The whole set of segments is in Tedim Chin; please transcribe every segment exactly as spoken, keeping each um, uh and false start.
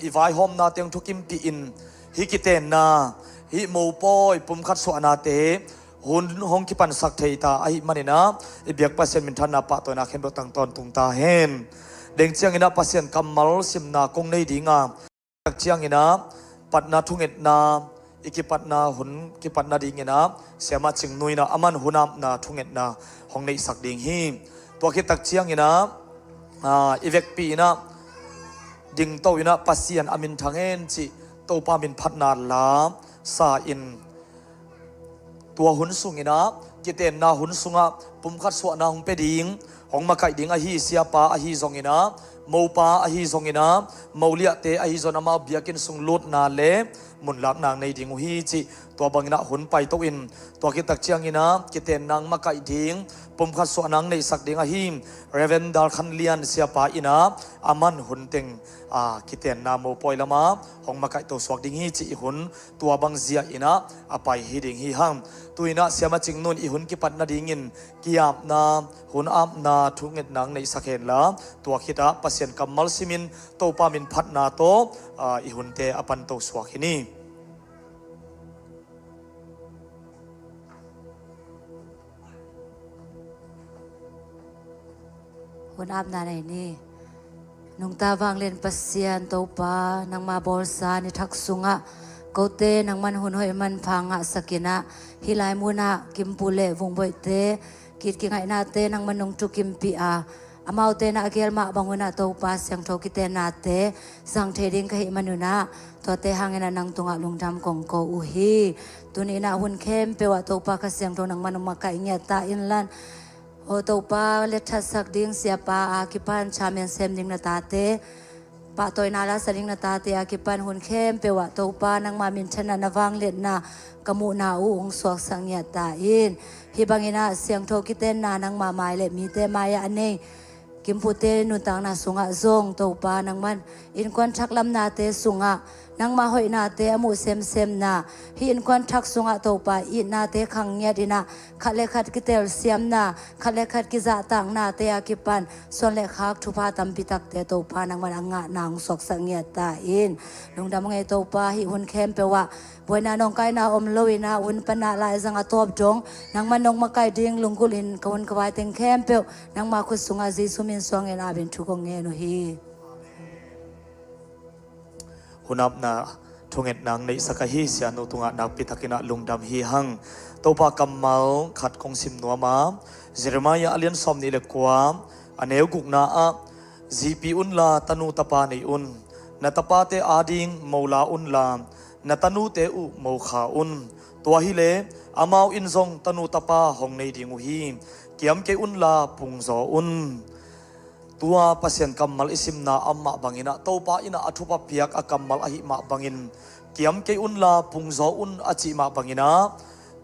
i vaihawmna teng thukimpih in, hih kitenna, hih mopawi pumkhat suahnate hun hong kipansak thei ta ahih manin ah, i biak Pasian minthanna pahtawina khempeuh tang tawntung ta hen. Deng ciangin ah Pasian kammal simna kong nei ding a, tak ciangin ah patna thungetna, i kipatna hun kipatna dingin ah Siamah Cing Nu in ah aman hun apna thungetna hong neihsak ding hi. Tua khit tak ciangin ah, aa, i vekpi in ah dingto in ah Pasian a minthang hen cih Topa min phatna la sa in, tua hun sungin ah, kitenna hun sungah pumkhat suahna hong pia ding, hong makaih ding ahi siapa ahi zongin ah, mopa ahi zongin ah, moliahte ahi zong amau biakinn sung lutna le munlakna nei ding uh hi cih, tua bangin ah hun paito in, tua khit tak ciangin ah kitenna hong makaih ding, pumkhat suahna hong neihsak ding ahi Reverend Dal Khan Lian siapa in ah aman hun teng, aa, kitenna mopawi lamah hong makaihto suak ding hi cih i hun tua bang zia in ah a pai hi ding hi hang. Tu in ah Siamah Cing Nu in i hun kipat nadingin ki-apna, hun apna thungetna hong neihsak hen la, tua khit ah Pasian kammal simin Topa min phatna tawh, aa, i hunte a panto suak hi ni. Hun apna nei ni. Nungta vanglian Pasian Topa, nangma bawlsa ni thak sungah kote nangman hun hoih manpha ngahsak in ah, hih lai munah Kimpu le Vungboihte ki-it kingaihnate nangman nong thukimpih a, amaute in ah a gel mah bang un ah Topa siangtho kitennate zang thei ding ka hih man un ah, tuate hangin ah nang tungah lungdam kong ko uh hi. Tuni in ah hun khempeuh ah Topa Kha Siangtho nangman hong makaih ngiat ta in la, aw Topa, letthatsak ding siapa a kipan chairman sem ding na tate, pahtawina la sa ding na tate a kipan hun khempeuh ah Topa, nangma minthanna, na vangliatna ka muhna uh hong suaksak ngiat ta in. Hih bangin ah siangtho kitenna nangma mai le mite mai-ah a nei Kimpute nuntakna sungah zong Topa, nangman innkuan thak lamnate sungah nangma hoihnate a muh semsemna, hih innkuan thak sungah Topa, itnate khang ngiat in ah, khat le khat kitelsiamna, khat le khat kizahtaknate a kipan suan le khak thupha tampi takte Topa, nangman a ngahna hong suaksak ngiat ta in. Lungdam hong ei Topa, hih hun khempeuh ah buaina nawngkaina om lo in ah, hun pan ah laizang a tawp dong nangman nong makaih ding lunggulh in, ka hun ka vai teng khempeuh nangma khut sungah Jesu min suangin apin thu kong ngen uh hi. Hun apna thungetna hong neihsak ahi Sianu tungah nakpi takin ah lungdam hi hang. Topa kammal khat kong sim nuam a, Jeremiah a lian sawmnih le kua, a neu gukna ah, zipi unla tanu tapa nei un. Na tapate ading mo la unla, na tanute uh mo kha un. Tua hileh amau in zong tanu tapa hong nei ding uh hi. Kiam kei unla pungzaw un. Tua Pasian kammal i simna a mah bangin ah, Topa in ah a thupha piak a kammal ahih mah bangin, kiam kei unla pungzaw un a cih mah bangin ah,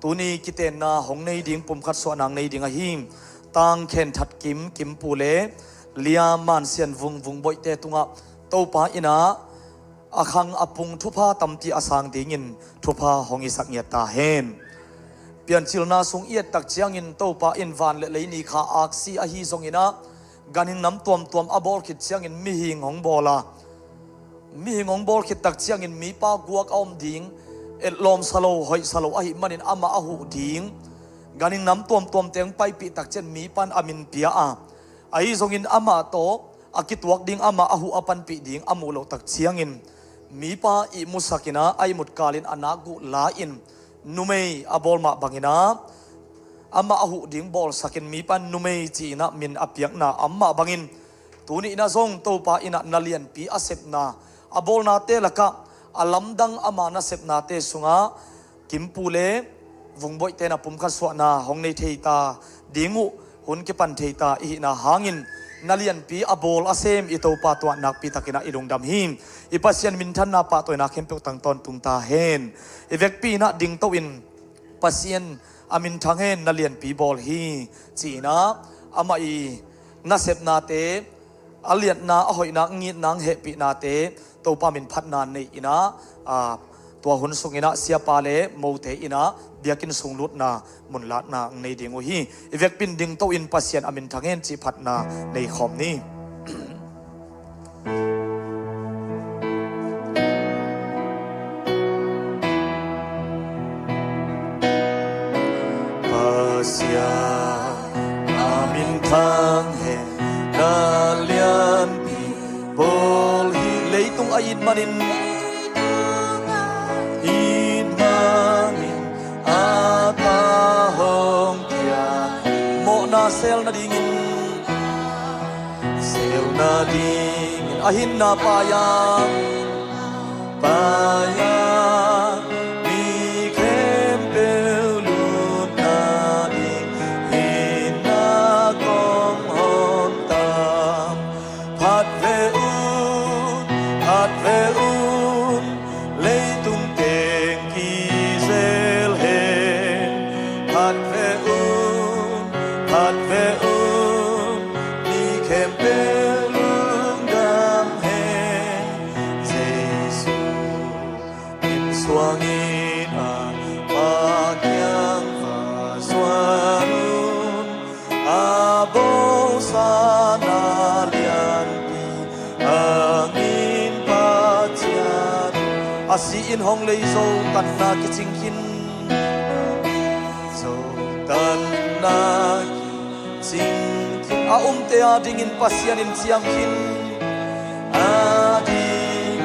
tuni kitenna hong nei ding, pumkhat suahna hong nei ding ahi Tang Khen That Kim, Kimpu le Lia Man Sian Vung, Vungboihte tungah Topa in ah a khang a pung thupha tampi a sang dingin thupha hong hisak ngiat ta hen. Piancilna sung i et tak ciangin Topa in van le lei ni kha aksi ahi zongin ah, ganhing nam tuamtuam a bawl khit ciangin mihing hong bawl a, mihing hong bawl khit tak ciangin mipa guak a om ding, etlawm sa lo, hoih sa lo ahih manin amah a huh ding, ganhing nam tuamtuam teng paipih tak ciang mipa in a min pia a, ahi zongin amah tawh a kituak ding, amah a huh a panpih ding a muh loh tak ciangin mipa ihmusak in ah, a ihmut kalin a nak guh la-in numei a bawl mah bangin ah, amah a huh ding bawlsakin mipa in numei ci-in ah min a piakna a om mah bangin, tuni in ah zong Topa in ah na lianpi a sepna, a bawlnate lakah a lamdang ama nasepnate sungah Kimpu le Vungboihte in ah pumkhat suahna hong nei thei ta ding uh, hun kipan thei ta i hihna hangin, na lianpi a bawl a sem i Topa tungah nakpi takin ah i lungdam hi. I Pasian minthanna pahtawina khempeuh tang tawntung ta hen. I vekpi in ah dingto in, Pasian a minthang hen, na lianpi bawl hi, ci-in ah amah i nasepnate, a liatna, a hoihna, a ngitna, a hehpihnate Topa min phatna nei in ah, aa, tua hun sungin ah siapa le mote in ah biakinn sung lutna, munlakna nei ding uh hi. I vekpi in dingto in Pasian a minthang hen cih phatna nei khawm ni. A minthang hen na lianpi bawl hi. Leitung a it manin, it manin a ta hong kia. Mawhna sel nadingin, sel nadingin a hinna paia, paia, mi khempeuh lut nading hinna kong hong tam. Phat ve un, phat ve un, leitung teng kizel hen. Phat ve un, phat ve un, mi khempeuh lungdam hen. Jesu in suangin a Pa kiang va zuan un. A bawlsa na lianpi a ngin Pasian, a si-in hong lei Zo tanna kicing khin. Zo tanna kicing khin. A umte adingin Pasian in ciam khin. Adingin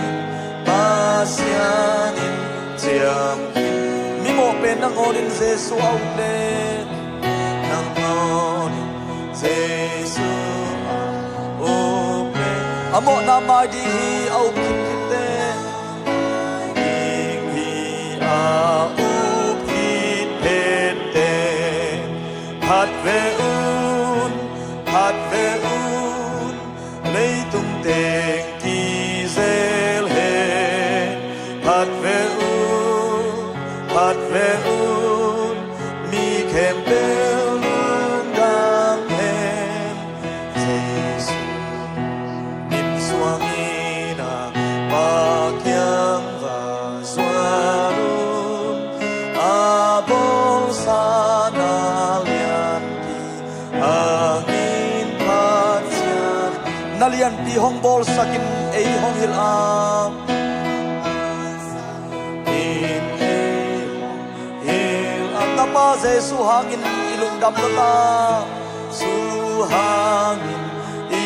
Pasian in ciam khin. Mimawh pen nangawnin Jesu a up le, nangawnin Jesu a up le, a mawhna mai ding hi. A up khit khit te, ding hi. A up khit phet te, phat ve un, phat ve un, leitung teng kizel hen. Phat ve un, phat ve un, mi khempeuh lungdam hen. Jesu in suangin a Pa kiang va zuan un. A bawlsa na lianpi a ngin Pasian, na lianpi hong bawlsakin ei hong hilh a, in ei hong hilh a. Tapa Jesu hangin i lungdam lua ta, Jesu hangin i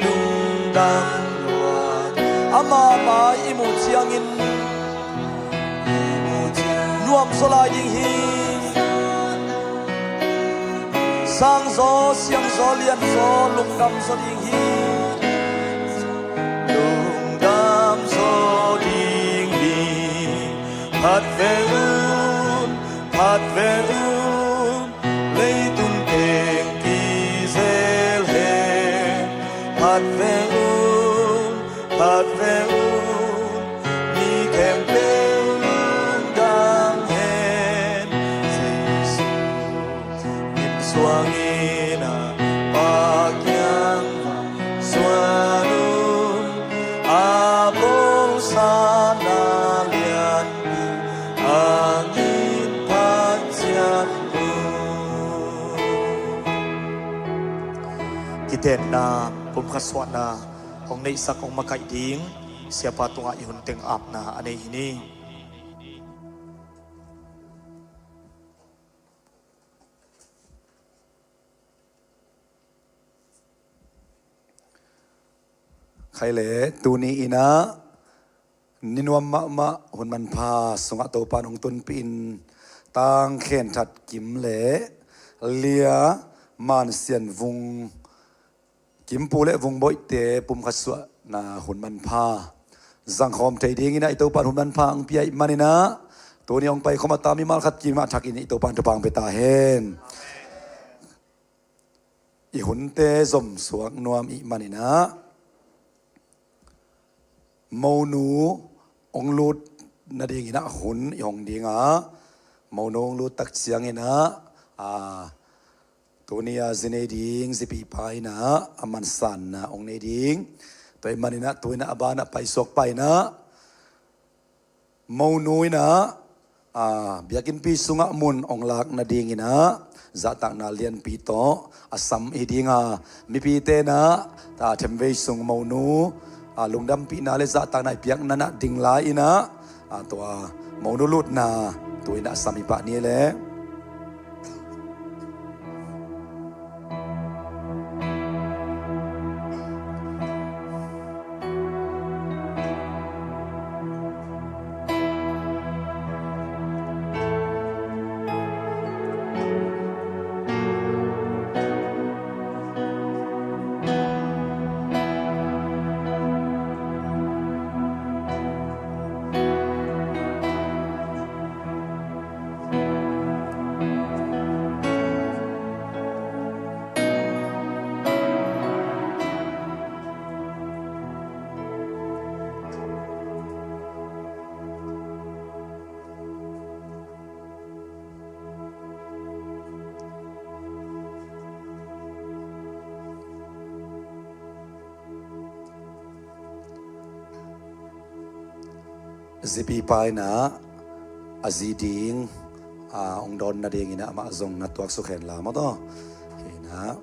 lungdam lua ta. Ama mai i muh ciangin nuam zaw lai ding hi. Sang zaw, siang zaw, lian zaw, lungdam zaw ding hi. Lungdam zaw ding hi. Phat ve un, phat ve un, leitung teng kizel hen. Phat ve un, phat ve un, mi khempeuh lungdam hen. Jesu in suangin a Pa kiang va zuan un. A bawlsa na lianpi a ngin Pasian un. Kitenna, pumkhat suahna hong neihsak, hong makaih ding Siapa tungah i hun teng apna a nei hi ni. Khai le tuni in ah ni nuam mahmah hun manpha sungah Topa in hong tunpih in, tang khenthat Kim le Lia, Man Sian Vung, Kim Pu le Vung Boihte pumkhat suahna hun manpha zangkhawm thei dingin ah i Topa in hun manpha hong pia ih manin ah, tuni hong paikhawm a ta mimal khat kim ah thakin i Topa in thupha hong pia ta hen. I hunte zomsuak nuam ih manin ah, monu hong lut nadingin ah hun i hong ding a, monu hong lut tak ciangin ah, a, tuni a zi nei ding zipipa in ah a mansanna hong nei ding. Tua ih manin ah tu in ah a ban ah paisuak pa in ah, monu in ah, a, biakinnpi sungah mun hong lak nadingin ah zahtakna lianpi tawh a sam hi ding a, mipite in ah, a, themvei sung monu, a, lungdampihna le zahtakna i piakna in ah ding lai in ah, a, tua monu lutna tu in ah a sam hi pah ni le. Zipi pa in ah a zi ding, a, hong dawn nadingin ah amah zong na tuaksuk hen la maw taw. Hi in ah.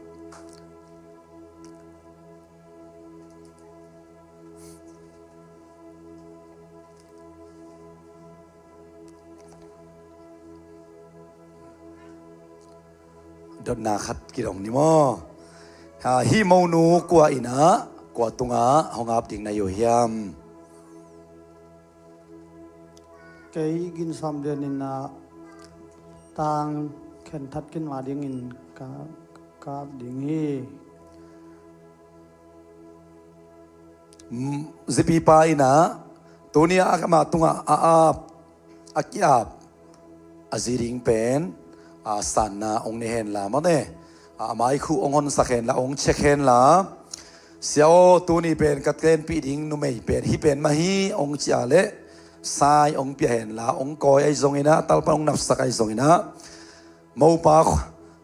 Dotna khat kidong ni maw? Ha, hih monu kua in ah, kua tungah hong ap ding na hi uh hiam? Kei Gin Sawm Lian in ah tang khen that khin mah dingin ka, ka ap ding hi. Mm, zipi pa in ah, tuni a amah tungah a ap, a ki-ap a zi ding pen, a, sanna hong nei hen la maw te. A, a maikhuh hong honsak hen la, hong check hen la. Sia aw, tuni pen ka tenpih ding numei pen hih pen mah hi hong ci a leh, sai hong pia hen la, hong kawi ahi zongin ah, talpan hong napsak ahi zongin ah, mopa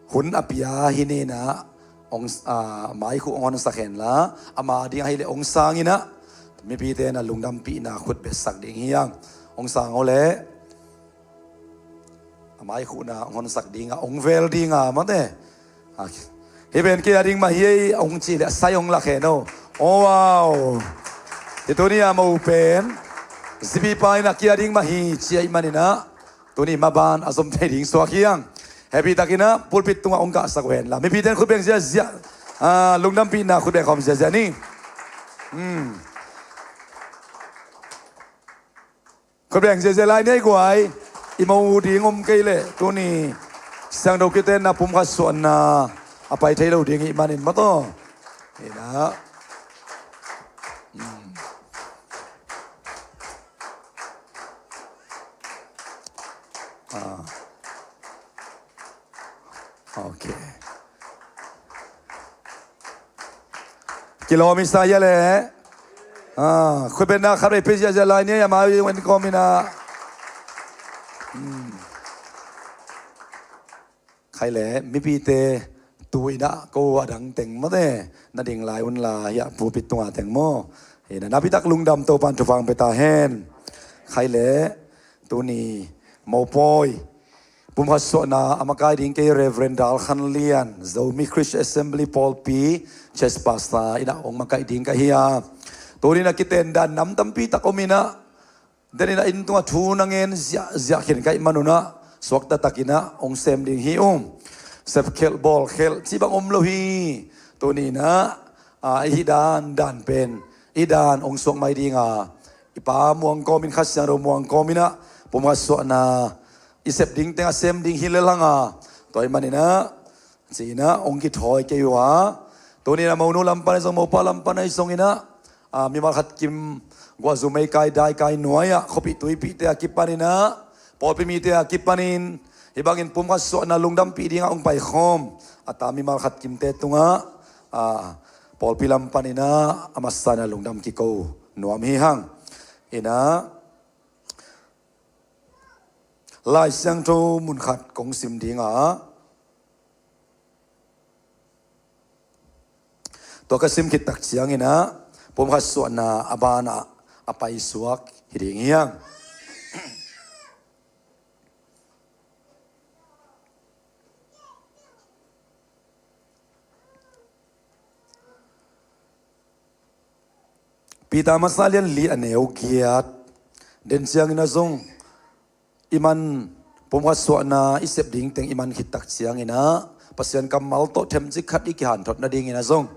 hun a pia hi ni in ah, hong, a, maikhuh hong honsak hen la, ama ding ahih leh hong sang in ah, mipite na lungdampihna khutbetsak ding hi hang. Hong sang aw leh, a maikhuhna hong honsak ding a, hong vel ding a maw te. A, hih pen kei a ding mah hi ei hong cih leh a sai hong lak hen aw. Oh, wow. Hih tuni a mo pen zipi pa in ah kei a ding mah hi ci ahih manin ah, tuni maban a zom thei ding suak hi hang. Happy takin ah pulpit tungah hong kahsak uh hen la. Mipite in khut beng ziazia. A, lungdampihna khut beng khawm ziazia ni. Hmm. Khut beng ziazia lai ni ei guai. I mo ding om kei leh tuni siangtho kitenna pumkhat suahna a pai thei lo ding ahih manin maw taw. Hi in ah. Hmm. Ah. Ok. Kilawm i sa hia leh. Ah, khutbetna khat vei pia ziazia lai ni ei, amau i wen kawm in ah. Hmm. Khai leh, mipite tu in ah ko a dang teng maw te, na ding lai un la, hiah pulpit tunga teng maw. Hi in ah, napi tak lungdam, Topa'n thupha hong pia ta hen. Khai leh, tuni mopawi pumkhat suahna a makai ding kei Reverend Dal Khan Lian, Zomi Christian Assembly pawlpi church pastor in ah hong makaih ding ka hi a. Tuni in ah kiten dan nam tampi tak om in ah, den in ah inn tungah thu na ngen ziahziah khin ka hih man un ah, suakta takin ah hong sem ding hi ung. Sepkhelh bawlkhelh cih bang om lo hi. Tuni in ah, a, i hih dan dan pen, i dan hong suak mai ding a, i Pa Muang kawmin, Kha Siangtho Muang kawmin ah pumkhat suahna i sep ding teng a sem ding hi lel hang a, tua ahih manin ah, ci in ah hong kithawi kei uh a. Tuni in ah monu lam pan ahi zong, mopa lam pan ahi zongin ah, a, mimal khat kim guahzu meikai daikai nuai-ah, khuapih tuipihte a kipanin ah, pawlpi mite a kipanin, hih bangin pumkhat suahna lungdampih dingah hong paikhawm a ta mimal khat kimte tungah, a, pawlpi lam panin ah a masa in ah lungdam kiko nuam hi hang. In ah, Lai Siangtho mun khat kong sim ding a, tua ka sim khit tak ciangin ah pumkhat suahna a banah a paisuak hi ding hi hang. Peter masa lian li a neu giat. Den ciangin ah zong i man, pumkhat suahna i sep ding teng i man khit tak ciangin ah Pasian kammal tawh themcik khat i kihanthot nadingin ah zong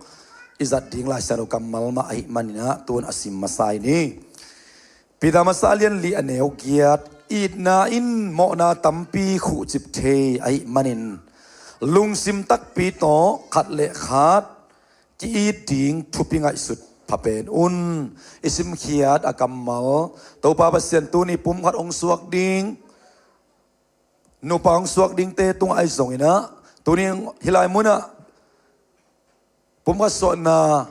i zat ding Lai Siangtho kammal mah ahih manin ah tu-in a sim masa hi ni. Peter masa lian li a neu giat. Itna in mawhna tampi khuhcip thei ahih manin lungsim takpi tawh khat le khat ki-it ding thupi ngaihsut pha pen un. I simkhiat a kammal, Topa Pasian tuni pumkhat hong suak ding, nupa hong suak dingte tungah ahi zongin ah, tuni hih lai munah pumkhat suahna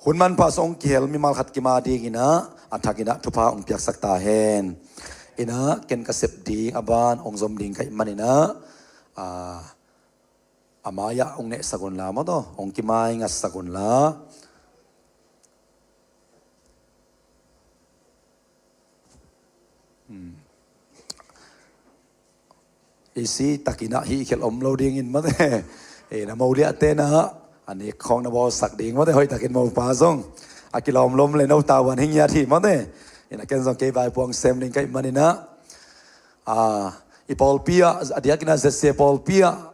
hun manpha sung hong kihel mimal khat kim a dingin ah a thakin ah thupha hong piaksak ta hen. In ah ken ka sep ding a ban hong zom ding ka hih manin ah, a, a mai-ah hong nehsak un la maw taw, hong kimai ngatsak un la. Isi takin ah hih khel om lo dingin mate. E, na moliahte na a nek khawng na bawlsak ding mate, hoih takin mopa zong a kilawmlom le no tavuan hi ngiat hi mate. Ina ken zong kei vaipuang sem ding ka hih manin ah, a, i pawlpi ah, a diakin ah Z C A pawlpi ah,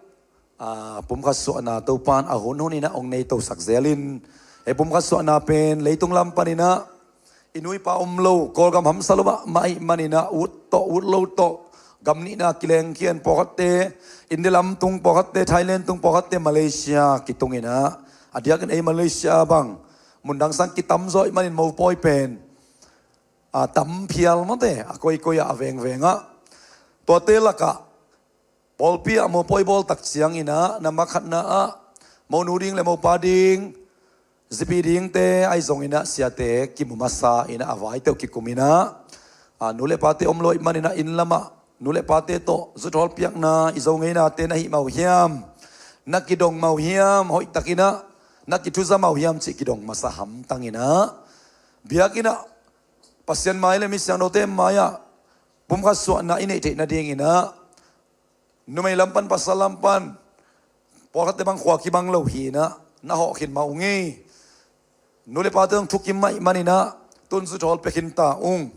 a, pumkhat suahna Topan a hunhun in ah hong nei tosak zelin, e, pumkhat suahna pen leitung lam panin ah i nu i pa om lo, Kawlgam hamsa lo mahmah ahih manin ah ut tawh ut lo tawh gam nihna kilengkhian, pawlkhatte India lam tung, pawlkhatte Thailand tung, pawlkhatte Malaysia kitung in ah, a diakin ei Malaysia bang mundang sang kitamzaw ahih manin mopawi pen, a, tam phial mate, a koikoi ah, a vengveng ah. Tuate lakah pawlpi ah mopawi bawl tak ciangin ah, nambat khatna ah monu ding le mopa ding, zipi dingte ahi zongin ah siate kimu masa in ah, a vaite uh kikum in ah, a, nu le pate om lo ahih manin ah inn lamah nu le pate tawh zuthawl piakna, i Zo ngeinate na hih mah uh hiam, na kidong mah uh hiam, hoih takin ah na kithuza mah uh hiam cih kidong masa hamtang in ah, biakinn ah, Pasian mai le mi siangthote mai-ah pumkhat suahna i neih theih nadingin ah, numei lam pan pasal lam pan, pawlkhatte bang khua kibang lo hi in ah, na hawh khin mah ung hi. Nu le pate zong thukim mah ahih manin ah, tun zuthawl pia khin ta ung.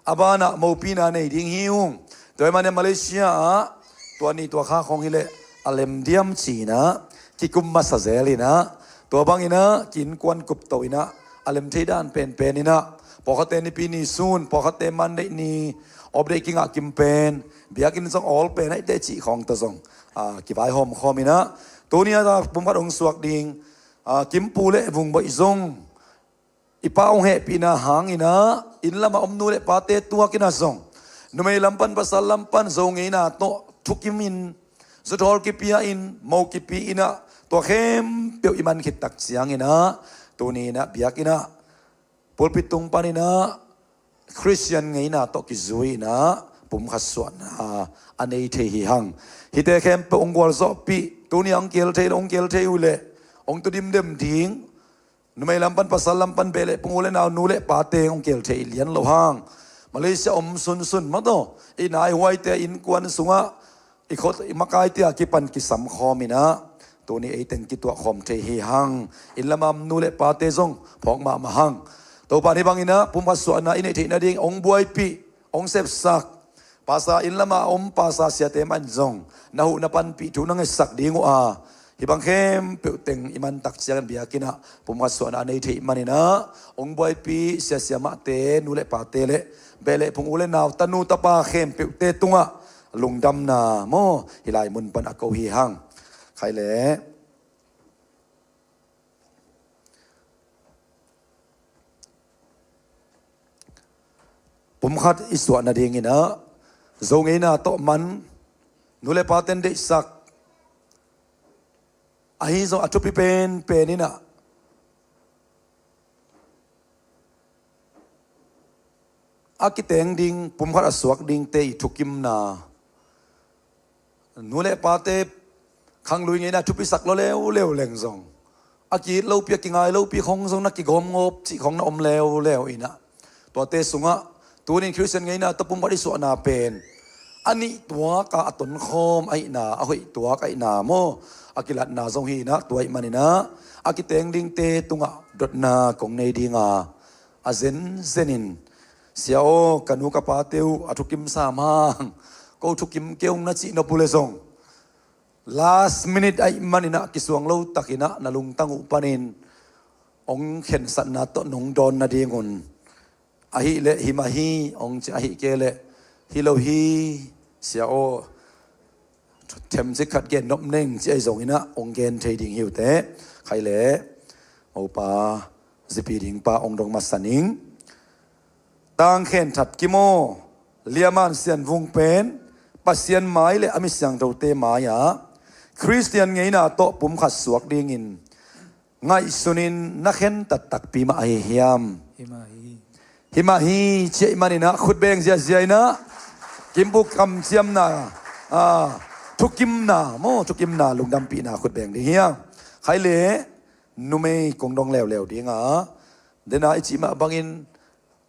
A banah mopina nei ding hi ung. Tua ahih manin Malaysia ah tua ni tua kha khawng hi leh a lem diam ci in ah kikum masa zel in ah, tua bangin ah ki innkuan kupto in ah, a lem thei dan penpen in ah, pawlkhatte Nipi ni sun, pawlkhatte Monday ni off day kingah kim pen, biakinn zong awl pen ahih teh cih khawng tawh zong, a, kivaihawm khawm in ah, tuni a pumkhat hong suak ding, a, Kimpu le Vungboih zong i pa hong hehpihna hangin ah inn lamah om nu le pate tuak in ah zong, numei lam pan pasal lam pan Zo ngeina tawh thukim in, zuthawl kipia in, mo kipi in ah, tua khempeuh i man khit tak ciangin ah, tuni in ah biakinn ah, pulpit tung panin ah Khristian ngeina tawh kizui in ah pumkhat suahna a nei thei hi hang. Hihte khempeuh hong gualzawhpih, tuni a hong kihel thei le hong kihel thei uh leh hong tu dimdem ding, numei lam pan pasal lam pan beh le pung, u le nau, nu le pate hong kihel thei lian lo hang. Malaysia om sunsun mah tawh i naihuaite innkuan sungah i khut i makaite a kipan kisam khawm in ah, tuni ei teng kituah khawm thei hi hang. Inn lamah om nu le pate zong phawk mahmah hang. Topa in hih bangin ah pumkhat suahna i neih theih nading hong buaipih, hong sepsak, pasa inn lamah om pasa siate mah in zong na huh na panpih thu na ngetsak ding uh a, hih bang khempeuh teng i man tak ciangin biakinn ah pumkhat suahna a nei theih manin ah, hong buaipih siasia mahte, nu le pate le beh le pung, u le nau, tanu tapa khempeuhte tungah lungdamna maw, hih lai mun pan a ko hi hang. Khai leh pumkhat i suah nadingin ah Zo ngeina tawh man, nu le paten deihsak, ahi zong a thupi penpen in ah, a kiteng ding, pumkhat a suak dingte i thukimna, nu le pate khanglui ngeina thupisak lo leuleu leng zong, a ki-it lopi, a kingai lopi khong zong na kigawmngawp cih khong na om leuleu in ah, tuate sungah tunin Khristian ngeina tawh pumkhat i suahna pen a nih tuak a, a tonkhawm ahihna, a hoih tuak ahihna maw, a kilatna zong hi in ah, tua ahih manin ah a kiteng dingte tungah dotna kong nei ding a, a zenzenin, sia aw, ka nu ka pate uh a thukim sam hang, ko thukim kei ung na cih nop uh leh zong, last minute ahih manin ah kisuang lo takin ah na lungtang uh panin hong khensatna tawh nong dawn nadingun, ahih leh hi mah hi hong ci, ahih kei leh hi lo hi, sia aw, themcik khat gen nop ning ci ahi zongin ah hong gen thei ding hi uh teh. Khai leh mopa, zipi ding pa hong dong masa ning. Tangkhen That Kim aw, Liaman Sian Vung pen Pasian mai le a mi siangthote mai-ah Khristian ngeina tawh pumkhat suak dingin ngaihsunin na khentat takpi mah ahi hiam? Hi mah hi. Hi mah hi, ci ahih manin ah khut beng ziazia in ah, Kimpu kamciamna, ah, thukimna maw, thukimna, lungdampihna khut beng ding hi a. Khai leh numei kong dong leuleu ding a, dena i cih mah bangin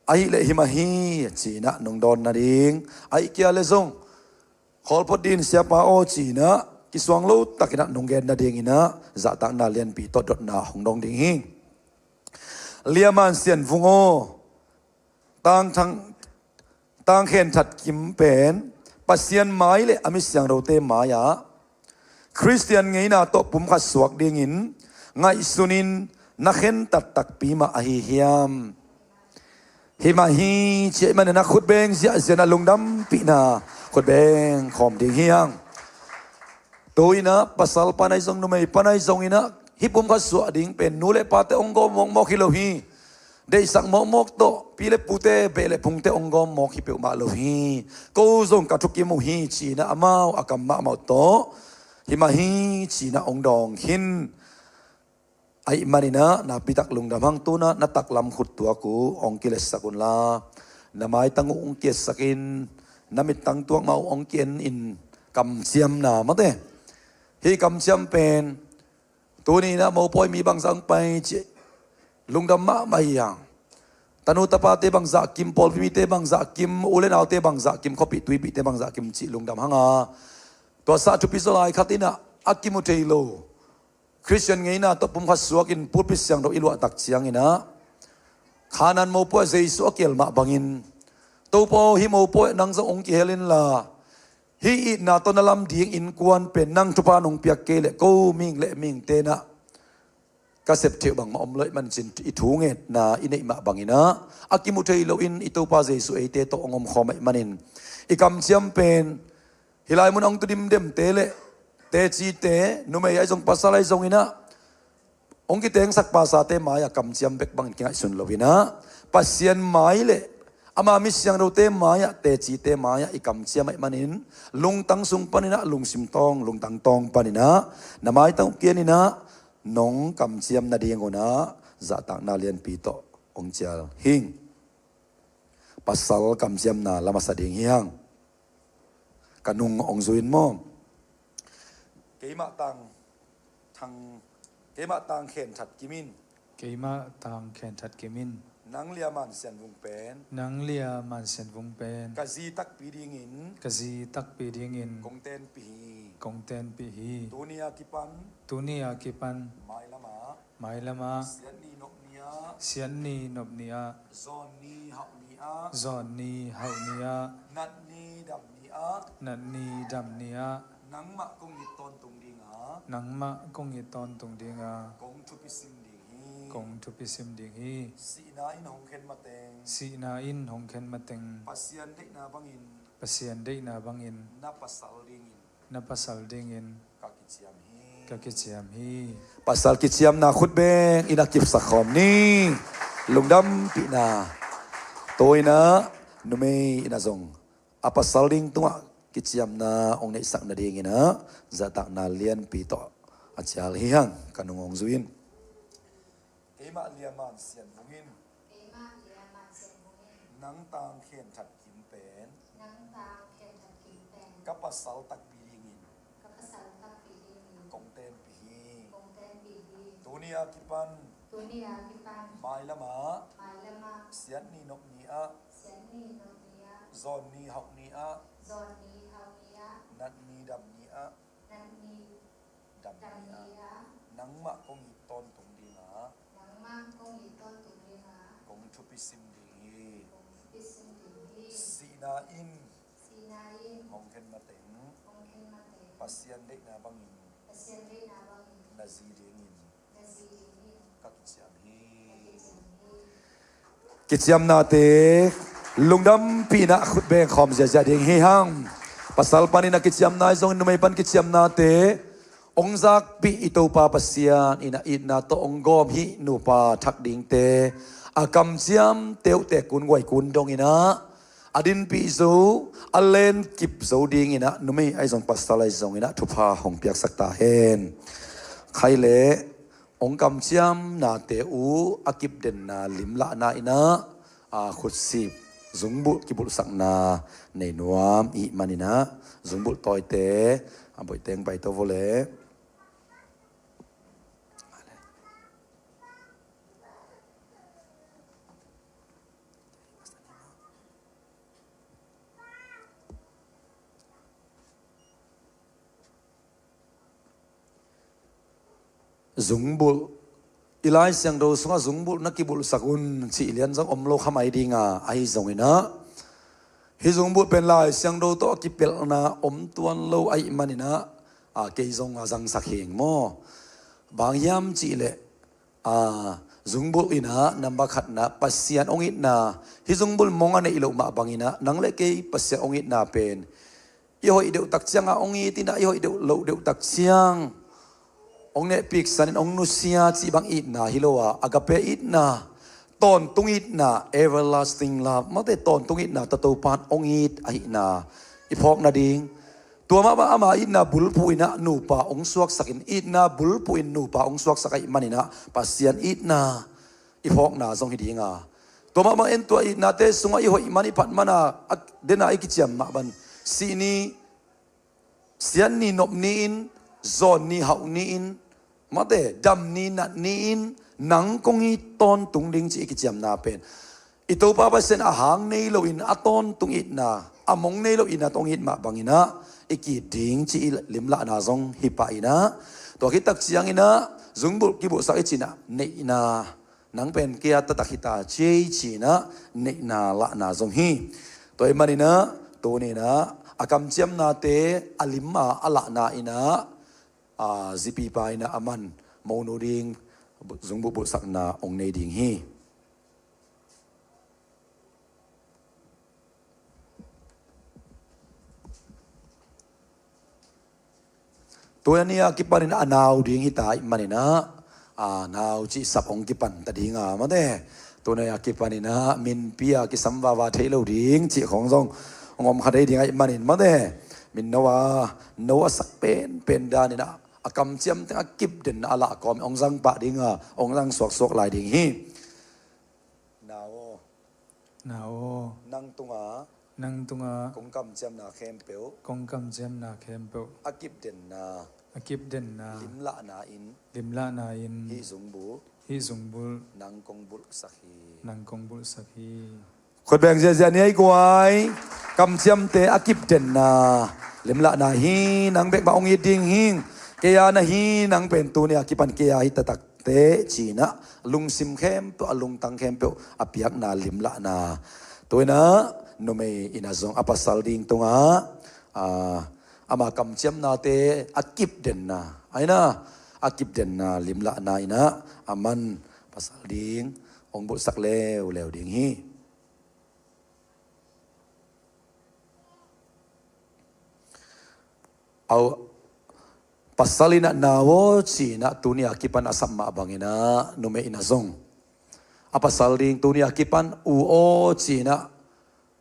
Ahih leh himah hi, ci-in ah nong dawn nading, ahih kei leh zong khawl phot ding siapa aw, ci-in ah kisuang lo takin ah nong gen nadingin ah zahtakna lianpi tawh dotna hong dong ding hi. Liaman Sian Vung aw, tang thang, tang khen that kim pen Pasian mai le a mi siangthote mai-ah Khristian ngeina tawh pumkhat suak dingin ngaihsunin na khentat takpi mah ahi hiam? Himah hi, ci ahih manin ah khut beng ziahziah in ah lungdampihna khut beng khawm ding hi hang. Tu-in ah pasal pan ahi zong, numei pan ahi zongin ah hih pumkhat suah ding pen nu le pate hong gawm mawkmawk hi lo hi. Deihsak mawkmawk tawh pi le pute, beh le phungte hong gawm mawk hi peuhmah lo hi. Ko zong ka thukim uh hi, ci-in ah amau a kam mahmah uh tawh himah hi, ci-in ah hong dawng khin. Ahih manin ah nakpi tak lungdam hang. Tu-in ah na taklam khut tuak uh hong kiletsak unla, na maitang uh hong kietsak in, na mittang tuak mah uh hong kienin, kamciamna mate. Hih kamciam pen tuni-in ah mopawi mi bangzah hong pai cih lungdam mahmah hi hang. Tanu tapate bangzah kim, pawlpi mite bangzah kim, u le naute bangzah kim, khuapih tuipihte bangzah kim cih lungdam hang a, tua sah thupi zaw lai khat in ah a kimu thei lo Khristian ngeina tawh pumkhat suakin pulpit siangtho i luahtak ciangin ah, Kanaan mopawi ah Jesuh a kial mah bangin, Topa aw, hih mopawi ah nang zong hong kihel inla, hih itna tawh na lam ding innkuan pen nang thupha nong piak kei leh ko mihing le mihingte in ah ka sep theih uh bangmah om lo ahih manin, ci-in i thungetna i neih mah bangin ah, a kimu thei loin i Topa Jesuh eite tawh hong omkhawm ahih manin, i kamciam pen hih lai mun a hong tu dimdemte le tecite, numei ahi zong pasal ahi zongin ah, hong kitengsak pasate mai-ah kamciam bek bangin kingaihsun lo-in ah, Pasian mai le ama mi siangthote mai-ah, tecite mai-ah i kamciam ahih manin, lungtang sung panin ah, lungsim tawng, lungtang tawng panin ah na maitang uh kienin ah nong kamciam nadingun ah zahtakna lianpi tawh hong cial hing. Pasal kamciamna la masa ding hi hang. Ka nung hong zui in maw? Keimah tang thang, keimah tang khen that kim in. Keimah tang khen that kim in. Nang Liaman Sian Vung pen. Nang Liaman Sian Vung pen. Ka zi takpi dingin. Ka zi takpi dingin. Kong tenpih hi. Kong tenpih hi. Tuni a kipan. Tuni a kipan. Mailamah. Mailamah. Siatni nopni ah. Siatni nopni ah. Zawnni hauhni ah. Zawnni hauhni ah. Natni damni ah. Natni damni ah. Nangmah kong it tawntung ding a. Nangmah kong it tawntung ding a. Kong thupi sim ding hi. Kong thupi sim ding hi. Sihna in hong khen mateng. Sihna in hong khen mateng. Pasian deihna bangin. Pasian deihna bangin. Na pasal dingin. Na pasal dingin. Ka kiciam hi. Ka kiciam hi. Pasal kiciamna khut beng in a kipsak khawm ni. Lungdampihna. Tu-in ah numei in ah zong a pasal ding tungah kiciamna hong neihsak nadingin ah zahtakna lianpi tawh a cial hi hang. Ka nung hong zui in. Keimah Liaman Sian Vung in. Keimah Liaman Sian Vung in. Nang tang khen that kim pen. Nang tang khen that kim pen. Ka pasal takpi dingin. Ka pasal takpi dingin. Kong tenpih hi. Kong tenpih hi. Tuni a kipan. Tuni a kipan. Mailamah. Mailamah. Siatni nopni ah. Siatni nopni ah. Zawnni hauhni ah. Zawnni hauhni ah. Natni damni ah. Natni damni ah. Damni ah. Nangmah kong it tawntung ding a. Nangmah kong it tawntung ding a. Kong thupi sim ding hi. Kong thupi sim ding hi. Sihna in. Sihna in. Hong khen mateng. Hong khen mateng. Pasian deihna bangin. Pasian deihna bangin. Na zi dingin. Na zi dingin. Ka kiciam hi. Ka kiciam hi. Kiciamnate lungdampihna khut beng khawm ziahziah ding hi hang. Pasal panin a kiciamna ahi zongin numei pan kiciamnate hong zakpih i Topa Pasian in a itna tawh hong gawm hih nupa thak dingte a kamciamte uh tekkun guaikun dongin ah a dinpih zo, a lenkip zo dingin ah numei ahi zong pasal ahi zongin ah thupha hong piaksak ta hen. Khai leh hong kamciamnate uh a kipdenna limlahna in ah, a, khutsip zungbulh kibulhsakna nei nuam i hih manin ah zungbulh tawite a boih teng pai to vo leh. Zungbulh, i Lai Siangtho sungah zungbulh na kibulhsak un cih lian zong om lo kha mai ding a, ahi zongin ah hih zungbulh pen Lai Siangtho tawh a kipelhna om tuan lo ahih manin ah, a, kei zong a zangsak hing maw. Bang hiam cih leh, a, zungbulh in ah number khatna Pasian hong itna, hih zungbulh mong a neih loh mah bangin ah nang le kei Pasian hong itna pen i hoih deuh tak ciang a hong it in ah, i hoih deuh loh deuh tak ciang hong nehpiksan in hong nusia cih bang itna hi lo a, agape itna, tawntung itna, everlasting love, mate, tawntung itna, Topa in hong it ahihna i phawk nading. Tua mah bang ama itna bulphuh in ah nupa hong suaksak in, itna bulphuh in nupa hong suaksak ahih manin ah Pasian itna i phawkna zong hi ding a, tua mah bang en tua itnate sungah i hoih man, i phat man a, a, den a i kiciam mah bang sih ni, siat ni, nop ni-in, zawn ni, hauh ni-in, mate, dam ni, nat ni-in, nang kong it tawntung ding cih i kiciamna pen i Topa Pasian a hang nei loin a tawntung itna, a mong nei lo itna tawh hong it mah bangin ah i ki-it ding cih i limlahna zong hi pah in ah, tua khit tak ciangin ah zungbulh kibulhsak i cih in ah neihna, nang pen kei a taktak hi ta ci ei ci-in ah neihna lahna zong hi. Tua ahih manin ah tuni in ah a kamciamnate a lim a, a lahna in ah, a, zipipa in ah a man monu ding zungbulh bulhsakna hong nei ding hi. Tuni a kipanin a nau ding hi ta ahih manin ah, a, nau cih sap hong kipan ta ding a, mate. Tuni a kipanin ah minpi a kisam vava thei lo ding cih khong zong hong om kha thei ding ahih manin, mate. Min no a, no a sak penpen danin ah a kamciam teng a kip denna a lah kawm hong zang pah ding a, hong zang suaksuak lai ding hi. Nau aw. Nau aw. Nang tungah. Nang tungah. Kong kamciamna khempeuh. Kong kamciamna khempeuh. A kip denna. A kip denna. Limlahna in. Limlahna in. Hih zungbulh. Hih zungbulh. Nang kong bulhsak hi. Nang kong bulhsak hi. Khut beng ziazia ni ei guai. Kamciamte a kip denna limlahna hi, nang bek mah hong it ding hi. Kei a na hi, nang pen tuni a kipan kei a hi taktak teh ci-in ah lungsim khempeuh, a lungtang khempeuh a piakna limlahna. Tuni in ah numei in ah zong a pasal ding tungah, a, ama kamciamnate a kip denna, a in ah a kip denna limlahna in ah a man pasal ding hong bulhsak leuleu ding hi. Au, pasal in ah nau aw ci-in ah tuni a kipan a sap mah bangin ah numei in ah zong a pasal ding tuni a kipan u aw ci-in ah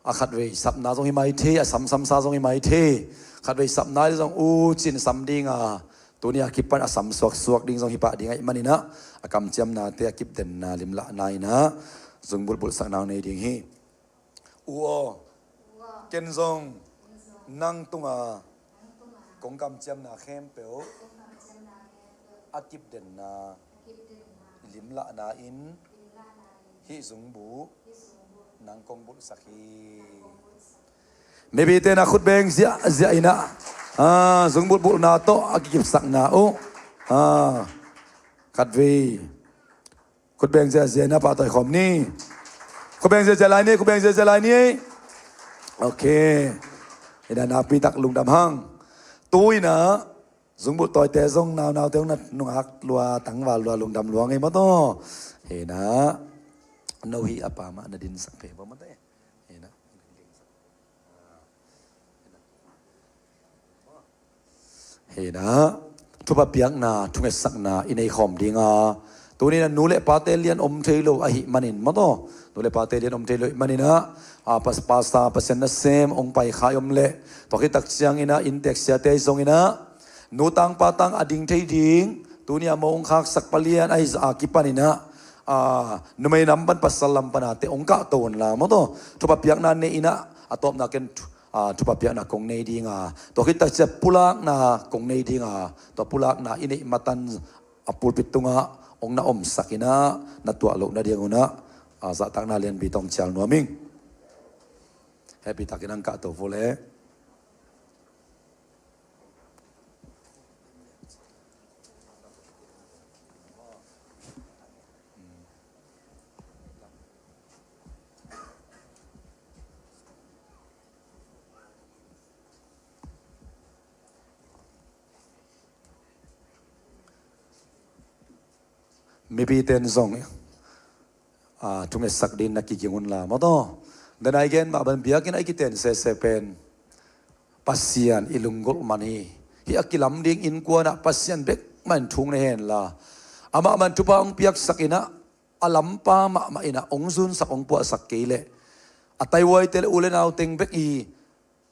a khatvei sapna zong hi mai thei, a samsamsa zong hi mai thei. Khatvei sapna zong u ci-in sam ding a, tuni a kipan a sam suaksuak ding zong hi pah ding ahih manin ah a kamciamnate a kip denna limlahna in ah zungbulh bulhsakna hong nei ding hi. U aw, ken zong nang tungah kong kamciamna khempeuh a kip denna limlahna in hih zungbulh nang kong bulhsak hi. Mipite na khut beng ziahziah in ah, ah, zungbulh bulhna tawh a kikipsakna uh, ah, khatvei. Khut beng ziazia in ah pahtawi khawm ni. Khut beng ziazia lai ni, khut beng ziazia lai ni. Ok. Ina nakpi tak lungdam hang. Tu in ah zungbulh tawite zong naunaute hong na nungak lua, tangval lua, lungdam lua ngei maw taw. Ina no hi a pa mah na dinsak phei maw taw. Ina. Hi na, thupha piakna, thungetsakna i nei khawm ding a. Tuni in ah nu le pate lian om thei lo ahih manin maw taw. Nu le pate lian om thei lo ahih manin ah, a, pas-, pasta, Pasian nasem hong pai kha i om leh, tua khit tak ciangin ah inntek siate zongin ah nu tang pa tang a ding thei ding, tuni a mo hong khaksak palian ahi zah a kipanin ah, a, numei nam pan pasal lam pan a te hong kahto unla maw taw. Thupha piakna nei in ah a tawpna ken thu-, a, thupha piakna kong nei ding a, tua khit tak ciang pulakna kong nei ding a, tua pulakna i neih matan a pulpit tungah hong na omsak in ah na tuah loh nadingun ah, a, zahtakna lianpi tawh hong cial nuam ing. Happy takin hong kahto vo leh. Mipite in zong, ah, thungetsak ding na kiging unla maw taw. Dena i gen mah bang biakinn a i kiten sese pen Pasian i lunggulh man hi. Hih a kilam ding innkuan ah Pasian bek mah in thu hong nei henla, amah mah in thupha hong piaksak in ah, a lampa mahmah in ah hong zunsak hong puahsak kei leh, a taihuaite le u le nau teng bek i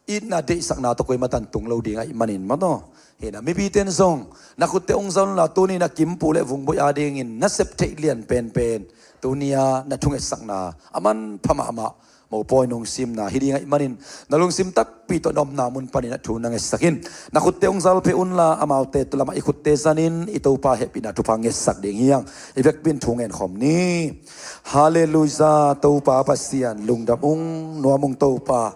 itna deihsakna tawh koimah tan tung lo ding ahih manin maw taw. Hi in ah mipite in zong na khutte hong za unla, tuni in ah Kimpu le Vungboih adingin na sep theih lian penpen, tuni a na thungetsakna a manpha mahmah, mopawi nong simna hi ding ahih manin, na lungsim takpi tawh na omna mun panin ah thu na ngetsak in. Na khutte hong zalpheh unla, amaute tua lamah i khutte zanin i Topa hehpihna thupha ngetsak ding hi hang. I vekpi in thu ngen khawm ni. Halleluiah, Topa Pasian lungdam ung, nuam ung Topa.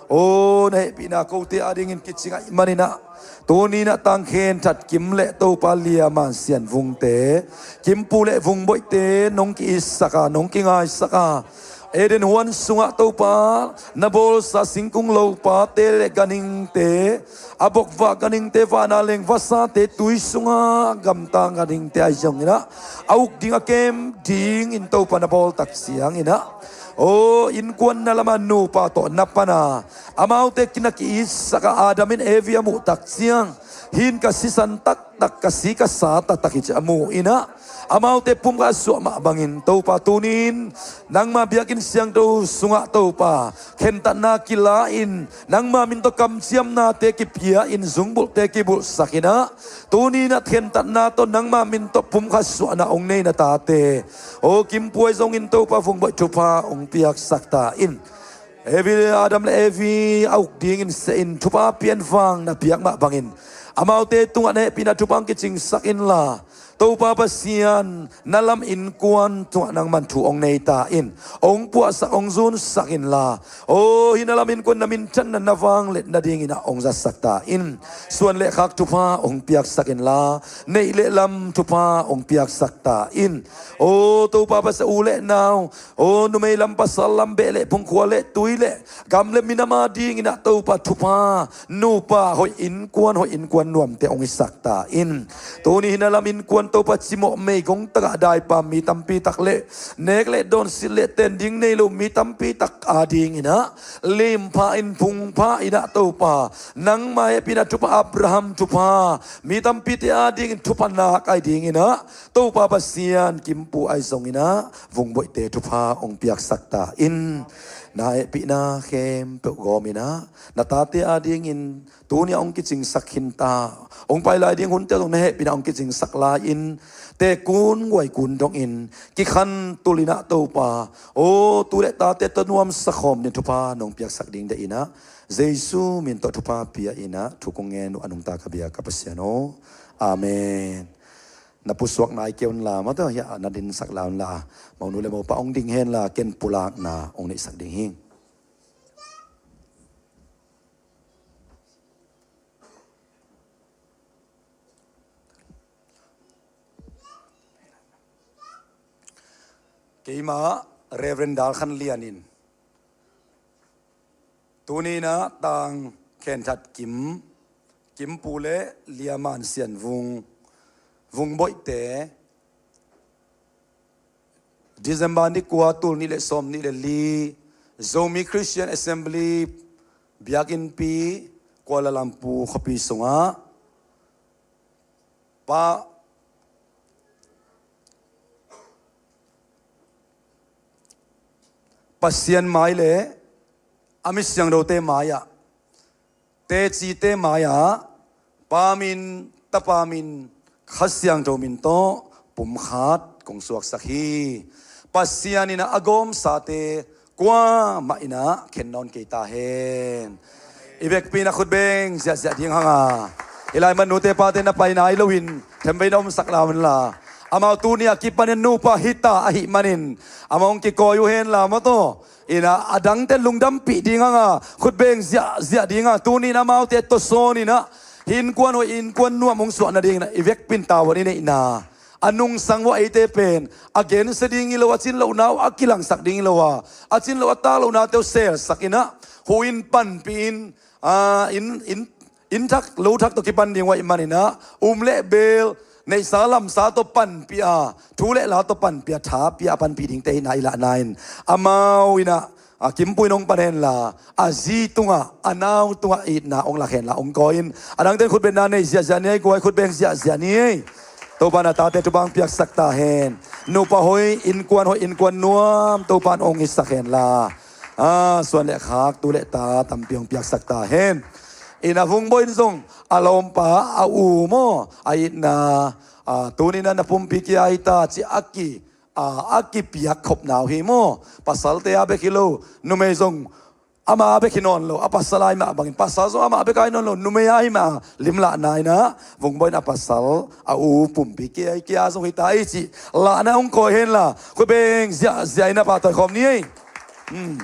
Aw, na hehpihna kote adingin kicing ahih manin ah, tuni in ah tang khen that Kim le Topa Lia Man Sian Vungte, Kimpu le Vungboihte nong ki-itsak a, nong kingaisak a, Eden huan sungah Topa na bawlsa singkung lopate le ganhingte, a bokvak ganhingte, vana leng vasate, tui sunga gamta ganhingte ahi zongin ah, a uk ding a kem dingin Topa na bawl tak ciangin ah, aw, innkuan na lam a nupa tawh na pan a, amaute na ki-itsak a, Adam in Evi a muh tak ciang, hih in ka sisan taktak, ka si ka sa taktak hi ci a mu in ah, amaute pumkhat suah mah bangin Topa tuni in nangma biakinn siangtho sungah Topa khentatna kila in, nangma min tawh kamciamnate kipia in, zungbulhte kibulhsak in ah, tuni in ah khentatna tawh nangma min tawh pumkhat suahna hong nei na tate, aw, Kimpu ahi zongin Topa Vungboih thupha hong piaksak ta in. Evi, Adam le Evi a uk dingin seh in thupha pian vang na piak mah bangin, amaute tungah na hehpihna thupha hong kicingsak inla, Topa Pasian, na lam innkuan tungah nangman thu hong nei ta in, hong puahsak, hong zunsak inla, aw, hih na lam innkuan na minthanna na vangliatna dingin ah hong zatsak ta in. Suan le khak thupha hong piaksak inla, neih le lam thupha hong piaksak ta in. Aw, Topa Pasian, u le nau, aw, numei lam, pasal lam, beh le phung, khua le tui le gam le minam adingin ah Topa thupha, nupa hoih innkuan, hoih innkuan nuamte hong hisak ta in. Tuni hih na lam innkuan Topa cimawh meigong tagah daipa mi tampi tak le, nek le dawn, silh le ten ding nei lo mi tampi tak adingin ah, limpha in, phungpha in ah Topa, nangma hehpihna thupha, Abraham thupha, mi tampite adingin thupha nak ahi dingin ah, Topa Pasian, Kimpu ahi zongin ah Vungboihte thupha hong piaksak ta in. Na hehpihna khempeuh gawmin ah, na tate adingin tuni a hong kicingsak khin ta, hong pai lai ding hunte zong na hehpihna hong kicingsak lai-in, tekun guaikun dongin, kikhantul in ah Topa, aw, tu le tate tawh nuamsa khawm ding thupha nong piaksak ding deih in ah, Jesu min tawh thupha pia in ah thu kong ngen uh, a nungta ka biak ka Pasian aw. Amen. Na pusuak nai kei unla, mawtaw, hiah na dinsak lai unla, monu le mopa hong ding henla, ken pulakna hong neihsak ding hi. Keimah Reverend Dal Khan Lian in tuni in ah Tang Khen That Kim, Kimpu le Lia Man Sian Vung, Vungboihte, December ni kua, tul nih le sawm nih le li, Zomi Christian Assembly biakinnpi, Kuala Lumpur khuapi sungah Pa, Pasian mai le a mi siangthote mai-ah, tecite mai-ah, Pa min, Tapa min, Kha Siangtho min tawh pumkhat kong suaksak hi. Pasian in ah a gawmsate kuamah in ah khen nawn kei ta hen. I vekpi in ah khut beng ziahziah ding hang a, i lai man nute pate na pai nai loin themvei na omsak lai unla, amau tuni a kipanin nupa hita ahih manin amau hong kikawi uh henla, mawtaw, in ah a dangte lungdampih ding hang a, khut beng ziahziah ding a, tuni in amaute tawsawn in ah hih innkuan hoih, innkuan nuam hong suah nadingin ah i vekpi in tavuan i neihna, a nungsang uh ah eite pen a gensia ding hi lo, a cin lohna uh a kilangsak ding hi lo a, a cin loh a tak lohnate uh selsak in ah, hu in panpih in, a, inn, inn, inn thak lo thak tawh kipan ding uh ahih manin ah, um le bel, neihsa lamsa tawh panpih a, thu le la tawh panpih a, tha pia a panpih dingte hi na i lahna in, amau in ah, a, kimpui nong pan henla, a zi tungah, a nau tungah itna hong lak henla hong kawi in. A dangte in khutbetna nei ziahziah ni ei, guai, khutbeng ziahziah ni ei. Topa in a tate thupha hong piaksak ta hen. Nupa hoih, innkuan hoih, innkuan nuam Topa in hong hisak henla, a, suan le khak, tu le ta tampi hong piaksak ta hen. In a Vungbawi in zong a lawmpa, a u maw, a itna, a, tuni in ah na pumpi kia hi ta ci a ki, a, a kipiak khopna uh hi maw. Pasalte a bek hi lo, numei zong ama bek hi nawn lo, a pasal a hi mah bangin, pasal zong ama bek a hi nawn lo, numei a hi mah, limlahna in ah, Vungbawi in a pasal, a u pumpi kia, kia zong hi ta ei cih lahna hong kawi henla, khutbeng ziahziah in a pahtawi khawm ni ei. Hmm.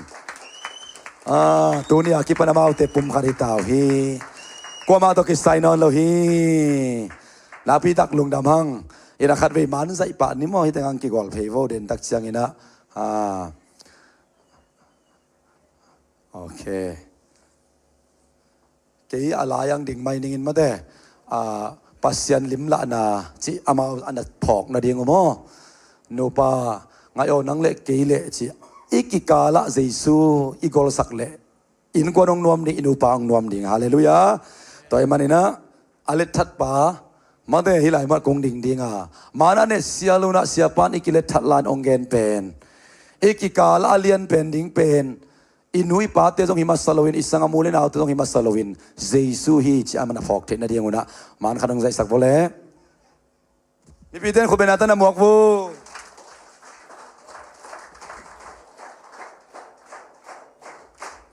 A, tuni a kipan amaute pum khat hi ta uh hi. Kuamah tawh kisai nawn lo hi. Nakpi tak lungdam hang. In ah khatvei man zaih pah ni maw, hih teng hong kigual phei vo, den tak ciangin ah. A. Ok. Kei a lai ang ding mai ning in mate, a, Pasian limlahna cih amau a na phawk nading uh maw. Nupa, ngaih aw, nang le kei le cih, i kikal ah Jesu i golsak leh, innkuan hong nuam ding, i nupa hong nuam ding. Halleluiah. Tua ahih manin ah, a letthat pa, mate, hih lai mah kong ding ding a, man a ne sial un ah, siapa in i kiletthat lai-in hong gen pen, i kikal ah a lian pen ding pen, i nu i pate zong hi masa loin, i sanggam u le naute zong hi masa loin, Jesu hi cih a man a phawk theih nading un ah, man khat hong zaihsak vo le. Mipite in khutbetna tawh na muak vo.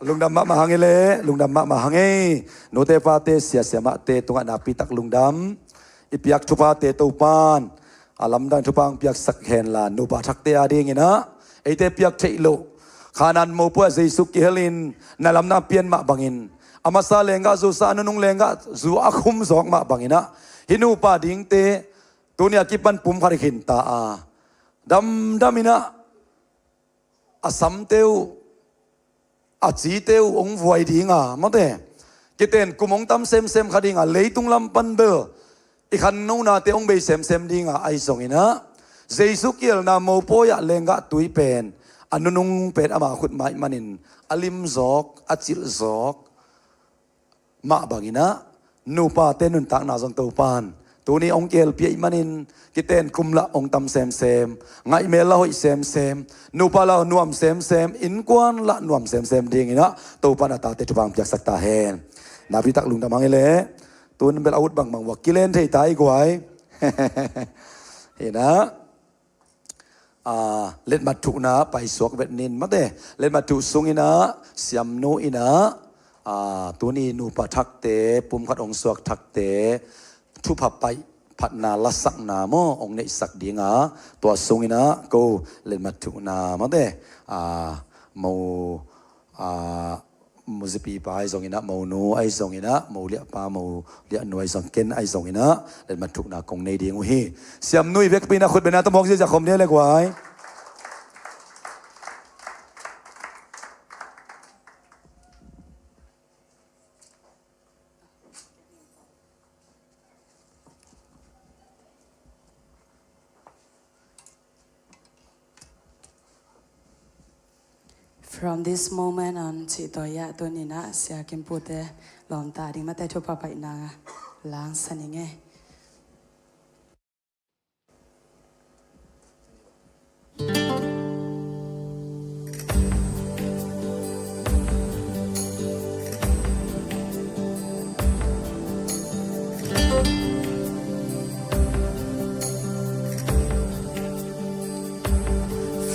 Lungdam mahmah hang ei le, lungdam mahmah hang ei. Nute pate, sia siamahte tungah nakpi tak lungdam. I piak thuphate Topa in a lamdang thupha hong piaksak henla, nupa thakte a dingin ah, eite piak theih loh, Kanaan mopawi ah Jesu kihelin na lamdang pian mah bangin, a masa lenggah zu sa, a nunung lenggah zu a khum zawk mah bangin ah, hih nupa dingte tuni a kipan pum khat hi khin ta a, damdam in ah, a samte uh, a cite uh hong vuai ding a, mate, kiten kum hong tam semsem kha ding a, leitung lam pan bel i khannonate hong bei semsem ding a, ahi zongin ah, Jesu kihelna mopawi ah lenggah tui pen, a nunung pen ama khut mah ahih manin, a lim zawk, a cilh zawk mah bangin ah, nupate nuntakna zong Topa in tuni hong kihelpih ahih manin, kiten kum lah hong tam semsem, ngaihmel lah hoih semsem, nupa lah nuam semsem, innkuan lah nuam semsem dingin ah, Topa in a tate thupha hong piaksak ta hen. Nakpi tak lungdam hang ei le. Tun bel a ut bangbang uh a kilen thei ta ei guai. Hi na. A, letmat thuhna paisuak vet ning mate. Letmat thuh sungin ah, siamnu in ah, a, tuni nupa thakte, pum khat hong suak thakte, thupha paih phatna lasakna maw, hong neihsak ding a, tua sungin ah, ko letmat thuhna mate. A, mo, a, Muzipi pa ahi zongin ah, monu ahi zongin ah, moliah pa, moliah nu ahi zong, ken ahi zongin ah, letmat thuhna kong nei ding uh hi. Siamnu i vekpi in ah khutbetna tawh muak ziahziah khawm ni ei le guai. From this moment on, cih tawi ah tuni in ah Sia Kim Pu te lawmta ding mate thupha paihna langsak ning ei.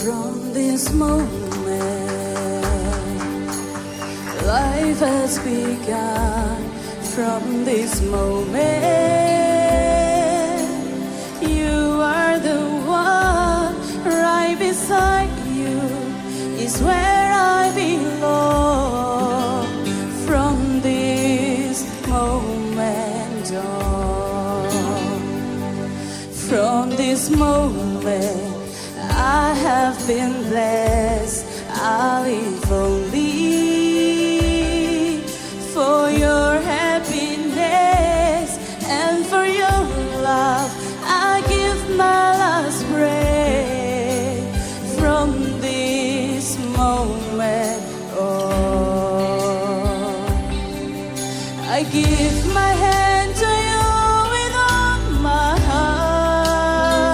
From this moment, life has begun. From this moment, you are the one. Right beside you is where I belong. From this moment on, from this moment, I have been blessed. I live only for your happiness and for your love. I give my hand to you with all my heart.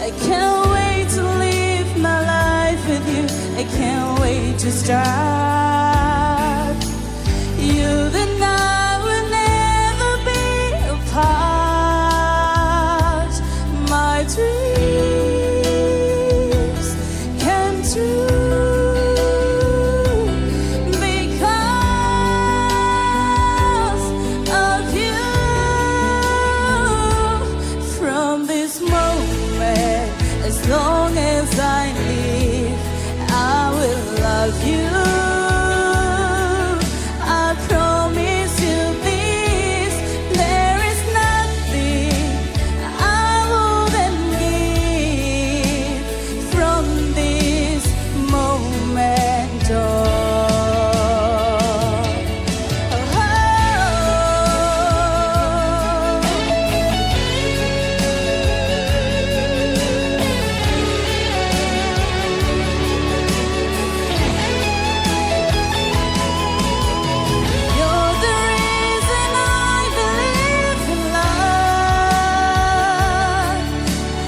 I can't wait to live my life with you. I can't wait to start. You and I will never be apart. My dreams came true because of you. From this moment, as long as I live, I will love you. I promise you this, there is nothing I wouldn't give from this moment on. You're the reason I believe in love,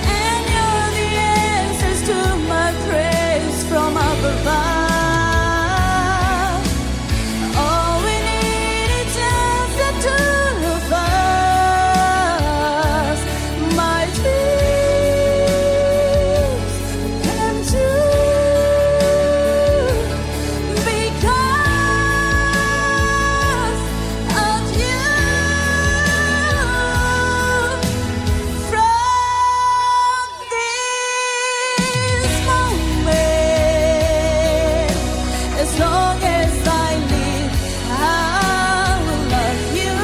and you're the answers to my prayers from up above. All we need is just the two of us. My dreams come true because of you. From this moment, as long as I live, I will love you.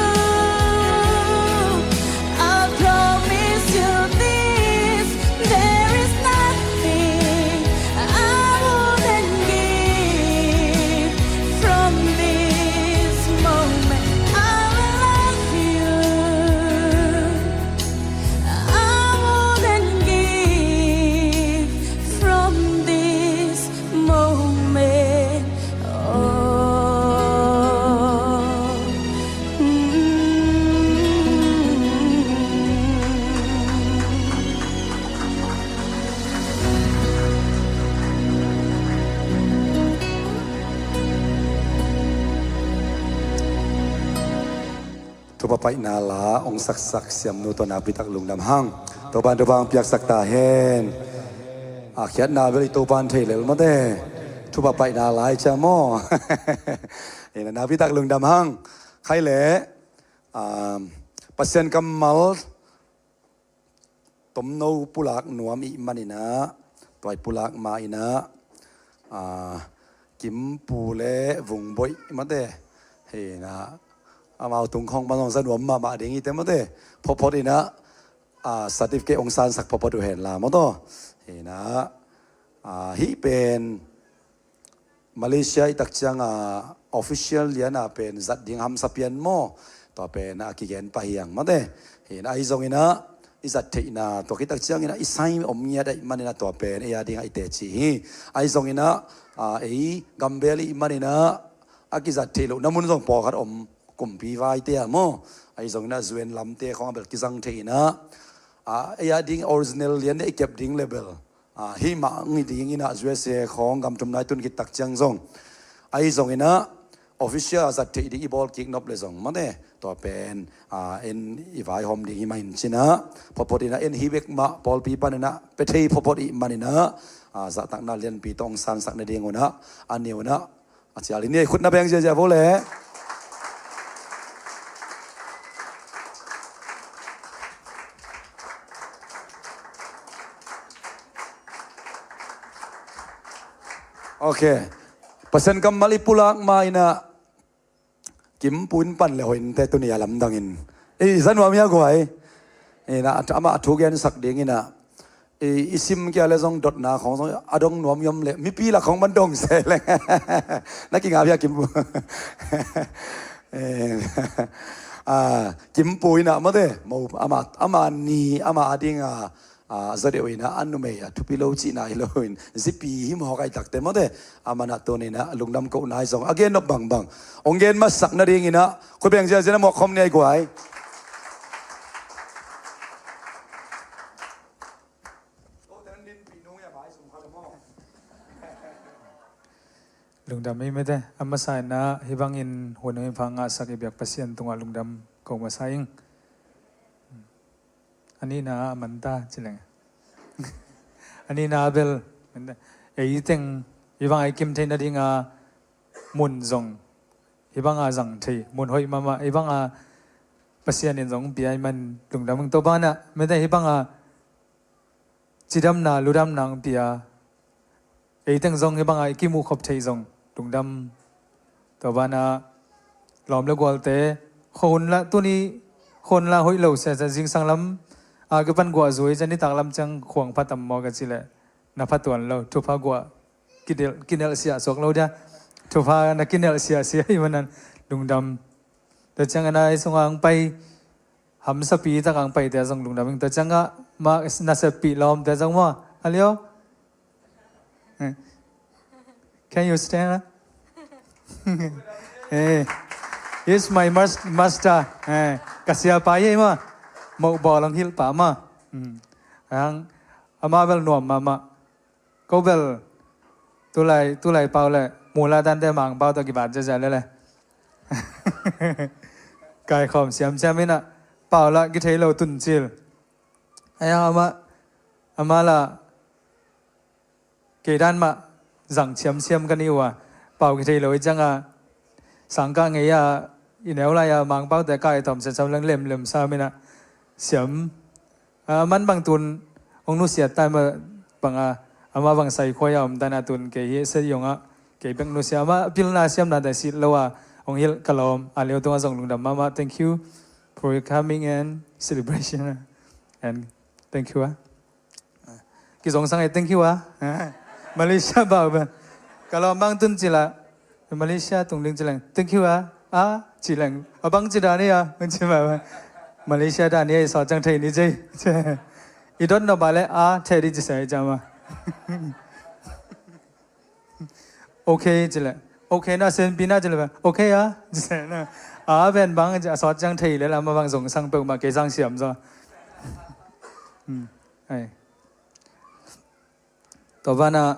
I promise you this, there is nothing I wouldn't give from this moment. I will love you. I wouldn't give from this moment on. Thupha paihna la ong saksak siamnu tawh nakpi tak lungdam hang. Topan thupha hong piaksak ta hen. A khiatna bel i Topan thei lel mawte. Thupha paihna la i ciang maw. Ina nakpi tak lungdam hang. Khai le, um, Pasian kammal tomno pulak nuam ih maninah, tua i pulak ma inah, a, Kimpu le Vungboih mate, hinah, amau tung khawng pan zong za nuam mahmah ding ite mate, photphot inah, a, certificate ong sansak photphot uh hen la maw taw. Hinah, a, hih pen Malaysia i tak cianga official liana pen zat ding hamsa pian maw? Tua pen a kigen pah hiang mate. Hinah ahi zonginah i zat theihna tua kitak cianginah i sai om ngiat ahih maninah tua pen ei a dingah i teci hi. Ahi zonginah, a, ei gambel ih maninah a kizat theih lohna mun zong pawlkhat om, kumpi vaite ah maw? Ahi zonginah U N lamte khawng a bel kizang theihinah, a, ei a ding original lian deh i kep ding le bel a, hih mah ngi dinginah U S A khawng gam thumna i tun khit tak ciang zong. Ahi zonginah official a zat theih ding i bawl kik nop le zong mate. Tua pen, a, en i vaihawm ding hi mah in cinah, photphot inah en hih bek mah pawlpi paninah pia thei photphot ih maninah, a, zahtakna lianpi tawh ong sansak nadingunah a niunah a cial in i khutna beng ziazia vo le. Ok. Pasian kammal i pulak ma inah Kimpu in pan le hoih inte tuni a lamdangin. Ei, za nuam hia guai. Inah, amah a thu gensak dinginah, i, i sim kia le zong dotna khawng zong a dong nuam hiam le mipi lak khawng man dong se leng. Na kingap hia Kimpu? Eh, a, Kimpu inah mate mo ama, ama ni ama a dinga a, zaw deuh in ah, a numei a thupi lo cihna hi lo in, zipi hi mawk a, i takte mawte. A man ah tuni in ah lungdam kohna hi zong a gen nop bangbang hong gen masak nading in ah, khutbeng ziahziah in ah mawk khawm ni a, i guai. Lungdam ei mete, a masa in ah hih bangin hun hong pha ngahsak i biak Pasian tungah lungdam ko masa ing. A nihna ah a man ta ci leng. A nihna ah bel, ei teng hih bang a i kim theih nading a mun zong hih bang a zang thei, mun hoih mahmah, hih bang a Pasian in zong pia ahih man lungdam ing. Tua banah mete, hih bang a cidamna ludamna hong pia, ei teng zong hih bang a i kimuh khop theih zong lungdam. Tua banah lawm le gualte, khuahun lah tuni, khuahun lah hoih lo sia sia, zingsang lam a kipan guah zui cia, nitak lam ciang khuang pha tam maw ka cih leh na pha tuan lo, thupha guah kinelh, kinelh siah suak lo dia, thupha na kinelh siah sia ahih manin lungdam. Tua ciangin a i sungah hong pai, hamsapi tak a hong paite zong lungdam ing. Tua ciangah mah naseppih lawmte zong maw, a lio? Eh. Can you stand up? Eh. He's my mas-, master. Eh. Ka siapa hi ei maw. Moh bawl hong hilh pa maw. Hmm. Ang, amah bel nuam mahmah. Ko bel tulai, tulai pau le, mula tante Mangpau tawh kibat ziahziah lele. Kaikhawm siamsiam in ah, pau lah kithei lo tuncil. Ai, amah, amah lah kei dan mah zang siamsiam ka hi uh a, pau kithei lo i ciangah, sangkah ngei a, i neu lai a Mangpaute kai tawm siamsiam leng lemlem sam in ah, siam. A, man bang tun hong nusiat tai mah bang a, amah bang Saikhuai a om tai na, tun kei hi Seti zongah kei bek nusia, amah pilna siamnate sit lo a hong hilh ka lawm, a lio tungah zong lungdam mahmah. Thank you for your coming and celebration. And thank you, ah. Kizongsang ei, thank you, ah. Malaysia bau ben. Ka lawm bang tun ci lah, Malaysia tung ding ci leng, thank you, ah. Ah, ci leng, a bang ci dan hi a, bang ci mah bang. Malaysia dan hi a, i sawt ciang thei ni ci. I dot nop a leh, ah, thei di ci sa hi ciang mah. Ok ci leh, ok na, senpi na ci leh, ok, ah, ci leh na. Ah, ben bang ci, a sawt ciang thei leh, lam a bang zongsang peuhmah, kei sang siam zaw. Hmm. Ai. Tua banah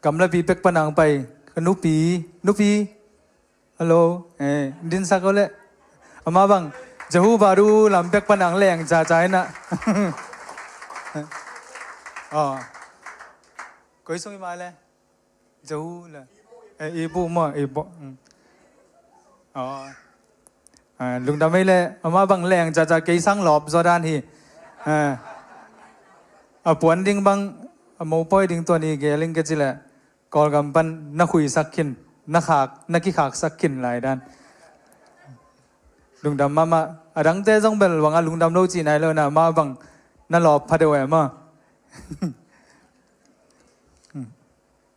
gamlapi pek pan a hong pai ka nupi, nupi, hello, eh, dinsak o leh. Amah bang Jehu Badu lam pek pan a hong leng caca in ah. Oh. Koi sung i mah leh? Jehu le. Eh, i bu maw, i bu. Hmm. Oh. Ah, lungdam ei leh, amah bang leng caca, kei sang lawp zaw dan hi. Ah. A puan ding bang, a mopawi ding tua ni gel ing ka ci leh, Kawlgam pan na khuisak khin, na khak, na kikhaksak khin lai dan. Lungdam mahmah. A dangte zong bel bang a lungdam lo cih nai lo na, amah bang na lawp pha deuh e maw.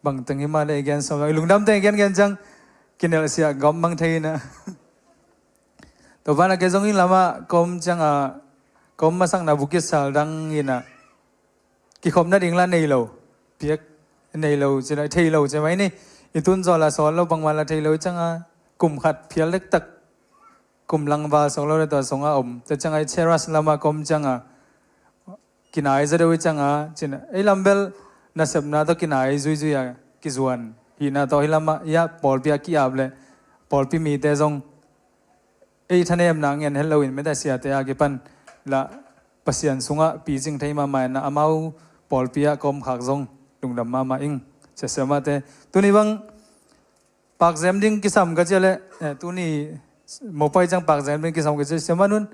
Bang teng hi mah leh i gen sawm lo, i lungdamte i gengen ciang kinelh siah gawm bang thei in ah. Tua banah kei zong hih lamah ka om ciangah, ka om masakna Bukit Sal dang in ah, kikhopna ding lah nei lo, piak nei lo ci lah, thei lo ci mai ni. I tun zaw lah sawt lo, bangmah lah thei lo ciangah, kum khat phial dektak, kum lang val sawk lo leh tua sungah om. Tua ciangah i Cheras lamah ka om ciangah, kinai zaw deuh i ciangah, ci-in ah, ei lam bel nasepna tawh kinai zuizui a kizuan hihna tawh, hih lamah i ah pawlpi a ki-ap leh pawlpi mite zong ei thanemna ngen het loin, mete, siate a kipan lah Pasian sungah picing thei mahmah in ah, amau pawlpi ah ka om khak zong lungdam mahmah ing. Sia, siamahte, tuni bang pakzem ding kisam ka ci leh, eh, tuni mopawi ciang pakzem ding kisam ka ci, siamah nu in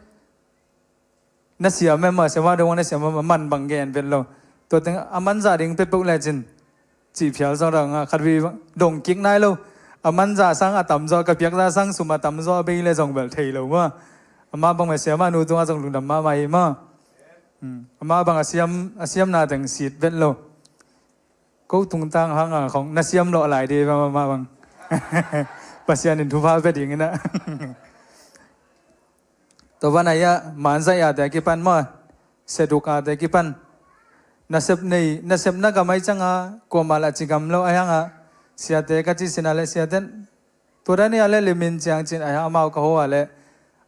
na siam e maw, siamah dong na siam e maw, man bang gen vet lo. Tua teng a man zah ding peuhpeuh lecin cih phial zaw dong a, khat vei dong kik nai lo. A man zah sang a tamzaw, ka piak zah sang sum a tamzaw a bei leh zong bel thei lo maw. Amah bang mah siamah nu tungah zong lungdam mahmah hi maw. Hmm. Amah bang a siam, a siamna teng sit vet lo. Ko tungtang hang a khong na siam lawh lai ding bang, amah bang. Pasian in thupha pia ding in ah. Tua banah i ah, manzai a te a kipan maw, Seduka te kipan nasep nei, nasepna gam ahi cianga kuamah lah ci ngam lo ahi hanga, siate ka ci sinah le siaten tua dan hi a le limin ciang cin ahi amau ka ho a le,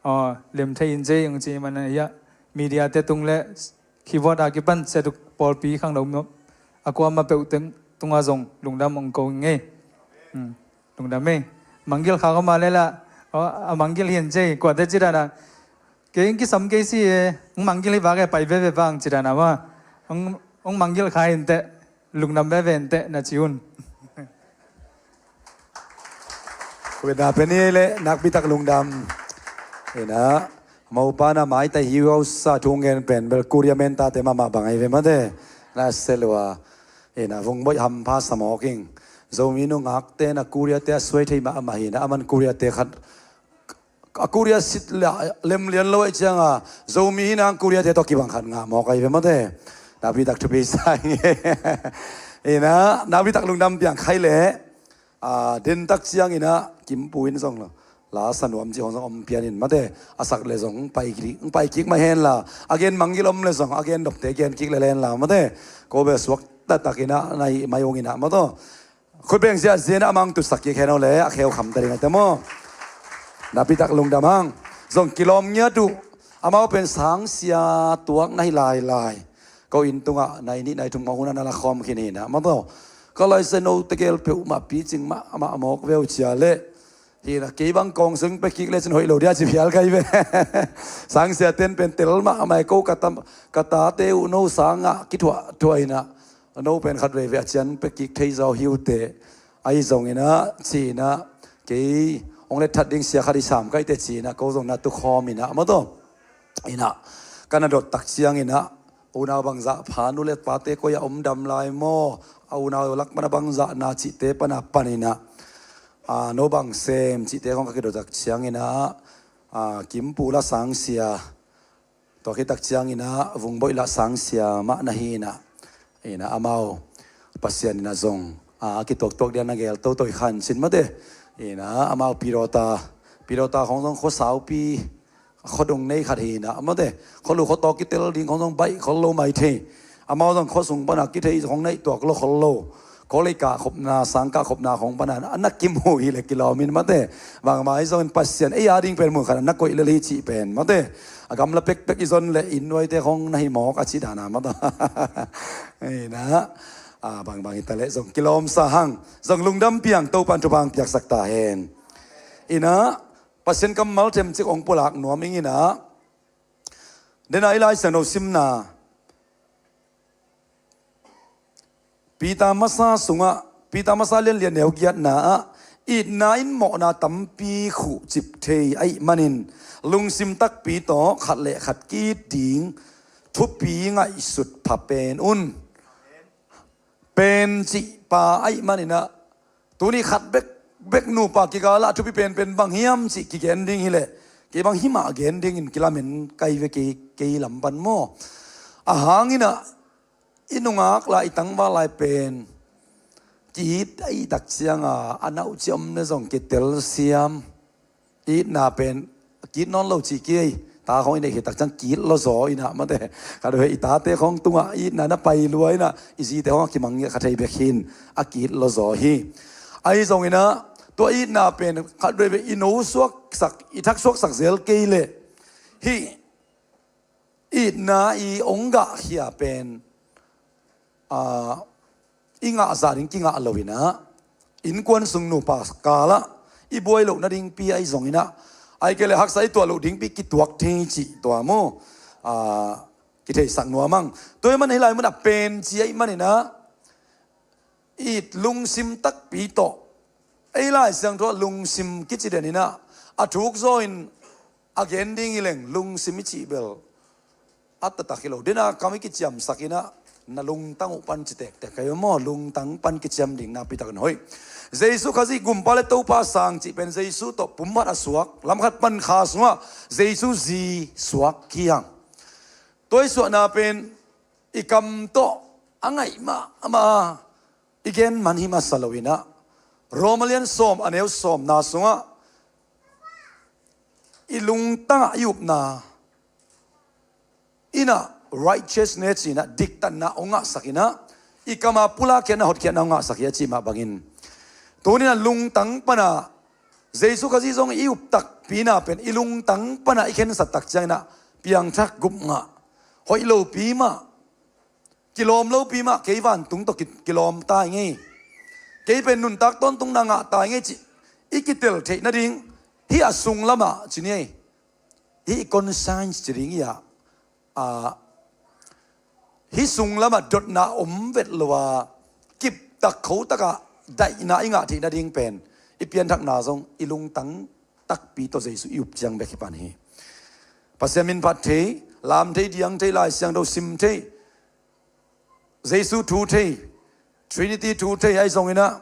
aw, lim thei in cei ang ci man ahi a, media te tung le keyboard a kipan Seduk pawlpi khangno a kuama peuh teng tunga zong lungdam ong ko ngei. Lungdam ei. Manggil kha koma lela, aw, a manggil hin cei kuate ci dana. Kei ing kisam kei si e, ong manggil hi vak e, pai veve vang ci dana ma. Ong, ong manggil kha hinte, lungdam veve hinte na ci un. Kuina peni le nakpi tak lungdam. Ina, maupa na maitai hiu hausa thungen pen bel Korea men tate mama bang ai ve mate. Na selua. Ina, vungboih hampha samawking. Zomi nungakte na Korea te a suai thei mahmah hina, aman Korea te khat a Korea sit la lem lian lo ahi cianga Zomi hina ang Korea te tawh kibang khat ngah mawk ahi ve mate. Nakpi tak thupi sa ing e. Ina, nakpi tak lungdam piang khai le. A, den tak ciang ina Kimpu in zong lo la sanuam ci hong zong om pian in mate. A sak le zong pai kik, pai kik mai hen la. A gen manggil om le zong a gen dopte gen kik le len la mate. Ko bel suak taktak ina na hi mai ung ina mato. Khutbeng ziahziah in amang tutsak kik hen aw le a kheu kham ta ding a te maw. Nakpi tak lungdam hang. Zong kilawm ngiat uh. Amau pen sangsia tuak na hi lailai. Ko inn tungah nai nih nai thum ngawh hunah na la khawm khin hinah maw taw. Ka laise no tegel peuhmah picing mah amah mawk veu cia leh. Hinah kei bang kawng sung pekik le cin hoih lo dia ci phial kai ve. Sangsia ten pen tel mah amah ko ka tam, ka tate uh no sangah kithuah thuah hinah. No pen khat veve a cian pekik thei zaw hiute. Ahi zonginah cinah kei hong let that ding sia khat i sam kaihte cinah ko zong na tukhawm inah maw taw. Inah ka na dot tak cianginah unau bangzah phan u le pate koi a om dam lai maw, a unau lak pana bangzah na cihte pana paninah, a, no bang sem cihte khong ka kidot tak cianginah, a, Kimpu la sangsia, tua khit tak cianginah Vungboih la sangsia mah na hinah, inah amau Pasian inah zong, a, a kituaktuak dia na gel toto i khan cin mate. Inah amau Pidawta, Pidawta khong zong khuasaupi khuadong nei khat hinah mate. Khualu khuataw kitel ding khong zong baih khol lo mai thei. Amau zong khuasung pana kithei khong neih tuak lo khol lo. Khualei kah khopna, sang kah khopna khong pana a na kimu hi le kilawm in mate. Bangmah hi zongin Pasian ei a ding pen mun khat a na koih lel hi cih pen mate. A gamla pekpek i zon le inn nuaite khong na hi mawk a cih dana mate. Inah, a, bangbang hi ta leh zong kilawmsa hang. Zong lungdam piang Topan thupha piaksak ta hen. Inah Pasian kammal themcik ong pulak nuam ing inah. Dena i Lai Siangtho simna Peter masa sungah, Peter masa lianlian neu giatna ah itna in mawhna tampi khuhcip thei ahih manin lungsim takpi tawh khat le khat ki-it ding thupi ngaihsut pha pen un. Pen cih pa ahih maninah tuni khat bek bek nupa kikal ah thupi penpen bang hiam cih kigen ding hileh kei bang himah gen dingin kilamen kai ve kei, kei lam pan maw. A hanginah i nungak lai i tangval lai pen ki-it a ihtak cianga a nauh cia om le zong kitel siam. Itna pen ki-it nawn lo cih kei. Ta khong i neih khit tak ciang ki-it lawzaw inah mate. Khat vei i tate khong tungah itna na pai lua inah i zite khong a kimang ngiat kha thei bek hin a ki-it lawzaw hi. Ahi zonginah tua itna pen khat vei vei i no suaksak, i thak suaksak zel kei leh hih itna i ong gahkhia pen, a, i ngahzah ding kingah loinah innkuan sung nupa kalah i buai loh nadingpi ahi zonginah ai kei le haksa i tuah loh dingpi kituak thei cih tua maw, a, kitheisak nuam ang. Tua i man hih lai munah pen ci ahih maninah it lungsim takpi tawh ei Lai Siangtho ah lungsim kici deninah a thuk zawin a gen ding hi leng lungsim i cih bel a taktak hi lo. Dena kam i kiciamsak inah na lungtang uh pan ci tektek kai maw, lungtang pan kiciam ding nakpi takin hoih. Jesu Khazih gumpa le Topa sang cih pen Jesu tawh pumhat a suak, lamkhat pan kha sungah Jesu zi suak hi hang. Tua i suahna pen i kam tawh a ngaih mahmah a i gen man hi masa loinah Roma lian sawm a neu sawmna sungah i lungtangah i upna inah righteousness inah diktatna hong ngahsak inah i kama pulakhiatna hotkhiatna hong ngahsak hi a cih mah bangin, tuninah lungtang pana Jesu Khazih zong i uptakpina pen i lungtang pana i khensat tak cianginah piangthak gupngah, hoih lopi mah, kilawm lopi mah, kei vantung tawh ki- kilawm ta i ngei, kei pen nuntak tawntungna ngah ta i ngei cih i kitel theih nading, hih a sunglamah ci ni ei, hih i conscience ci ding hi a, a, hih sunglamah dotna om vet lo a, kiptak khotakah daihna i ngah theih nading pen i pianthakna zong i lungtang takpi tawh Jesu i up ciang bek hi pan hi. Pasian min phat thei, lam thei, diang thei, Lai Siangtho sim thei, Jesu thu thei, Trinity thu thei ahi zonginah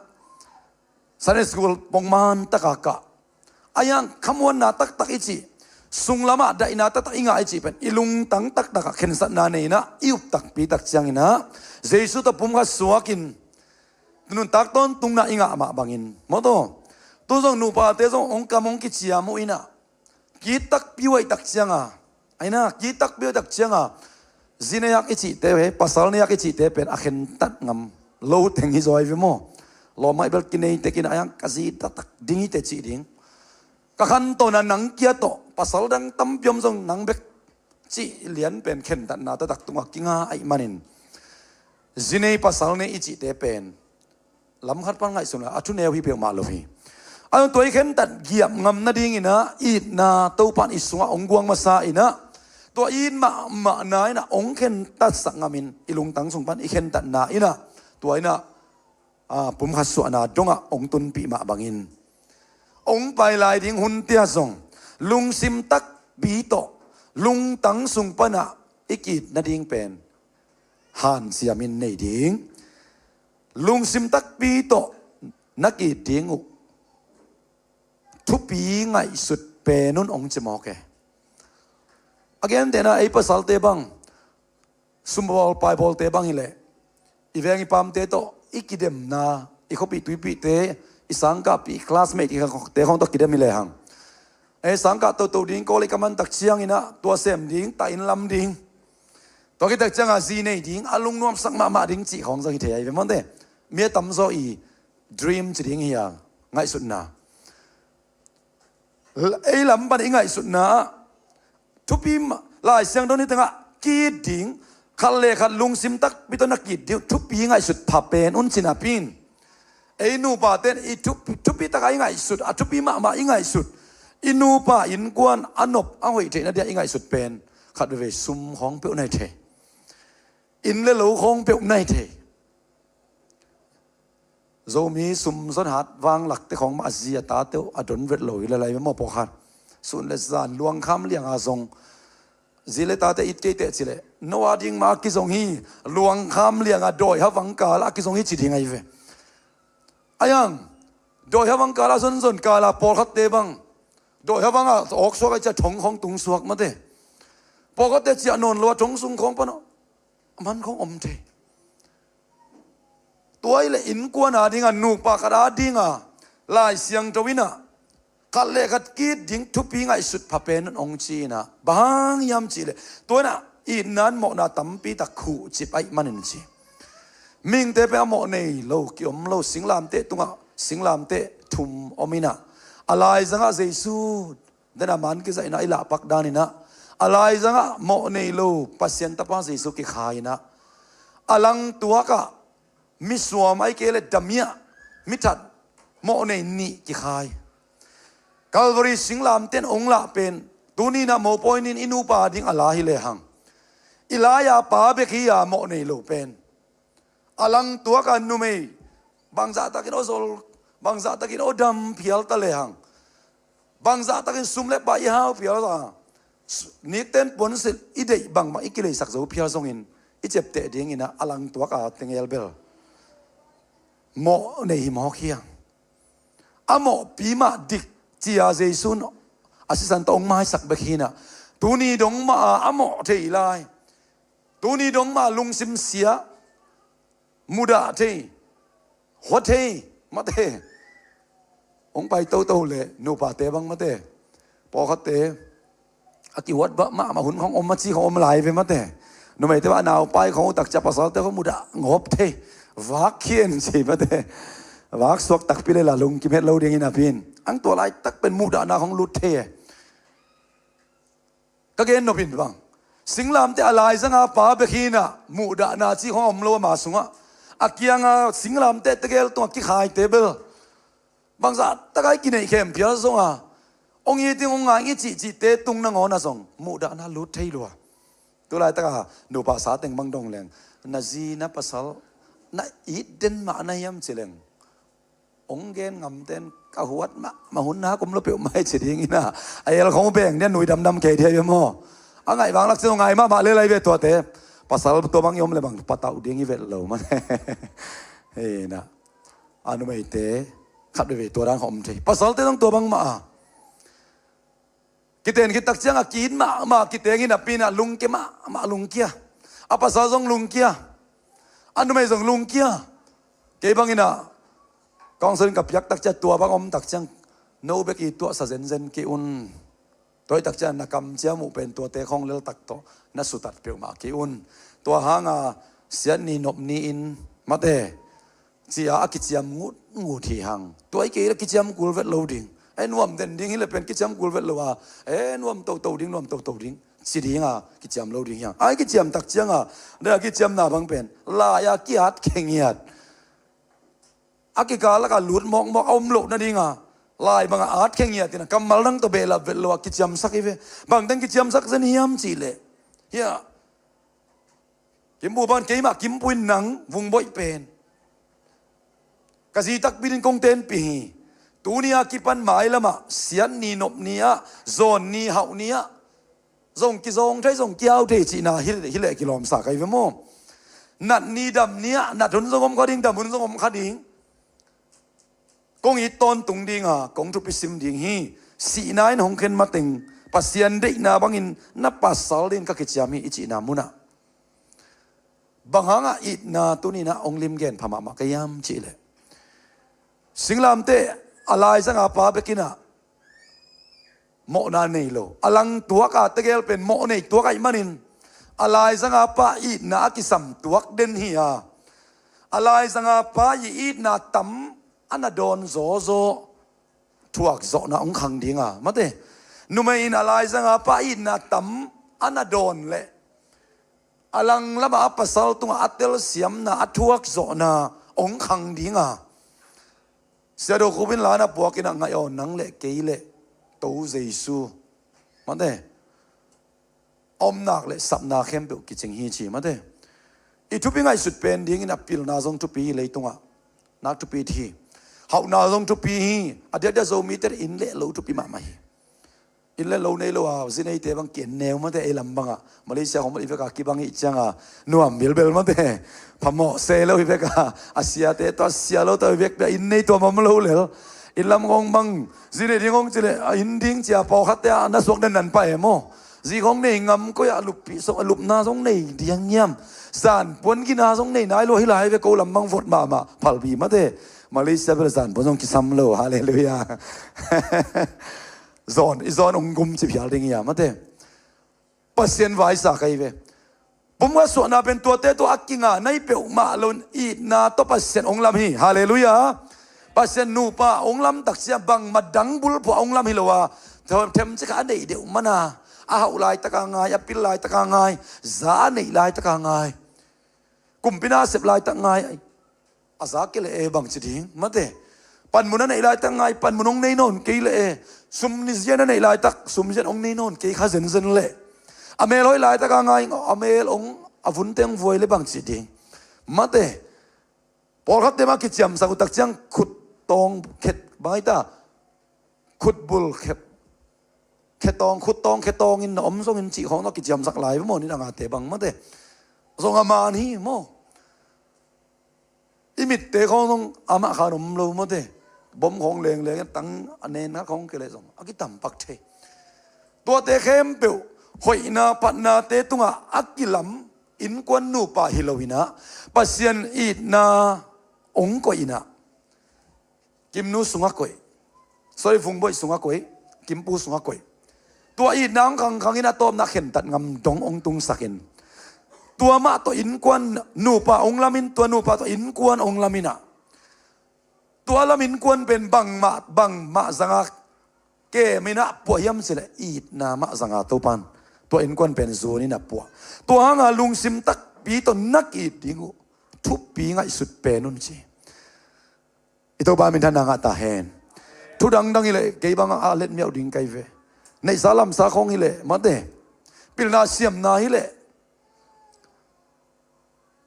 Sunday school pongman taka kah, a hiang khamuanna taktak i cih, sunglamah daihna taktak i ngah i cih pen i lungtang taktakah khensatna nei inah i up takpi tak cianginah Jesu tawh pumkhat suakin nuntak tawntungna i ngah mah bangin, mawtaw, tu zong nupate zong hong kam hong kiciam uh inah, kit takpi uh aih tak cianga, aina, kit takpi uh aih tak cianga, zi nei hak i cihte, he, pasal nei hak i cihte pen a khentat ngam lo teng hi zaw hi ve maw? Lawm aih bel kinei tekin a hiang ka zi taktak ding hi te cih ding. Ka khantohna nang kia tawh pasal dang tampi om zong nang bek cih lian pen khentatna taktak tungah kinga aih manin, zi nei pasal nei i cihte pen lam khat pan ngaihsun la a thuneu hi peuhmah lo hi. A tua i khentat giap ngam nadinginah itna Topan i sungah hong guang masa inah, tua it mahmahna inah hong khentatsak ngamin i lungtang sung pan i khentatna inah, tua inah, a, pumkhat suahna dongah hong tunpih mah bangin, hong pai lai ding hunte ah zong lungsim takpi tawh lungtang sung panah i kit nading pen hanciamin nei ding. Lungsim takpi tawh na kit ding uh thupi ngaihsut pen un hong ci mawk e. A gentehna ei pasalte bang, sumbawl paibawlte bang hileh, i veng i pamte tawh i kidemna, i khuapih tuipihte, i sangkahpih, i classmate, i khangkhokte khawng tawh kidem hi lehang, ei sangkah toto ding, college ka man tak cianginah tua sem ding, ta inn lam ding, tua khit tak cianga zi nei ding, a lungnuamsak mahmah ding cih khawng zong hi thei ahi ve mawte. Mi a tamzaw i dream ci ding hi a, ngaihsutna. Ei lam pan i ngaihsutna ah thupi mah, Lai Siangtho ni tengah kit ding, khat le khat lungsim takpi tawh na kit ding uh thupi ngaihsut pha pen un ci napi in, ei nupa ten i thupi, thupi takah i ngaihsut, a thupi mahmah i ngaihsut, i nupa innkuan a nop a hoih theihna dia i ngaihsut pen khat veve sum khawng peuh na hi thei. Inn le lo khawng peuh na hi thei. Zomi sum zon hat vanglakte khawng mah a zi a tate uh a don vet lo hi le lai ve maw pawlkhat. Sun le zan luangkham lianga zong zi le tate it kei teh cileh, no a ding mah a kizong hi, luangkham lianga dawi havang kal a kizong hi ci ding ahi ve. A hiang, dawi havang kal a zonzon kala pawlkhatte bang, dawi havanga awksuak a cia thong khawng tungsuak mate. Pawlkhatte cia nawn lo a thong sung khawng pan a man khawng om thei. Tua i le innkuan a dinga, nupa khat a dinga, Lai Siangtho inah khat le khat kit ding thupi ngaihsut pha pen un hong ci inah, bang hang hiam cihleh, tua inah itna in mawhna tampi tak khuhcip aih manin ci. Mihingte pen a mawh nei lo, kiom lo, singlamteh tungah singlamteh thum om inah, a laizangah Jesu dena man kizaihna i lahpak daninah, a laizangah mawh nei lo Pasian Tapa Jesu kikhai inah, a langtuakah misuam ahi kei le damiah mithat mawh nei nih kikhai. Calvary singlamteh in hong lah pen, tuninah mopawi nin i nupa ding a la hi lehang, i lai-a pa bek hi-a mawh nei lo pen, a langtuaka numei bangzahtakin aw zol, bangzahtakin aw dam phial ta lehang, bangzahtakin sum le pai i hau phial ta, nikten puansilh i deih bangmah i kileisak zo phial zongin, i ciapteh dinginah a langtuaka tengel bel mawh nei hi mawk hiang. A mawhpi mah dik cia Jesu in a sisan tawh hong maisak bek hinah, tuni dong mah a mawh thei lai, tuni dong mah lungsim sia, mudah thei, hua thei mate. Hong pai toto le nupate bang mate, pawlkhatte a kihuat bah mahmah hun khawng om a ci khawng om lai ve mate. Numeite bang a naupai khong uh takcia pasalte khong mudah ngawp thei. Vak khian ci mate. Vak suak takpi le la lungkim het lo ding hi napi in, ang tua laitak pen mudahna khong lut thei e. Ka gen nop in bang, singlamteh a laizanga pa bek hi inah, muhdahna cih khong a om lo ama sungah. A kianga singlamteh tegel tungah kikhaite bel bangzah takai kineih khemphial zonga, hong it ding hong ngai ing i cihcihte tung nangawnah zong muhdahna lut thei lua. Tulaitaka nupa sa teng bang dong leng, na zi na pasal na it den mah na hiam ci leng, hong gen ngamten ka huat mahmah hun na kum lo peuhmah hi ci ding inah, a el khong beng dia nui damdam kei dia ve maw. A ngaih vang lak cin hong ngai mahmah le lai ve tuate. Pasal tua bang i om le bang patauh ding i vet lo mah. Hei inah, a numeite khat veve tua dan khong om thei. Pasalte zong tua bangmah a kiten khit takcianga ki-it mahmah, kiteng hi napi inah lungkia mahmah, lungkia. A pasal zong lungkia, a numei zong lungkia. Kei bang inah counsel in ka piak takcia tua bang om takciang, no bek i tuahsa zenzen kei un. Tua hi takciang na kamciam uh pen tuate khong leltak tawh na sutat peuhmah kei un. Tua hanga siat ni nop ni in mate cia a kiciam ngutngut hi hang. Tua hi kei le kiciam kul vet lo ding. E nuam den ding hi le pen kiciam kul vet lo a, e nuam toto ding, nuam toto ding ci dinga kiciam lo ding hi hang. Ai kiciam takcianga, na kiciamna bang pen lai-a ki-at khengiat, a kikal laka lut mawkmawk a om loh nadinga, lai banga at khengiat inah kammal dang tawh behlap vet lo a kiciamsak hi ve. Bangteng kiciamsak zen hiam cihleh, hia, Kimbu bang keimah Kimpu in nang Vungboih pen ka zi takpi din kong tenpih hi. Tuni a kipan mailamah siat ni nop ni ah, zawn ni hauh ni ah zong kizawng thei, zong kiau thei cihna hi, hileh kilawmsa kai ve maw. Nat ni dam ni ah, nat hun zong om kha ding, dam hun zong om kha ding. Kong it tawntung dinga kong thupi sim ding hi. Sihna in hong khen mateng Pasian deihna bangin na pasal dingin ka kiciam hi i cihna munah, bang hangah itna tuninah hong limgen pha mahmah ka hiam cihleh, singlamteh a laizanga pa bekinah mawhna nei lo. A lang tuaka tegel pen mawh nei tuak ahih manin a laizanga pa itna a kisam tuak den hi a, a laizanga pa i itna tam a na dawn zawzaw thuak zawhna hong khang dinga mate, numei in a laizanga pa itna tam a na dawn leh a lang lamah a pasal tungah a telsiamna a thuak zawhna hong khang dinga. Siado Khupin la na puakinah ngaih aw, nang le kei le To Jesu mate a omnak le sapna khempeuh kicing hi ci mate. I thupi ngaihsut pen dingin a pilna zong thupi hi, leitungah nak thupi hi. Hauhna zong thupi hi. A diakdiak Zomite in le lo thupi mahmah hi. In le lo nei lo a, zi neite bang ki-en neu mate, ei lam bangah. Malaysia khong i veka kibang ih cianga nuam bilbel mate. Phamawh se lo i veka a siate tawh, a sia lo tawh i vek pia in nei tuam om lo lel. In lam khong bang zi nei ding khong cileh a in ding cia pawlkhatte a na suak den nan pah e maw. Zi khong nei ngam koi a luppi song a lupna zong nei diang ngiam. Zanpuan gina zong nei nai lo hi lai ve, ko lam bang vot mahmah phalbi mate. Malaysia bel zanpuan zong kisam lo. Halleluiah. Zawn i zawn hong gum ci phial ding ia mate. Pasian vaisa ka hi ve. Pumkhat suahna pen tuate tawh a kinga nai peuhmah lo in itna tawh Pasian hong lam hi. Halleluiah. Pasian nupa hong lam takcia bangmah dang bulphuh a hong lam hi lo a, themcik kha a neih deuh mana, a hauh laitaka ngai, a pil laitaka ngai, za a neih laitaka ngai, kumpi na a sep laitak ngai. A za kei le e bangci ding mate. Panmun a neih laitak ngai, panmun hong nei nawn kei le e. Sum nizian a neih laitak sum zian hong nei nawn kei kha zenzen le, a mel hoih laitaka ngai, a mel hong a vunte hong vuai le bangci ding mate. Pawlkhatte mah kiciamsak uh takciang khuttawng khet bang aita, khutbul khet, khetawng, khuttawng khetawng in na om zongin cih khawng tawh kiciamsak lai ve maw, ni dangate bang mate. Zong a man hi maw. I mitte khawng zong amah khan om lo mate. Bom khawng lengleng in tang a nen kha khawng kei leh zong a kitampak thei. Tuate khempeuh hoihna phatnate tungah a kilam innkuan nupa hi loinah Pasian itna hong koihinah, Kimnu sungah koih, sorry, Vungboih sungah koih, Kimpu sungah koih. Tua itna hong khangkhangin a tawpna khentat ngam dong hong tungsakin, Tua mah tawh innkuan nupa hong lamin, tua nupa tawh innkuan hong lamin ah, tua lam innkuan pen bangmah, bangmah zangah keminah puah hiam cileh itna mah zanga Topan tua innkuan pen zunin a puah. Tua hanga lungsim takpi tawh nak it ding uh thupi ngaihsut pen un ci. I Topa minthanna ngah ta hen. Thu dangdang hileh kei bangah a let miauh ding kai ve. Neihsa lamsa khong hileh mate, pilna siamna hileh,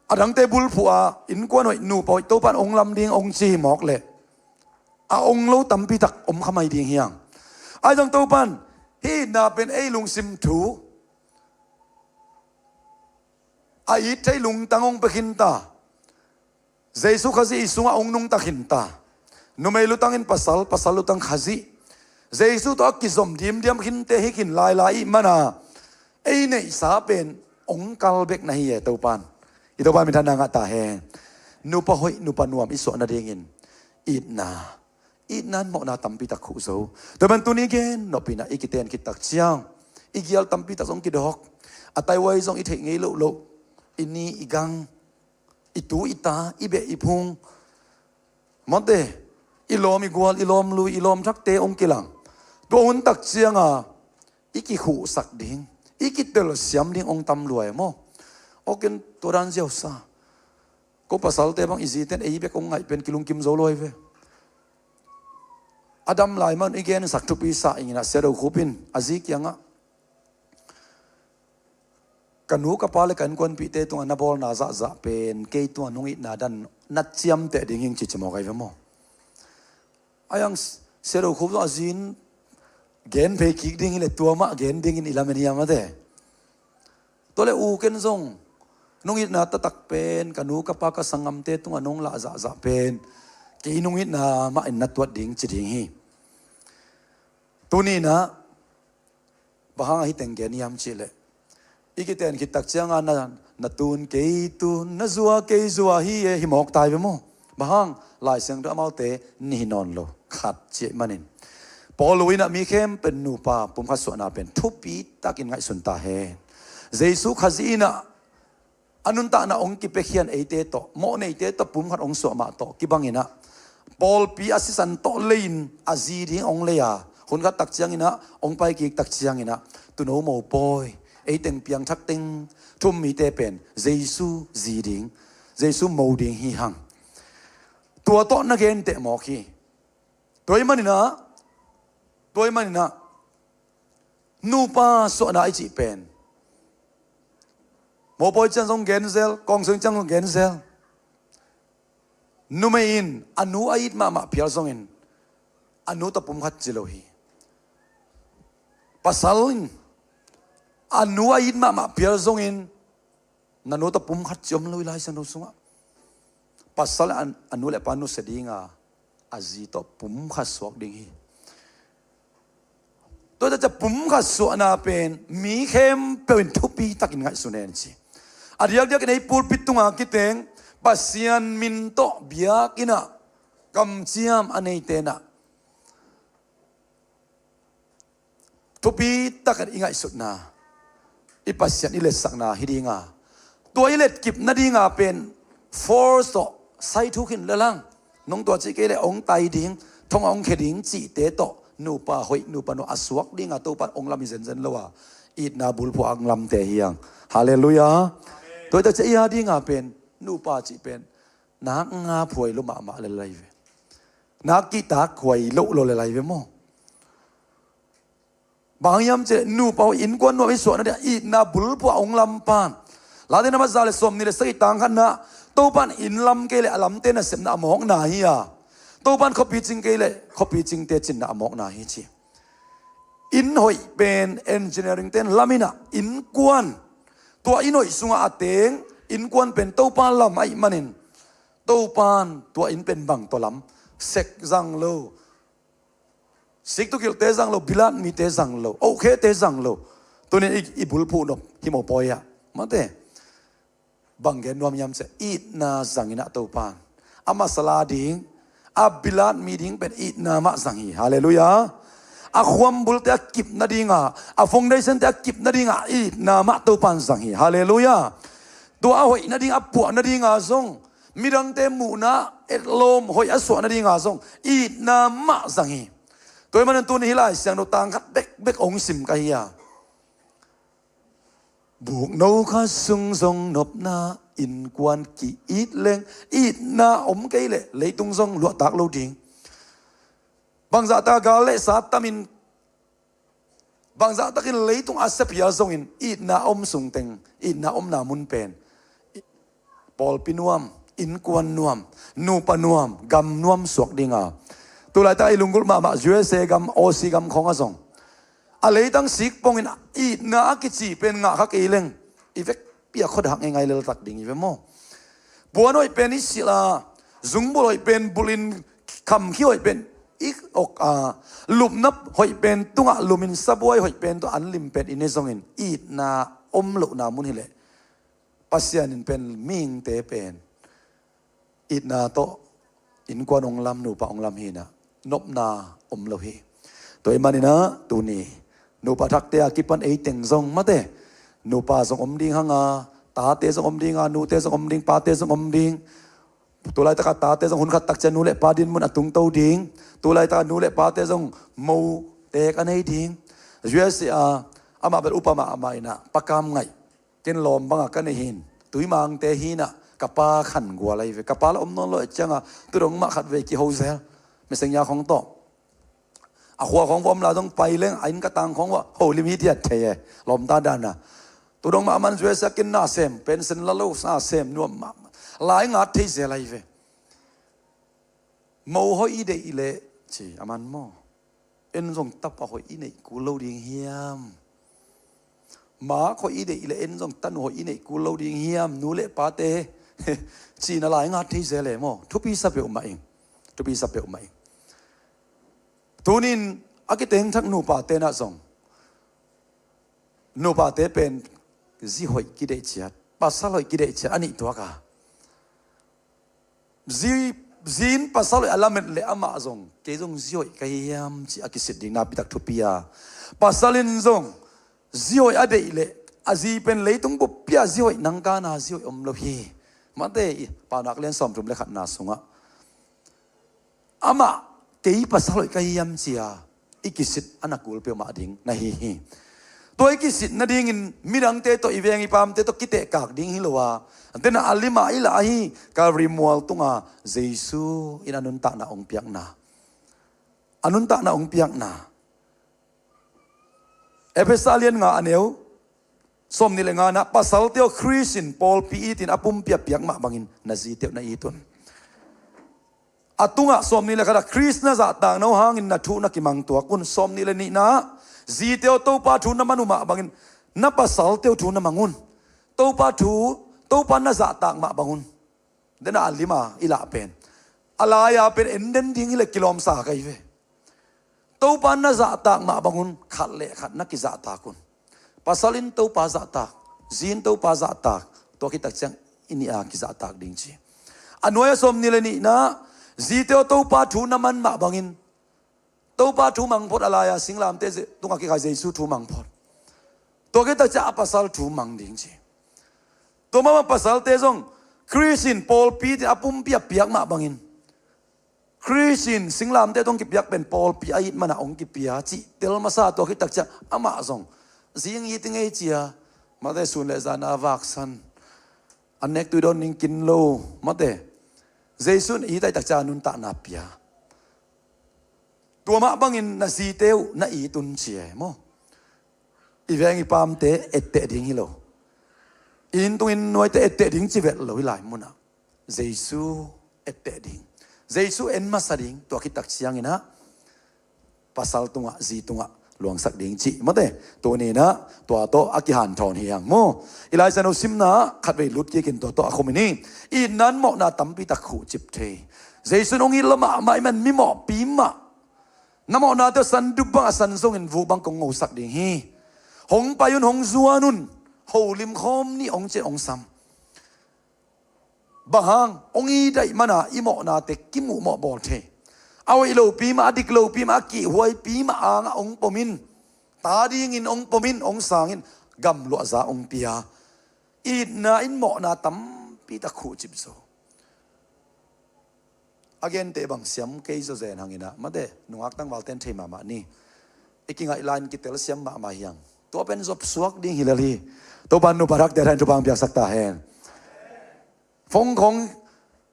a dangte bulphuh a innkuan hoih nupa hoih Topan hong lam ding hong ci hi mawk leh, a hong lo tampi tak om kha mai ding hiang. Ahi zong Topan hih itna pen ei lungsim thu a it thei lungtang hong pia khin ta. Jesu Khazih i sungah hong nungta khin ta. Numei lutangin pasal, pasal lutang Khazih, Jesu tawh a kizom dimdiam khinte hi khin lailai ih mana ei neihsa pen hong kal bek na hi e Topan. I Topa minthanna ngah ta hen. Nupa hoih nupa nuam i suah nadingin itna, itna in mawhna tampi tak khuh zo. Tua ban tuni gen nopina i kiten khit tak ciang i gial tampi tak zong kidawk, a taiwai zong i theih ngei loh loh, i ni i gang, i tu i ta, i beh i phung, mawte, i lawm i gual, i lawm lui, i lawm thakte hong kilang. Tua hun tak cianga i kikhuhsak ding, i kitelsiam ding hong tam lua e maw? Awken tua dan ziausa. Ko pasalte bang i ziten ei bek hong ngaih pen kilungkim zo lua hi ve. A dam lai man i gensak thupi sa inginah Sia Do Khup in a zi kiangah, ka nu ka pa le ka innkuanpihte tungah na bawlna zahzah pen kei tungah nung itna dan na ciamteh ding hing cici mawk ahi ve maw? Ayang Sia Do Khup zong a zin gen phei kik ding hileh tua mah gen dingin i lamen hiam ate. Tua le u ken zong nung itna taktak pen ka nu ka pa ka sanggamte tungah nong lah zahzah pen kei nung itna mah in na tuat ding ci ding hi. Tuninah bang hang ahi teng gen hiam cihleh, i kiten khit tak cianga na, na tun kei tun, na zua kei zua hi e hi mawk tai ve maw? Bang hang? Lai Siangtho amaute nih hi nawn lo khat ciah manin Paul inah mi khempeuh nupa pumkhat suahna pen thupi takin ngaihsun ta hen. Jesu Khazih inah a nuntakna hong kipiakhian eite tawh, mawhneite tawh pumkhat hong suah mah tawh kibanginah pawlpi a sisan tawh leiin a zi ding hong lei a, hun khat tak cianginah hong paikik tak cianginah tuuno mopawi, ei teng piangthak teng thu-um mite pen Jesu zi ding, Jesu mo ding hi hang. Tua tawh na genteh mawk hi. Tua ih maninah, tua ih maninah nupa suahna i cih pen mopawi ciang zong genzel, kawngsung ciang zong genzel. Numei in a nu a it mahmah phial zongin a nu tawh pumkhat ci lo hi. Pasal in a nu a it mahmah phial zongin na nu tawh pumkhat ci om lo i Lai Siangtho sungah. Pasal in a nu le pa nusia dinga a zi tawh pumkhat suak ding hi. Tua tawh ciah pumkhat suahna pen mi khempeuh in thupi takin ngaihsun hen ci. A diakdiakin ei pulpit tunga kiteng Pasian min tawh biakinnah kamciam a neitenah thupi takin i ngaihsutna, i Pasian i letsakna hi dinga, tua i letkip nadinga pen force tawh sai thuk in lelang, nong tua cih kei leh hong tai ding, thong a hong khia ding cihte tawh nupa hoih nupa nuam a suak dinga Topan hong lam hi zenzen lo a, itna bulphuh a hong lamte hi hang. Halleluiah. Tua i tak ciah i a dinga pen nupa cih pen nak nga phuai lo mahmah lelai ve. Nak kihtak huai loh lo lelai ve maw? Bang hang hiam cihleh nupa hoih innkuan nuam i suahna dingah itna bulphuh a hong lam pan, Late na mat za le sawmnih le sagih tang khatna, Topan inn lam kei leh a lamte nasepna a mawkna hi a, Topan khuapi cing kei leh khuapi cingte cinna a mawkna hi ci. Inn hoih pen engineering ten laminah innkuan, tua inn hoih sungah a teng innkuan pen Topa lam ahih manin Topan tua inn pen bang tawh lam? Sek zang lo, siktukilhte zang lo, bilat mite zang lo, ohkhete zang lo. Tunin i, i bulphuh nop hi mopawi ah mate. Bang gen nuam hiam ciah itna zanginah Topan a masa la ding, a bilat mi ding pen itna mah zang hi. Halleluiah. A khuambulte a kip nadinga, a foundationte a kip nadinga itna mah Topan zang hi. Halleluiah. Tua a hoih nading, a puah nadinga zong, midangte muhna etlawm hoih a suah nadinga zong itna mah zang hi. Tua ahih manin tuni hih Lai Siangtho tang khat bekbek hong sim ka hi a, bukno khat sung zong nopna, innkuan ki-it leng itna om kei leh leitung zong luahtak lo ding. Bangzahta gal le sa tamin, bangzahtakin leitung a sepia zongin itna a om sungteng, itna a omna mun pen pawlpi nuam, innkuan nuam, nupa nuam, gam nuam suak dinga, tulaitaka i lunggulh mahmah U S A gam, Aussie gam khawng a zong a leitang sik pongin itna a kici pen ngah kha kei leng i vekpi a khuadak ngeingai leltak ding hi ve maw? Puan hoih pen i silh a, zungbulh hoih pen bulhin, khamkhia hoih pen i ok a, lupna hoih pen tungah lumin, sabuai hoih pen tawh an lim pen i ne zongin itna om lohna mun hileh Pasian in pen mihingte pen itna tawh innkuan hong lam, nupa hong lam hinah nopna om lo hi. Tua ahih maninah tuni nupa thakte a kipan ei teng zong mate, nupa zong om ding hanga, tate zong om dinga, nute zong om ding, pate zong om ding. Tulaitaka tate zong hun khat takciang nu le pa dinmun a tungto ding. Tulaitaka nu le pate zong mote ka nei ding. U S A a, amah bel upa mahmah inah, Pa Kam Ngaih, ken lawm banga ka nei hin, Tuimangte hinah ka pa khan gual ahi ve. Ka pa la om nawn lo, a cianga tudong mah khat vei kiho zel, messenger khong tawh. A khua khong va om la zong pai leng, a inn ka tang khong va holim hi diat thei e, lawmta dana. Tudong mah man zuai sia kin na sem, pension la lo na sem nuam mah, lai ngat thei zel ahi ve. Mo hoih i deih leh ci a man maw? En zong tapa hoih i neih kul lo ding hiam? Mak hoih i deih leh en zong tanu hoih i neih kul lo ding hiam? Nu le pate cihna lai ngat thei zel e maw? Thupi sa peuhmah ing. Thupi sa peuhmah ing. Tunin a kitengthak nupate nah zong, nupate pen zi hoih kideih ciat, pasal hoih kideih ciat a nih tuak a. Zi, zi in pasal hoih a lamet leh amah zong, kei zong zi hoih ka hi hiam cih a kisit ding napitak thupi a. Pasal in zong zi hoih a deih leh a zi pen leitung buppi ah zi hoih, nangkana zi hoih om lo hi. Mate i Paunak lian sawmthum le khatna sungah amah kei pasal hoih ka hi hiam cia i kisit a na kul peuhmah ding na hi hi. Tua i kisit nadingin midangte tawh, i veng i pamte tawh kitehkak ding hi lo a, antenah a lima i lah ahi, Kalvari mual tunga Jesu in a nuntakna hong piakna, a nuntakna hong piakna. Efesa lian nga a neu sawmnih le nga nah, pasalte aw, Khrist in pawlpi itin a pumpi a piak mah bangin na zite uh na it un. A tungah sawmnih le khatah, Khrist na zahtakna uh hangin na thu na kimang tuak un. Sawmnih le nihna ah, zite aw, Topa thu na man uh mah bangin na pasalte uh thu na mang un. Topa thu, Topa na zahtak mah bang un. Dena a lima i lah pen, a lai-a pen en den ding hileh kilawmsa ka hi ve. Topa na zahtak mah bang un, khat le khat na kizahtak un. Pasal in Topa zahtak, zi in Topa zahtak, tua khit takciang i nih a kizahtak ding ci. A nuai a sawmnih le nihna, zite aw, Topa thu na man mah bangin Topa thu mang phot, a lai-a singlamteh tunga kikhai Jesu thu mang phot. Tua khit takciang a pasal thu mang ding ci. Tua mahmah pasalte zong Khrist in pawlpi tin a pumpi a piak mah bangin, Khrist in singlamteh tungah kipiak pen pawlpi a it mana hong kipia cih tel masa. Tua khit takciang amah zong zi hong it i ngei cia, mate, sun le zan a vaksan, an nek tui dawn ning kin lo, mate, Jesu in it ahih takciang a nuntakna pia. Tua mah bangin na zite uh na it un ci e maw? I veng i pamte etteh ding hi lo. I inn tungin nuaite etteh ding ci vet lo, i lai munah Jesu etteh ding. Jesu en masa ding, tua khit takcianginah pasal tungah, zi tungah luangsak ding cih, mate, tuninah tua tawh a kihanthawn hi hang maw? I Lai Siangtho simna khatvei lut kikin tua tawh a khum in hi. Itna in mawhna tampi tak khuhcip thei. Jesu in hong it lo mahmah i man, mi mawhpi mah, na mawhnate uh sandup bang a san zongin vuk bang kong ngosak ding hi. Hong pai un, hong zuan un, holim khawm ni, hong cian hong sam. Bang hang? Hong it ahih mana i mawhnate kimuh mawh bawl thei. A hoih lopi mah, a dik lopi mah, a kihhuaipi mah angah hong pom in. Ta dingin hong pom in, hong sang in, gamluahza hong pia. Itna in mawhna tampi tak khuhcip zo. A gente bang siam kei zawzen hang inah, mate, nungak tangvalte in thei mahmah ni. I kingaih lai-in kitel siam mahmah hi hang. Tua pen zop suak ding hi lel hi. Topa nupa thakte thain thupha piaksak ta hen. Phone khong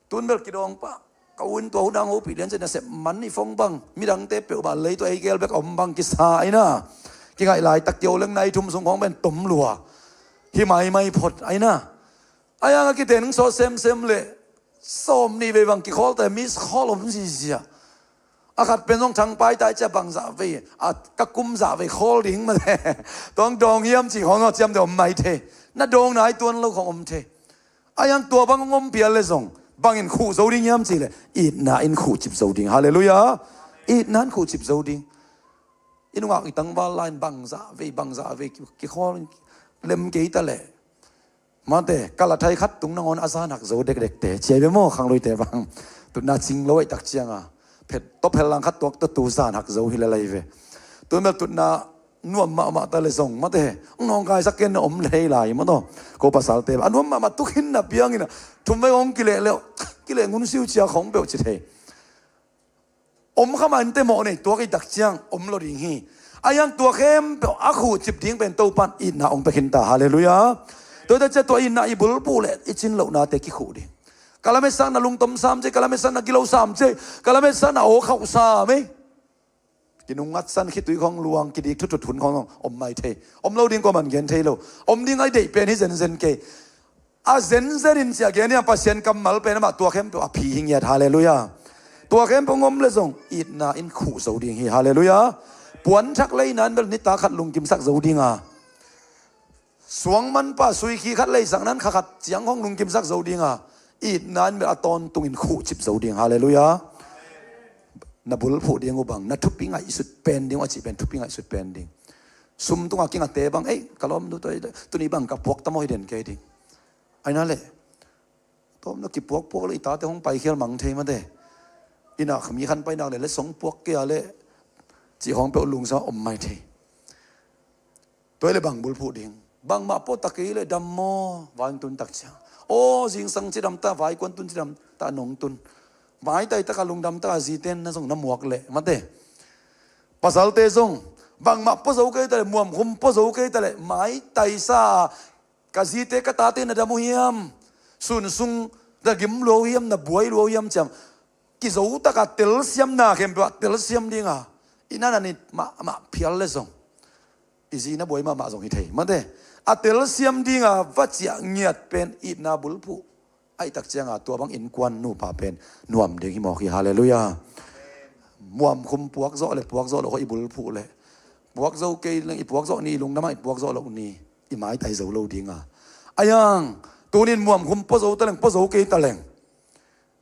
tun bel kidawng pah. Ka u in tua hun hang hopih lian ciah nasep man i phone bang. Midangte peuhmah lei tawh ei gel bek a om bang kisa inah. Kingaih laitak kio leng nai thum sung khong pen tom lua. Hi maimai phot a inah. A yang a kiten sawt semsem le sawm nih vei bang kikhawl ta, miss call om zizia. A khat pen zong thangpai ta i cia bangzah vei, a ka kum zah vei call ding mate. Tuang dawng hiam cih khong aw ciamte om mai thei. Na dawng nai tuan lo khong om thei. A yang tua bang hong om pial le zong bangin khuh zo ding hiam cih le itna in khuhcip zo ding. Halleluiah. Itna in khuhcip zo ding. I nungak i tangval lai-in bangzah vei, bangzah vei ki, kikhawl lem kei ta leh. Mate, kalathai khat tung nangawn a zan hak zo dekdekte. Ciai ve maw, khangluite bang. Tutna cing lo aih tak cianga. Phet, tawp hel lang khat tuak tawh tu zan hak zo hi lel lai ve. Tun bel tutna nuam mahmah ta le zong. Mate, nawngkaisak ken na om lei lai. Mate, ko pasalte. A nuam mahmah tu khin na piang inah. Thum vei hong kileh leh. Kileh ngun siu cia khong peuh ci thei. Om kha mah in te mawh nei tuak i tak ciang om lo ding hi. A yang tua khempeuh a khuhcip ding pen Topan itna hong pia khin ta. Halleluiah. Tua i tak ciang tua itna i bulphuh le i cin lohnate kikhuh ding. Ka lametsak na lungtom sam cei, ka lametsak na gilo sam cei, ka lametsak na aw khauh sam ei. Kinungngatsan khitui khong luang kidik thuthut hun khong om mai thei. Om lo ding kuaman gen thei lo. Om ding a i deih pen hi zenzen kei. A zenzen in cia gen hiam, Pasian kammal pen amah tua khempeuh a phi hi ngiat. Halleluiah. Tua khempeuh hong om le zong itna in khuh zo ding hi. Halleluiah. Puanthak leina in bel nitak khat lungkimsak zo dinga. Suang manpa suikhi khat leisakna in kha khat ciang hong lungkimsak zo dinga. Itna in bel a tawntungin khuhcip zo ding. Halleluiah. Na bulphuh ding uh bang, na thupi ngaihsut pen ding uh a cih pen, thupi ngaihsut pen ding. Sum tunga kingate bang, ei, ka lawm nu toi, tuni bang ka puak ta maw hi den kei ding. Aina le. Tawm na kipuakpuak le i tate hong paikhial mang thei mate. Ina mi khan painak le, le song puak kei a le. Cih hong peuh lungsa om mai thei. Tua i le bang bulphuh ding. Bangmah pua ta kei le dam maw, vai tun tak ciang. Aw, zingsang cidam ta, vaikuan tun cidam ta, nong tun. Maitai taka lungdam taka ziten na zong na muak le, mate. Pasalte zong, bangmah pua zo kei ta le, muamkhum pua zo kei ta le, maitai sa, ka zite ka tate na dam uh hiam, sun sung na gim lua uh hiam, na buai lua uh hiam ciam. Kizo taka telsiamna khempeuh ah telsiam dinga. I nana nit mahmah phial le zong. I zi na buai mahmah zong hi thei. Mate. A telsiam dinga va ciah ngiat pen itna bulphuh. Aih tak cianga tua bang innkuan nupa pen nuam ding hi mawk hi. Halleluiah. Muamkhum puak zawh le puak zawh lo khaw i bulphuh le. Puak zo kei leng i puak zawh ni, i lungdamah i puak zawh lo ni. I maitai zo lo dinga. Ayang, tunin muamkhum pua zo ta leng, pua zo kei ta leng.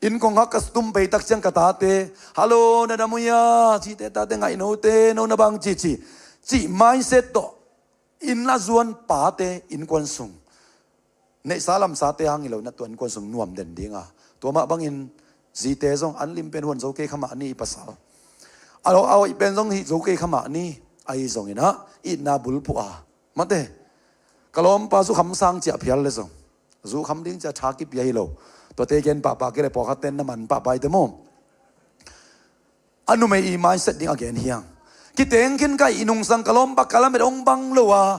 Inn kong hak ka tum pei tak ciang ka tate, "Hallo, na dam uh hia? Cite tate ngaih note, no na bang cici." Cih mindset tawh inn a zuan pate innkuan sung, neihsa lamsate hang hi lo na tua innkuan sung nuam den dinga. Tua mah bangin zite zong an lim pen huan zo kei kha mah ni i pasal. A lo a hoih pen zong hih zo kei kha mah ni. Ahi zongin ah itna bulphuh a. Mate. Ka lawmpa zu kham sang ciah phial le zong. Zu kham ding ciah tha kipia hi lo. Tuate gen pahpah kei le pawlkhat ten na man pahpah i te maw. A numei i mindset ding a gen hiang. Kiteng khin ka i nungsang ka lawmpa ka lamet hong bang lo a.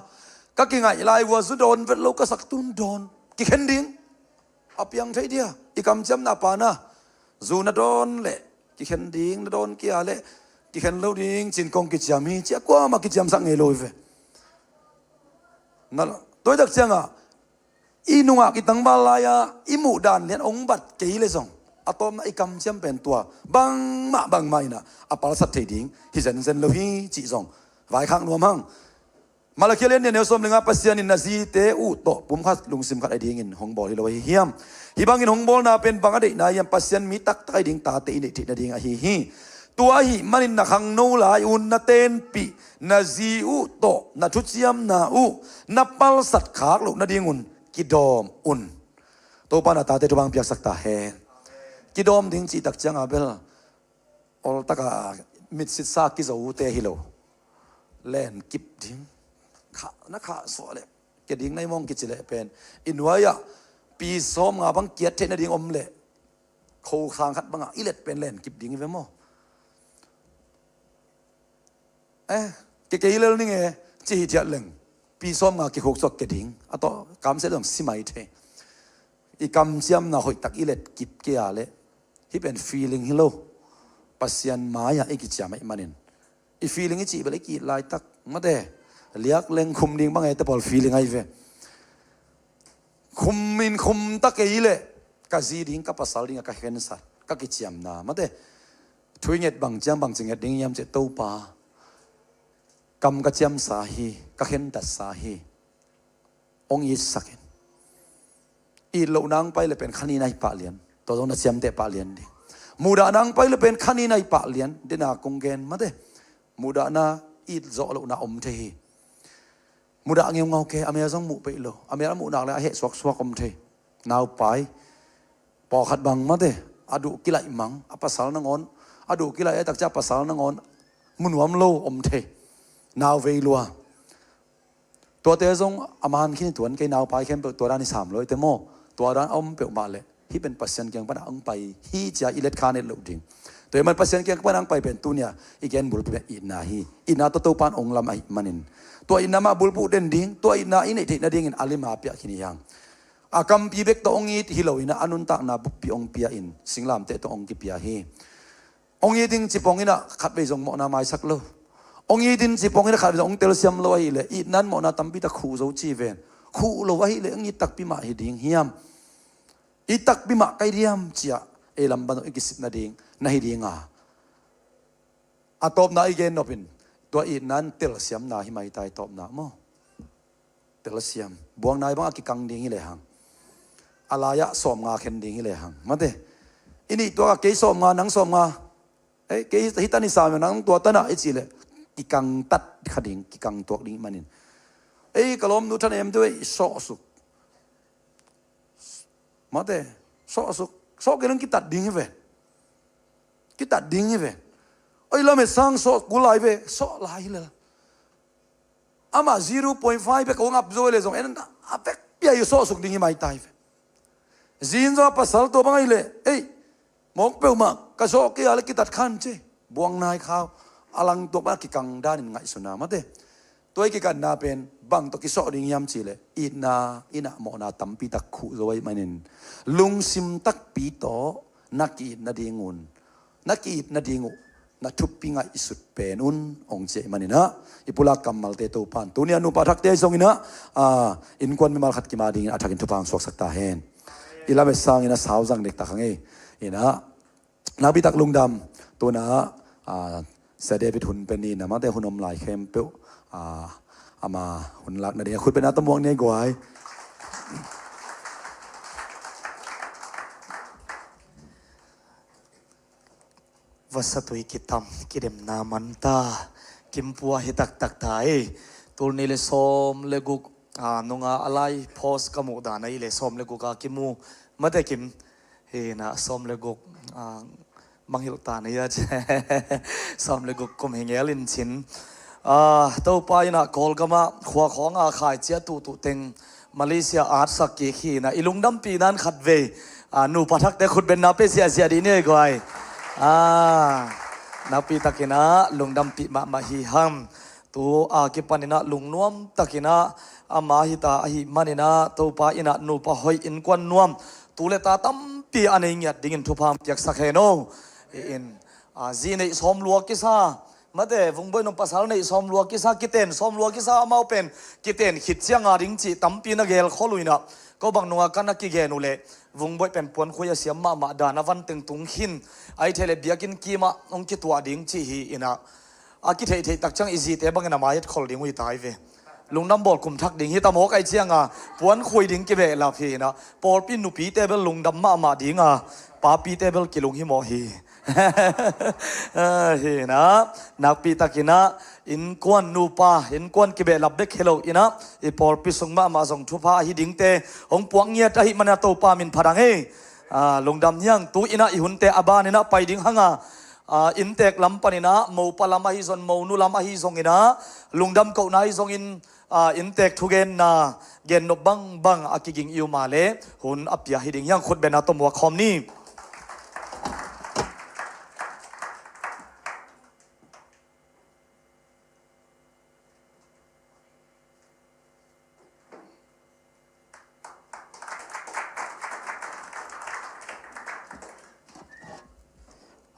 Ka kingaih lai vua zu dawn vet lo ka sak tun dawn. Kikhen ding. A piang thei dia. I kamciamna pana. Zu na dawn le. Kikhen ding na dawn kia le. Kikhen lo ding cin kong kiciam hi. Cia kuamah kiciamsak ngei lo hi ve. Na, tuaitak cianga, i nungak i tangval lai-a, i muh dan lian ong bat kei le zong. A tawpna i kamciam pen tua. Bangmah, bangmah ina. A palsat thei ding. Hi zenzen lo hi, cih zong. Vaikhak nuam hang. Malakhia lian nia neu sawm le nga Pasian in na zite uh tawh pumkhat lungsim khat a dingin hong bawl hi lo ahi hiam? Hih bangin hong bawlna pen bang a deihna hiam? Pasian mi taktak a ding tate i neih theih nading ahi hi. Tua ahih manin na khangno lai un na tenpih, na zi uh tawh, na thuciamna uh, na palsat khak loh nadingun kidawm un. Topa na tate thupha piaksak ta hen. Kidawm ding cihtak cianga bel. Oltaka mitsitsa kizote hi lo. Len kip ding. Khah, na khah suah le. Ke ding nai mawng kici leh pen i nuai-ah pi sawm nga bang kiat theih nading om leh kho sang khat bangah i let pen len kip ding i ve maw? Eh, ke kei lel ning e, ci hi ciat leng pi sawm nga kikhuk suak ke ding a tawh kamsiat zong si mai thei. I kamciamna hoihtak i let kip kei a leh hih pen feeling hi lo. Pasian mai-ah i kiciam ahih manin i feeling i cih bel i ki-it laitak mate. Liak leng khum ding bang e te pawl feeling ahi ve. Khum in khum ta kei leh ka zi ding, ka pasal ding a ka khensat, ka kiciamna mate. Thu i nget bang ciang bang ci nget ding hiam cih, Topa, kam ka ciamsa hi, ka khentatsa hi. Hong itsak in. It lohna hong pai le pen kha nihna hi pah lian. Tua zong na ciamteh pah lian ding. Muhdahna hong pai le pen kha nihna hi pah lian. Dena kong gen mate. Muhdahna it zawh lohna om thei hi. Mudah ngeungau ke, a mel zong muh peih lo. A mel a muh nak le a heh suaksuak om thei. Naupai pawlkhat bang mate, a duh kilaih mang, a pasal nangawn, a duh kilaih a takcia a pasal nangawn mu nuam lo om thei. Nau vei lua. Tuate zong a man khin hi tuan kei, naupai khempeuh tua dan hi sam lo i te maw? Tua dan a om peuhmah leh hih pen Pasian kiang pan a hong pai hi cia i let kha net loh ding. Tua ahih man Pasian kiang pan a hong pai pen tuni-a i gen bulpi pen itna hi. Itna tawh Topa in hong lam ahih manin tua itna mah bulphuh den ding, tua itna i neih theih nadingin a lima piah khin hi hang. A kampi bek tawh hong it hi lo in ah, a nuntakna buppi hong pia in, singlamteh tawh hong kipia hi. Hong it ding ci pong in ah khatvei zong mawhna maisak lo. Hong it ding ci pong in ah khatvei zong hong telsiam lo ahih leh itna in mawhna tampi tak khuh zo ci ven. Khuh lo ahih leh hong it takpi mah hi ding hiam? It takpi mah ka hi diam ci-a ei lam pan zong i kisit nading na hi ding a, a tawpna i gen nop in tua itna in telsiamna hi maitai, tawpna maw? Telsiam. Buang nai bang a kikang ding hi lehang, a lai-ah sawm nga khen ding hi lehang mate. I nih tuak a kei sawm nga, nang sawm nga, eh, kei hi tan i sam, nang tua tan ah i cih leh kikang tat kha ding, kikang tuak ding manin. Ei, ka lawmnu Thanem tu ei sawhsuk mate, sawhsuk, sawh kei leng kitat ding hi ve. Kitat ding hi ve. Oi, Lam Hei Sang sawh kul lai ve, sawh lai hi lel. Amah zero point five bek a hong ap zo leh zong en a vekpi-a i sawhsuk ding hi maitai ve. Zin zong a pasal tua bang ahih leh, ei, mawk peuhmah ka sawh kei a leh kitat khan ci. Buang nai khau. A lang tuak bang a kikang danin ngaihsun a mate. Tua i kikanna pen bang tawh kisawh ding hiam cih leh itna in ah mawhna tampi tak khuh zo ahih manin lungsim takpi tawh na ki-it nadingun, na ki-it nading uh na thupi ngaihsut pen un, hong ci ahih manin ah i pulak kammalte Topa in tuni-a nupa thakte zongin ah, ah, innkuan mimal khat kim a dingin a thakin thupha hong suaksak ta hen. I Lam Hei Sang in ah sauzang dektak hang ei. In ah nakpi tak lungdam. Tu-in ah, ah, Sia David hun pen in ah mate, hun om lai khempeuh, ah, ama hun lak nading a khut beng a tawh muak ni ei guai. Vasatui kitam, kidemna man ta, kimpua hi taktak ta ei. Tul nih le sawm le guk, ah, nunga a lai post ka muh dan ahih leh sawm le guk a kimu mate kim. Hi in ah sawm le guk, ah, mangngilh ta na hia ci. Sawm le guk kum hi ngel in cin. Ah, Topa in ah Kawlgam ah khua khawng a khaici a tuhtuh teng Malaysia a atsak kik hi in ah i lungdampihna in khatvei, ah, nupa thakte khut bengna pia ziahziah dih ni ei guai. Ah, nakpi takin ah lungdampih mahmah hi hang. Tu a kipan in ah lungnuam takin ah ama hi ta ahih manin ah Topa in ah nupa hoih, innkuan nuam, tu le ta tampi a nei ngiat dingin thupha hong piaksak hen aw. In, ah, zi neih sawm lua kisa mate, Vungboih nung pasal neih sawm lua kisa, kiten sawm lua kisa, amau pen kiten khit ciang a ding cih tampi na gelkhol uh in ah, ko bang nunga ka na kigen uh leh Vungboih pen puankhui a siam mahmah dan a van teng tung khin, ahih theih leh biakinn kimah hong kituah ding cih hi in ah, a kitheihtheih tak ciang i zite bangin a mai etkhol ding uh hi ta hi ve. Lungdam bawl kum thak ding hi ta mawk ahih ciang a, puankhui ding kibehlap hi in ah, pawlpi nupite bel lungdam mahmah ding a, papite bel kilung hi mawh hi. Ah, hi in ah, nakpi takin ah innkuan nupa, innkuan kibehlap bek hi lo in ah i pawlpi sung mahmah zong thupha ahi dingte hong puak ngiat ahih manin ah Topa min phat hang ei. Ah, lungdam hi hang. Tu in ah i hunte a ban in ah pai ding hang a, ah, inntek lam panin ah mopa lam ahi zong, monu lam ahi zongin ah lungdam kohna ahi zongin, a, inntek thugenna gennop bangbang a kiging i um a leh hun a pia hi ding hi hang. Khutbetna tawh muak khawm ni.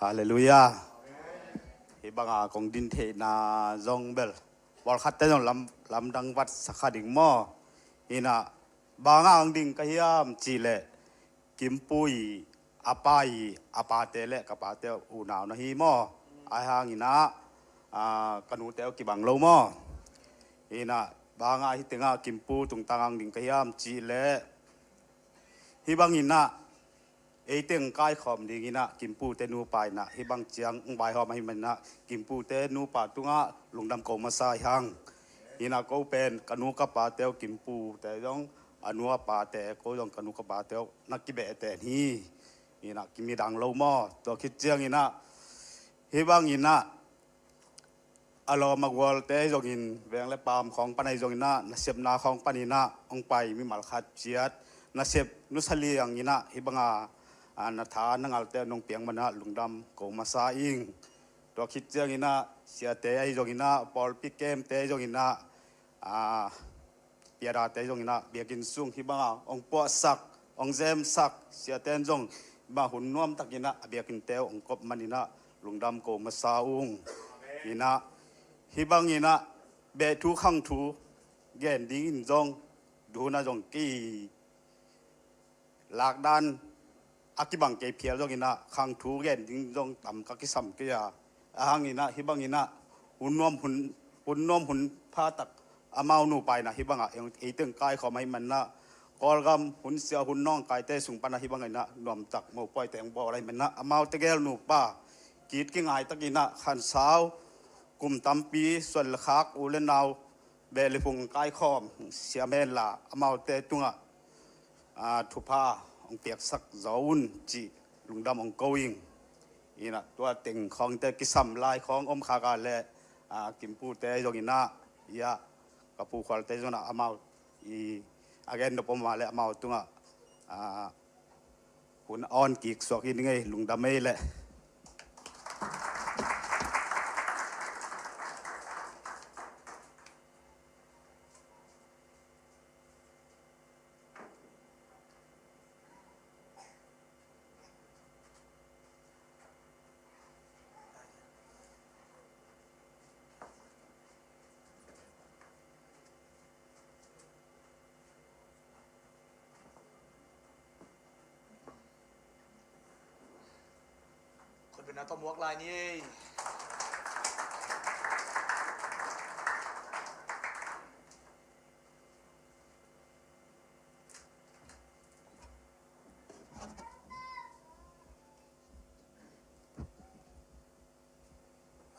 Halleluiah. Hih banga kong din theihna zong bel pawlkhatte zong lam, lamdang vatsak kha ding maw? Hi-in ah banga hong ding ka hiam cih leh Kimpu i a pa i a pate le ka pate unau na hi maw? Ahi hangin ah, ah, ka nute uh kibang lo maw? Hi-in ah banga hih tengah Kimpu tungtang hong ding ka hiam cih leh hih bangin ah ei teng kaikhawm dingin ah Kimpute nupa in ah hih bang ciang hong vaihawm ahih manin ah Kimpute nupa tungah lungdam ko masa hi hang. Hi-in ah ko pen ka nu ka pate uh Kimpute zong a nu a pate, ko zong ka nu ka pate uh na kibeh ten hi. Hi-in ah kimidang lo maw? Tua khit ciangin ah hih bangin ah a lawm a gualte zongin veng le paam khawng pan ahi zongin ah nasepna khawng panin ah hong pai mimal khat ciat nasep nusia liangin ah hih banga, a, na tha na ngalte nong piak manin ah lungdam ko masa ing. Tua khit ciangin ah siate ahi zongin ah pawlpi kemte ahi zongin ah, a, piadate zongin ah biakinn sung hih banga hong puahsak, hong zemsak, siaten zong hih banga hun nuamtakin ah a biakinnte uh hong kop manin ah lungdam ko masa ung. Hi-in ah hih bangin ah beh thu khang thu gen dingin zong duhna zong ki lakdan a kibang kei phial zongin ah khang thu gen ding zong tam ka kisam kei a. Ahi hangin ah hih bangin ah hun nuam hun, hun nuam hun pha tak amau nupa in ah hih bangah ei teng kaikhawm ahih manin ah Kawlgam hun sia hun nawngkaite sung pan ah hih bangin ah nuamtak mopawi teng bawl ahih manin ah amaute gel nupa kit kingai takin ah khansau kum tampi suan le khak u le nau beh le phung kaikhawm siam henla amaute tungah, a, thupha hong piaksak zaw un cih lungdam hong ko ing. Hi-in ah tua teng khawngte kisam lai khawng om khak a leh, a, Kimpute zongin ah, ia, ka pu Khualte zongin ah amau i a gen nop om a leh amau tungah, a, hun a awn kik suak hi ning ei, lungdam ei leh. Khutbetna tawh muak lai ni ei.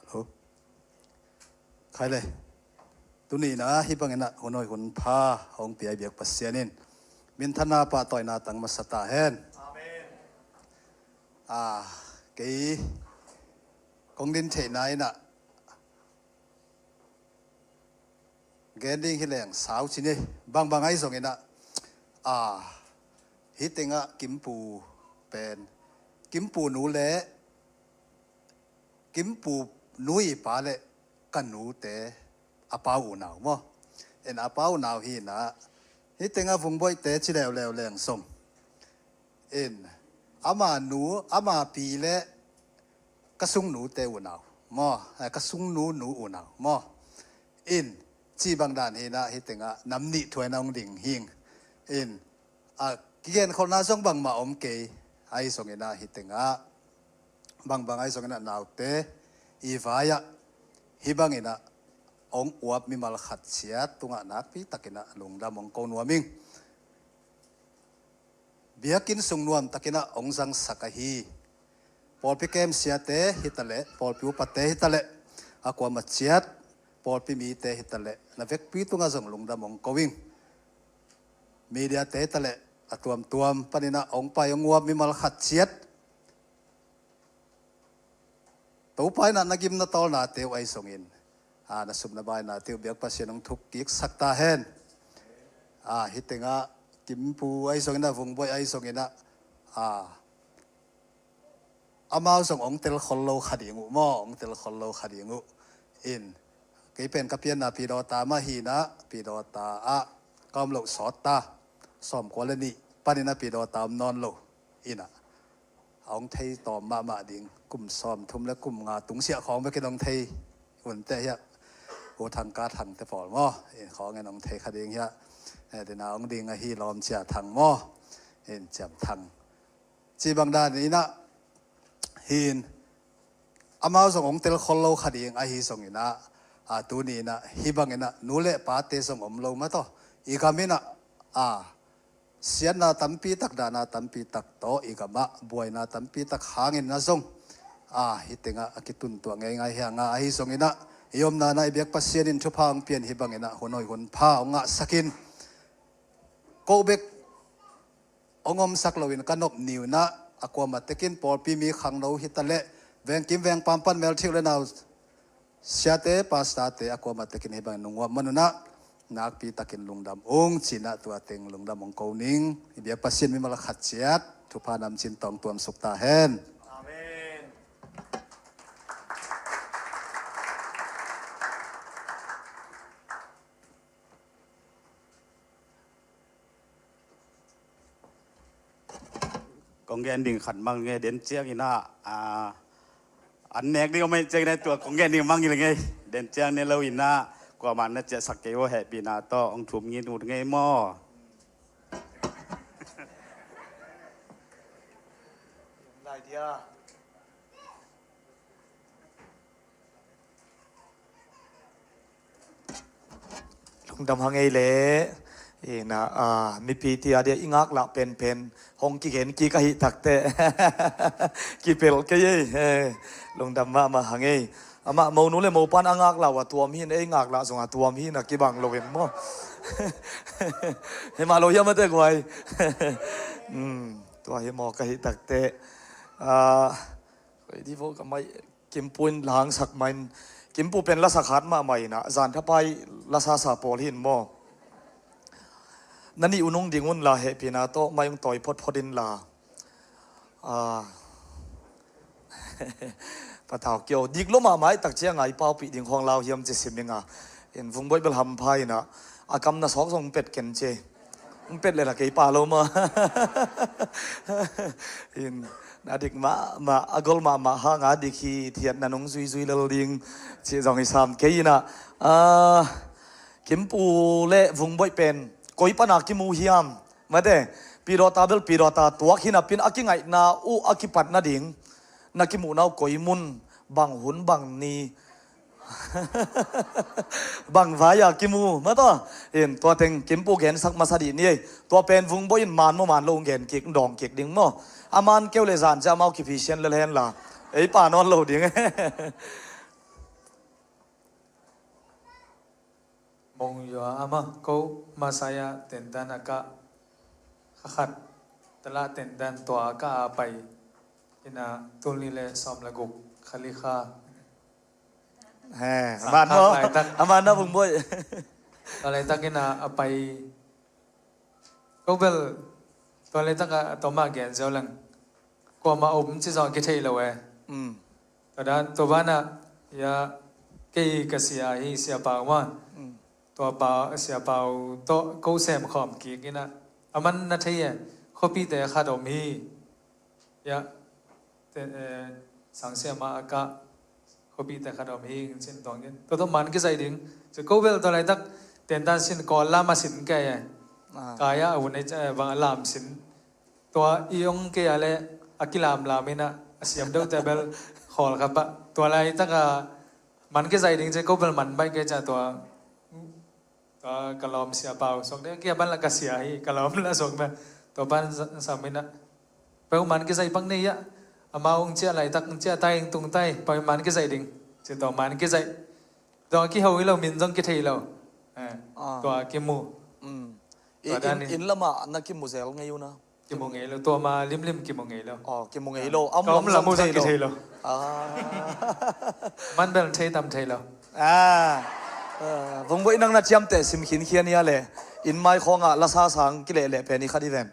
Hello. Khai le. Tuni in ah hih bangin ah hun hoih hun pha hong pia i biak Pasian in minthanna pahtawina tang masa ta hen. Amen. Ah, kei kong din theihna in ah gen ding hi leng sau ci ni. Bangbang ahi zongin ah, a, hih tengah Kimpu pen, Kimpu nu le Kimpu nu i pa le ka nute a pa unau maw? En a pa unau hi in ah, hih tengah Vungboihte ci leuleu leng zong in, ama nu, ama pi le ka sungnute unau maw? Eh, ka sungnu nu unau maw? In, ci bang dan hi in ah, hih tengah nam nih thuai na hong ding hing. In, a, kigenkholhna zong bangmah om kei. Ahi zongin ah hih tengah bangbang ahi zongin ah naute i vai-ah hih bangin ah hong uap mimal khat ciat tungah nakpi takin ah lungdam hong ko nuam ing. Biakinn sung nuam takin ah hong zangsak ahi pawlpi kem siate hi ta leh, pawlpi upate hi ta leh, a kuamah ciat pawlpi mite hi ta leh, na vekpi tungah zong lungdam hong ko ing. Mediate hi ta leh, a tuamtuam panin ah hong pai hong uap mimal khat ciat Topa in ah na gim na tawlnate uh ahi zongin a, na sum na bai na teuh biak Pasian hong thuk kik sak ta hen. A, hih tengah Kimpu ahi zongin ah, Vungboih ahi zongin ah, a, amau zong hong tel khol lo kha ding uh maw, hong tel khol lo kha ding uh. In, kei pen ka pianna Pidawta mah hi in ah, Pidawta ah ka om loh sawt ta, sawmkua le nih panin ah Pidawta om nawn lo. In ah, a hong thei tawm mahmah ding, kum sawmthum le kum nga tungsiah khawng bekin hong thei un teh hiah. U Thang Ka Thang te pawl maw, in khawng in hong thei kha ding hiah. Eh, dena hong ding ahi Lawm Cia Thang maw, in Ciam Thang. Ci bang dan in ah, hi in, amau zong hong tel khol lo kha ding ahi zongin ah, a, tuni in ah hih bangin ah nu le pate zong om lo mah tawh, i gam in ah, a, siatna tampi tak, dahna tampi tak tawh i gamah buaina tampi tak hangin ah zong, a, hih tengah a kituntuah ngeingai hi hang a, ahi zongin ah i omna in ah i biak Pasian in thupha hong pia in, hih bangin ah hun hoih hun pha hong ngahsak in, ko bek hong omsak loin ka nop ni un ah, a kuamah tekin pawlpi mi khangno hi ta leh, vengkim vengpam pan melthih u le nau, siate, pastorte a kuamah tekin hih bangin nung uap man un ah, nakpi takin lungdam ung ci in ah, tua teng lungdam hong ko ning. I biak Pasian mimal a khat ciat thupha namcin tawh hong tuamsuk ta hen. Amen. Kong gen ding khat mang nge, den ciangin ah, a, an nek ding om ahih ciangin ah, tua kong gen ding mang hi leng ei. Den ciang ne lo in ah, kuamah na ciahsak kei uh hehpihna tawh hong thum ngit ut ngei maw. Lai dia. Lungdam hang ei le. Ina, a, mipi tia dia i ngaklah penpen hong kigen kik ahih takteh kipelh kei ei. Eh, lungdam mahmah hang ei. Amah monu le mopan a ngaklah uh a tuam hi in, ei ngaklah zong a tuam hi in, a kibang lo in maw. Hi mah lo hiam a teh guai. Hmm, tua hi maw ka hih takteh. A, koi di vo ka mai. Kimpu in la hangsak mah in, Kimpu pen lasa khat mahmah in ah, zan thapai lasa sa pawl hi in maw. Na nih uh nung ding un la, hehpihna tawh mai ung tawi photphot in la. Ah. Patau kio. Dik lo mahmah i tak ciang a i paupih ding khawng lau hiam ci sim ing a. In Vungboih bel hampha in ah, a kam na sawk zong pet ken ci. Hong pet le la kei pa lo maw. In, na dik mahmah, a gol mahmah hang a dik hi thiat na nung zuizui lel ding cih zong i sam kei in ah, ah, Kimpu le Vungboih pen koi pan a kimu hiam? Mate, Pidawta bel Pidawta tuak hi napi in a kingaihna uh a kipat nading na kimuhna uh koi mun, bang hun, bang ni, bang vai-a kimu, mah tawh. In, tua teng Kimpu gensak masa dih ni ei. Tua pen Vungboih in man maw man lo hong gen kik, hong dawng kik ding maw. A man keu le zan ciah amau kiphi sian lel hen la. Ei pa nawn lo ding. Mong yua ama ko Masaya tendan a kah, kha khat tala tendan tua a kah a pai ina, tul nih le sawm le guk khali kha. He, sang aman kha maw, laitak. Aman na Vungboih. Tua laitak ina a pai. Ko bel tua laitak a tawm a gen ziau leng. Kuamah um ci zong a kithei lo e. Mm. Tua dan, tua banah, ya, kei ka sia hi, Sia Pau maw. Mm. Tua pa, Sia Pau tawh ko sem khawm kik ina, aman na thei e, khuapite khat om hi. Ya, te, eh, sang sia ma a kah, khuapite khat om hi, cin tuang in. Tua tawh man kizaih ding. Ci ko bel tua laitak, tendan sin Kawl lam a sin kei e. Ah. Kaya a vun ei, eh, bang a lam sin. Tua i ong kei a le a kilamlam ina, a siam deuhte bel khawl kha pah. Tua laitak a man kizaih ding ci ko bel man baih kei cia tua. Tua ka lawm Sia Pau suak ding, kia ban la ka sia hi, ka lawm la suak na. Tua ban sa-, sam ina. Peuh man kizaih pak nei a. Amau ong ciah laitak, ong ciah tai, ong tung tai, peuh man kizaih ding. Ci tua man kizaih. Tua kiho hi lo, min zong kithei lo. Eh, ah. Tua kimu. Mm. Tua i, dan in, in lamah na kimu zel ngei uh na. Kimu ngei lo, tua ma limlim kimu ngei lo. Oh, kimu ngei lo. Ah. Ka om lam uh zong kithei lo. Ah. Man bel thei tam thei lo. Ah, ah, Vungboih nang na ciamteh sim khinkhian hia le, inn mai khawngah lasa sang kilehleh pen i khat i ven.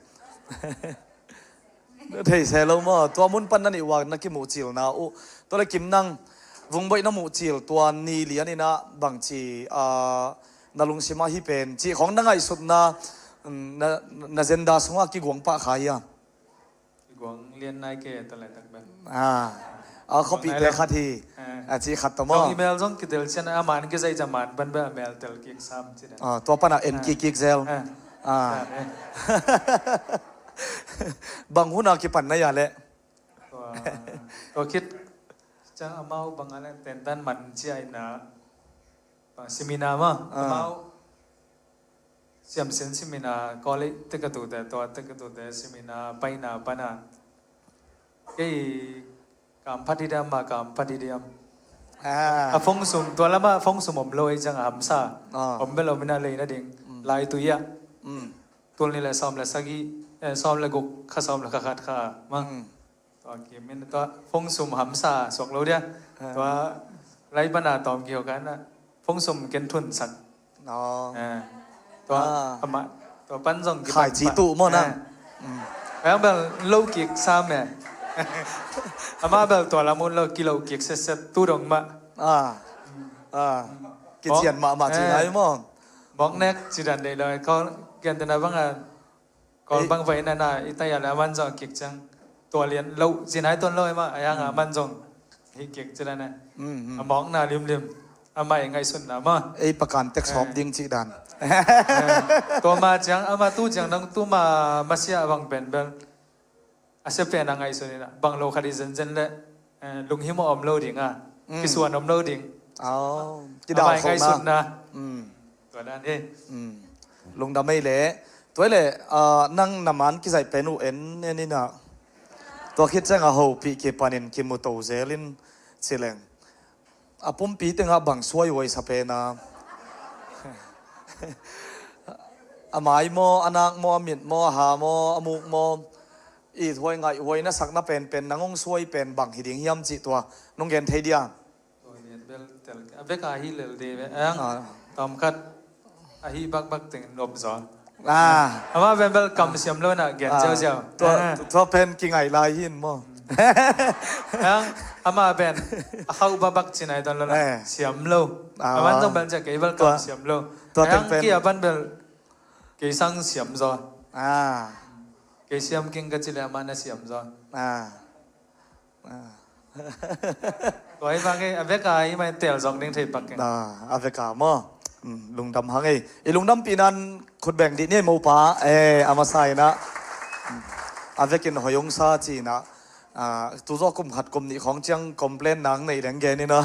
Na thei se lo maw? Tua mun pan na nih uak na kimuhcilna uh. Tua le Kim nang, Vungboih na muhcil tua ni lian inah bangci, ah, na lungsimah hi pen cih khawng na ngaihsutna, mm, na, na zenda sungah kiguang pah kha hia? Kiguang lian nai ke ta laitak ben. Ah, a khuapihte khat hi. Ah. A cih khat ta maw? Zong email zong kitel cian a man kizai ca man pan bel a mel tel kik sam ci dan. Ah, tua panah en kik kik zel. Ah. Ah. Bang huna kipan na ya leh? Tua, tua khit ciang amau bang a leh tentan man cia ina. Bang seminar mah. Ah. Amau siamsin seminar, college te ka tute, tua te ka tute seminar paina pana. Kei kam phat hi diam, ma kam phat hi diam. Ah. A phone sum, tua lama phone sum om lo ei ciang a hamsa. Ah. Om bel om ina lei nading. Mm. Lai tu ia. Mm. Tul ni le sawm le sagih, eh, sawm le guk, kha sawm le kha khat kha. Ma. Mm. Tua kimin tua phone sum hamsa suak lo dia. Ah. Tua lai pana tawm kiho kana phone sum ken thun sak. Oh. Ah. Tua ah. Ama tua pan zong kipan khai ci tu maw na. Ah. Mm. Yang bel lo kik sam eh. Ama bel tua lamun lo kilo kik set set tu dong ma. Ah. Ah. Kician mah mah ci nai maw. Bawk nek ci dan dei lo ko ken tena bang a Kawl bang vai nana i tai a le a man zong a kik ciang tua lian lo ci nai tuan lo e ma a yang a man zong hi kik ci dan e. Mm, mm. A mawkna limlim a mai ngaihsutna ma. Ei pakan tek sawp ding cih dan. Eh, tua ma ciang ama tu ciang nang tu ma masia bang pen bel a sia pen a ngaihsun ina bang lo khat i zenzen le. Eh, lunghimawh om lo ding a. Mm. Kisuan om lo ding. Oh, kidal khawhna. Amai ngaihsutna. Mm. Tua dan hi. Mm. Lungdam ei leh. Tua ei leh, ah, nang na man kizaih pen uh en, en ina. Tua khit ciang a hopih kipanin kimuto zelin cileng. A pumpi tengah bang suai uaisa pen a. A mai maw, a nak maw, a mit maw, a ha maw, a muk maw. I thuai ngaih huai na sakna penpen nang hong suai pen bang hi ding hiam cih tua nong gen thei dia? Tua lian bel tel a bek a hi lel de ve ang. Ah. Tawmkhat a hi bakbak teng nop zaw. Ah. Ama pen bel kam siam lo na gen ziauziau. Tua, tua pen kingai lai hin maw? Ang ama pen a khauh bakbak cinai ton lo na siam lo. Ah. Aman tong bel cia kei bel kam siam lo. Tua teng pen kia pan bel kei sang siam zaw. Ah. Kei siam king ka ci le amah na siam zaw. Ah. Ah. Tua hi bang kei a vek a i mai tel zong ding thei pak keng. Ah, a vek a maw. Mm, lungdam hang ei. I lungdampi nan khut beng dih ni ei mopa. Eh, a masa ina. Mm. A vekin hoi hong sa ci ina. Ah, tu zaw kum khat kum nih khawng ciang complain nang nei leng gen ina.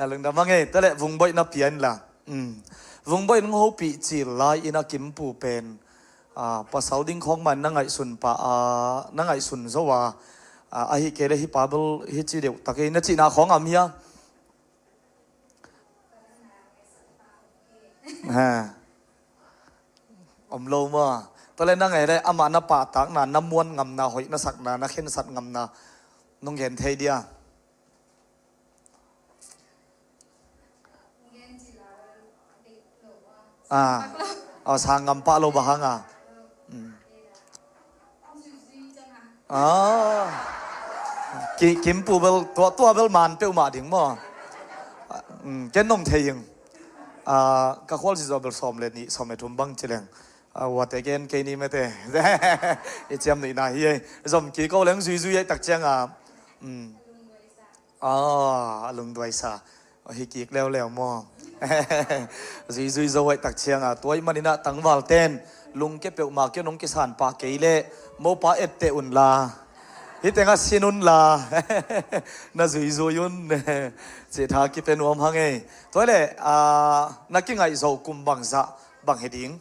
A lungdam hang ei. Tua le vungboih na pia in la. Mm. Vungboih nong hopih cil lai ina Kimpu pen, ah, pasal ding khawng man na ngaihsun pah a, na ngaihsun zo a, ah, ahi kei le hi pa bel hi ci deuh tak ei na cihna khawng am hia? Ha. Om lo maw? Tua le na ngei le amah na pahtakna, na muan ngamna, hoih na sakna, na khensat ngamna nong gen thei dia? Ah, ah, sang ngam pah lo bang hang a. Mm. Ah. Ki, Kimpu bel, tua, tua bel man peuhmah ding maw. Mm, ken nong thei ing. Ah, ka khual zizaw bel sawm le nih, sawm le thum bang ci leng. Ah, uate gen kei ni mete. I ciam nuihna hi ei. Zom kik ko leng zuizui ei tak ciang a. Mm. Ah, a lungduaisa. Hi kik leuleu maw? Zuizui zo aih tak ciang a, tua ih maninah tangval ten lungke peuhmah kei nong kisan pah kei leh mopa etteh unla, hih tengah sin unla, na zuizui un. Cih tha kipe nuam hang ei. Tua leh, ah, na kingaih zo kum bangzah bang hi ding?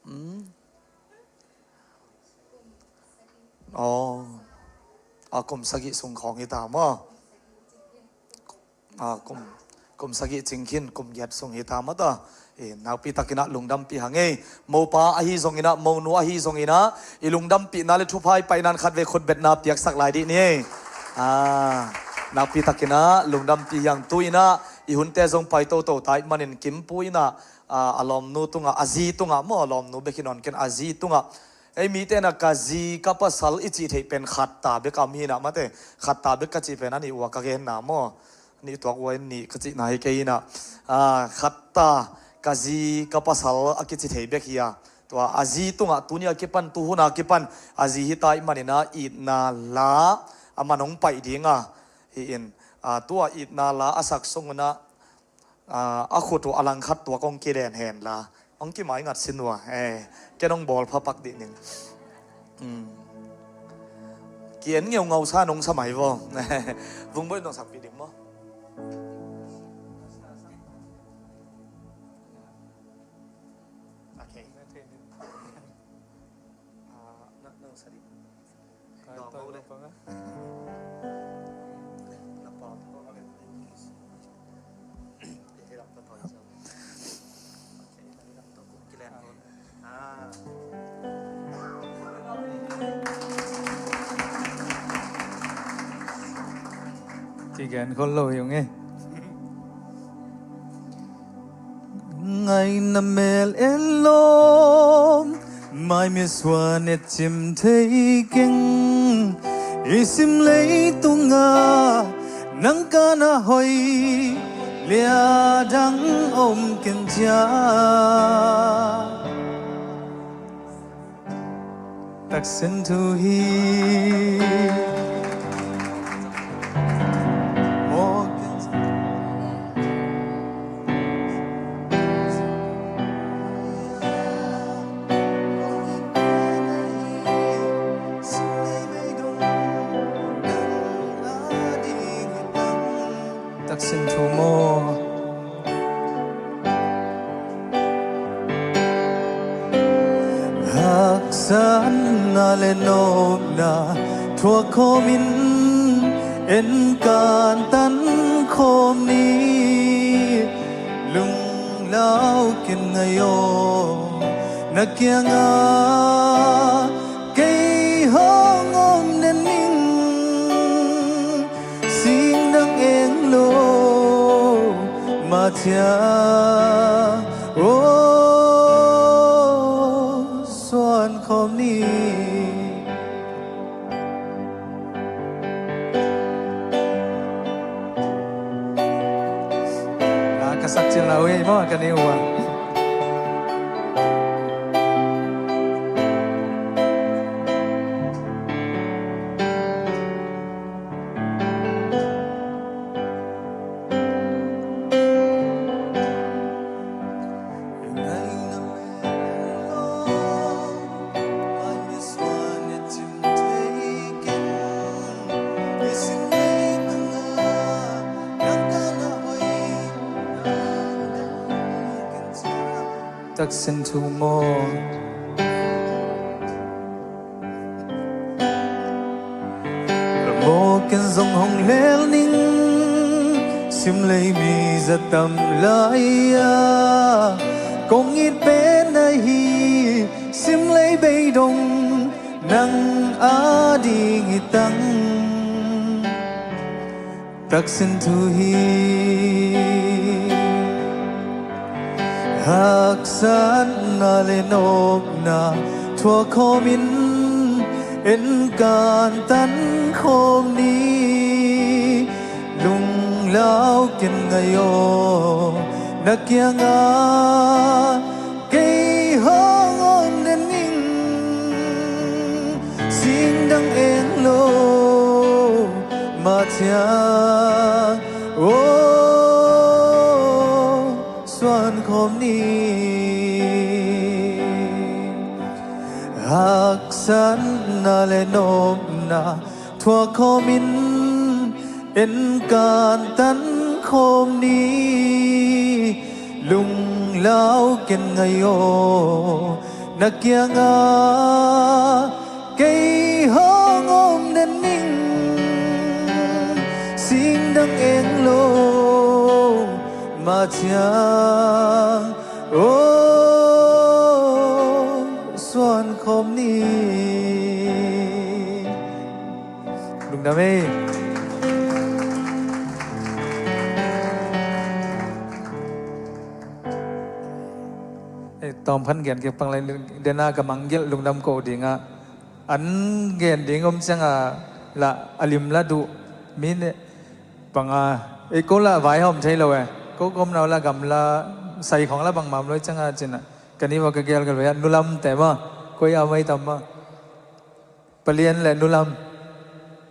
Hmm. Oh. A kum sagih sung khawng hi ta maw? A kum, kum sagih cing khin, kum giat sung hi ta maw ta? Eh, nakpi takinah lungdampih hang ei. Mopa ahi zonginah, monu ahi zonginah, i lungdampihna le thupha i paihna in khatvei khutbetna piaksak lai dih ni ei. Ah. Nakpi takin ah lungdampih hi ing. Tu-in ah i hunte zong pai toto ta ahih manin Kimpu in ah, ah, a lawmnu tungah, a zi tungah maw, a lawmnu bek hi nawn kei, a zi tungah, ei mite in ah ka zi ka pasal i cih theih pen khat ta bek a om hi in ah, mate, khat ta bek ka cih pen a nih ua ka genna maw, nih tuak ua in nih ka cihna hi kei in ah, ah, khat ta, ka zi ka pasal a kici thei bek hi a. Tua a zi tungah tuni a kipan, tuhun a kipan a zi hi ta ahih manin ah itna la a man hong paih ding a, hi in, ah, tua itna la a sak sung un ah, ah, a khut uh a langkhat tuak hong kilen hen la, hong kimai ngat sin uh a, eh, ken hong bawl phapak dih ning. Hmm. Ki-en ngeungau sa nong sa mai vaw. Vung Bawi nong sakpih ding maw? Okay. Ah, na, na sa di. Kai dawng tai lo le. Pang a. Na pawt ko le. Hei lam ta toi sa. Okay, hei lam ta ko. Kilen ko. Ah. Kigen khol lo hi ung e. Ngaihna mel en lawm, mai misuan et cim thei keng. I sim leitung ah nang ka na hoih, lia dang om ken cia. Taksan thu hi. Taksan thu maw? Haksatna le nopna thuak khawmin en kan tan khawm ni. Lunglau ken ngai aw, na kiangah kei hong om den ning. Singdang eng lo, mathiang aw, suan khawm ni. A ka sak cil lau hi maw, ka ni ua. Taksan thu maw? Maw ken zong hong lel ning, simlei mi za tam lai-a kong it pen ahi, simlei beidong nang ading hi tang. Taksan thu hi. Haksatna le nopna thuak khawmin en kan tan khawm ni. Lunglau ken ngai aw, na kiangah kei hong om den ning. Singdang eng lo, mathiang aw, suan khawm ni. Haksatna le nopna thuak khawmin en kan tan khawm ni. Lunglau ken ngai aw, na kiangah kei hong om den ning. Singdang eng lo, mathiang aw, suan khawm ni. Lungdam ei. Tawm khan gen kik pang lai, dena ka mangngilh lungdam ko dingah, an gen ding om ciangah lah a lim la duh mi ne panga, ei ko lah vaihawm thei lo e, ko gomna uh lah gamla sai khawng lah bangmah om lo ciangah cinah, ka ni va ka gel ka lo hiah nulam te ma, koi a mai tam ma. Palian le nulam,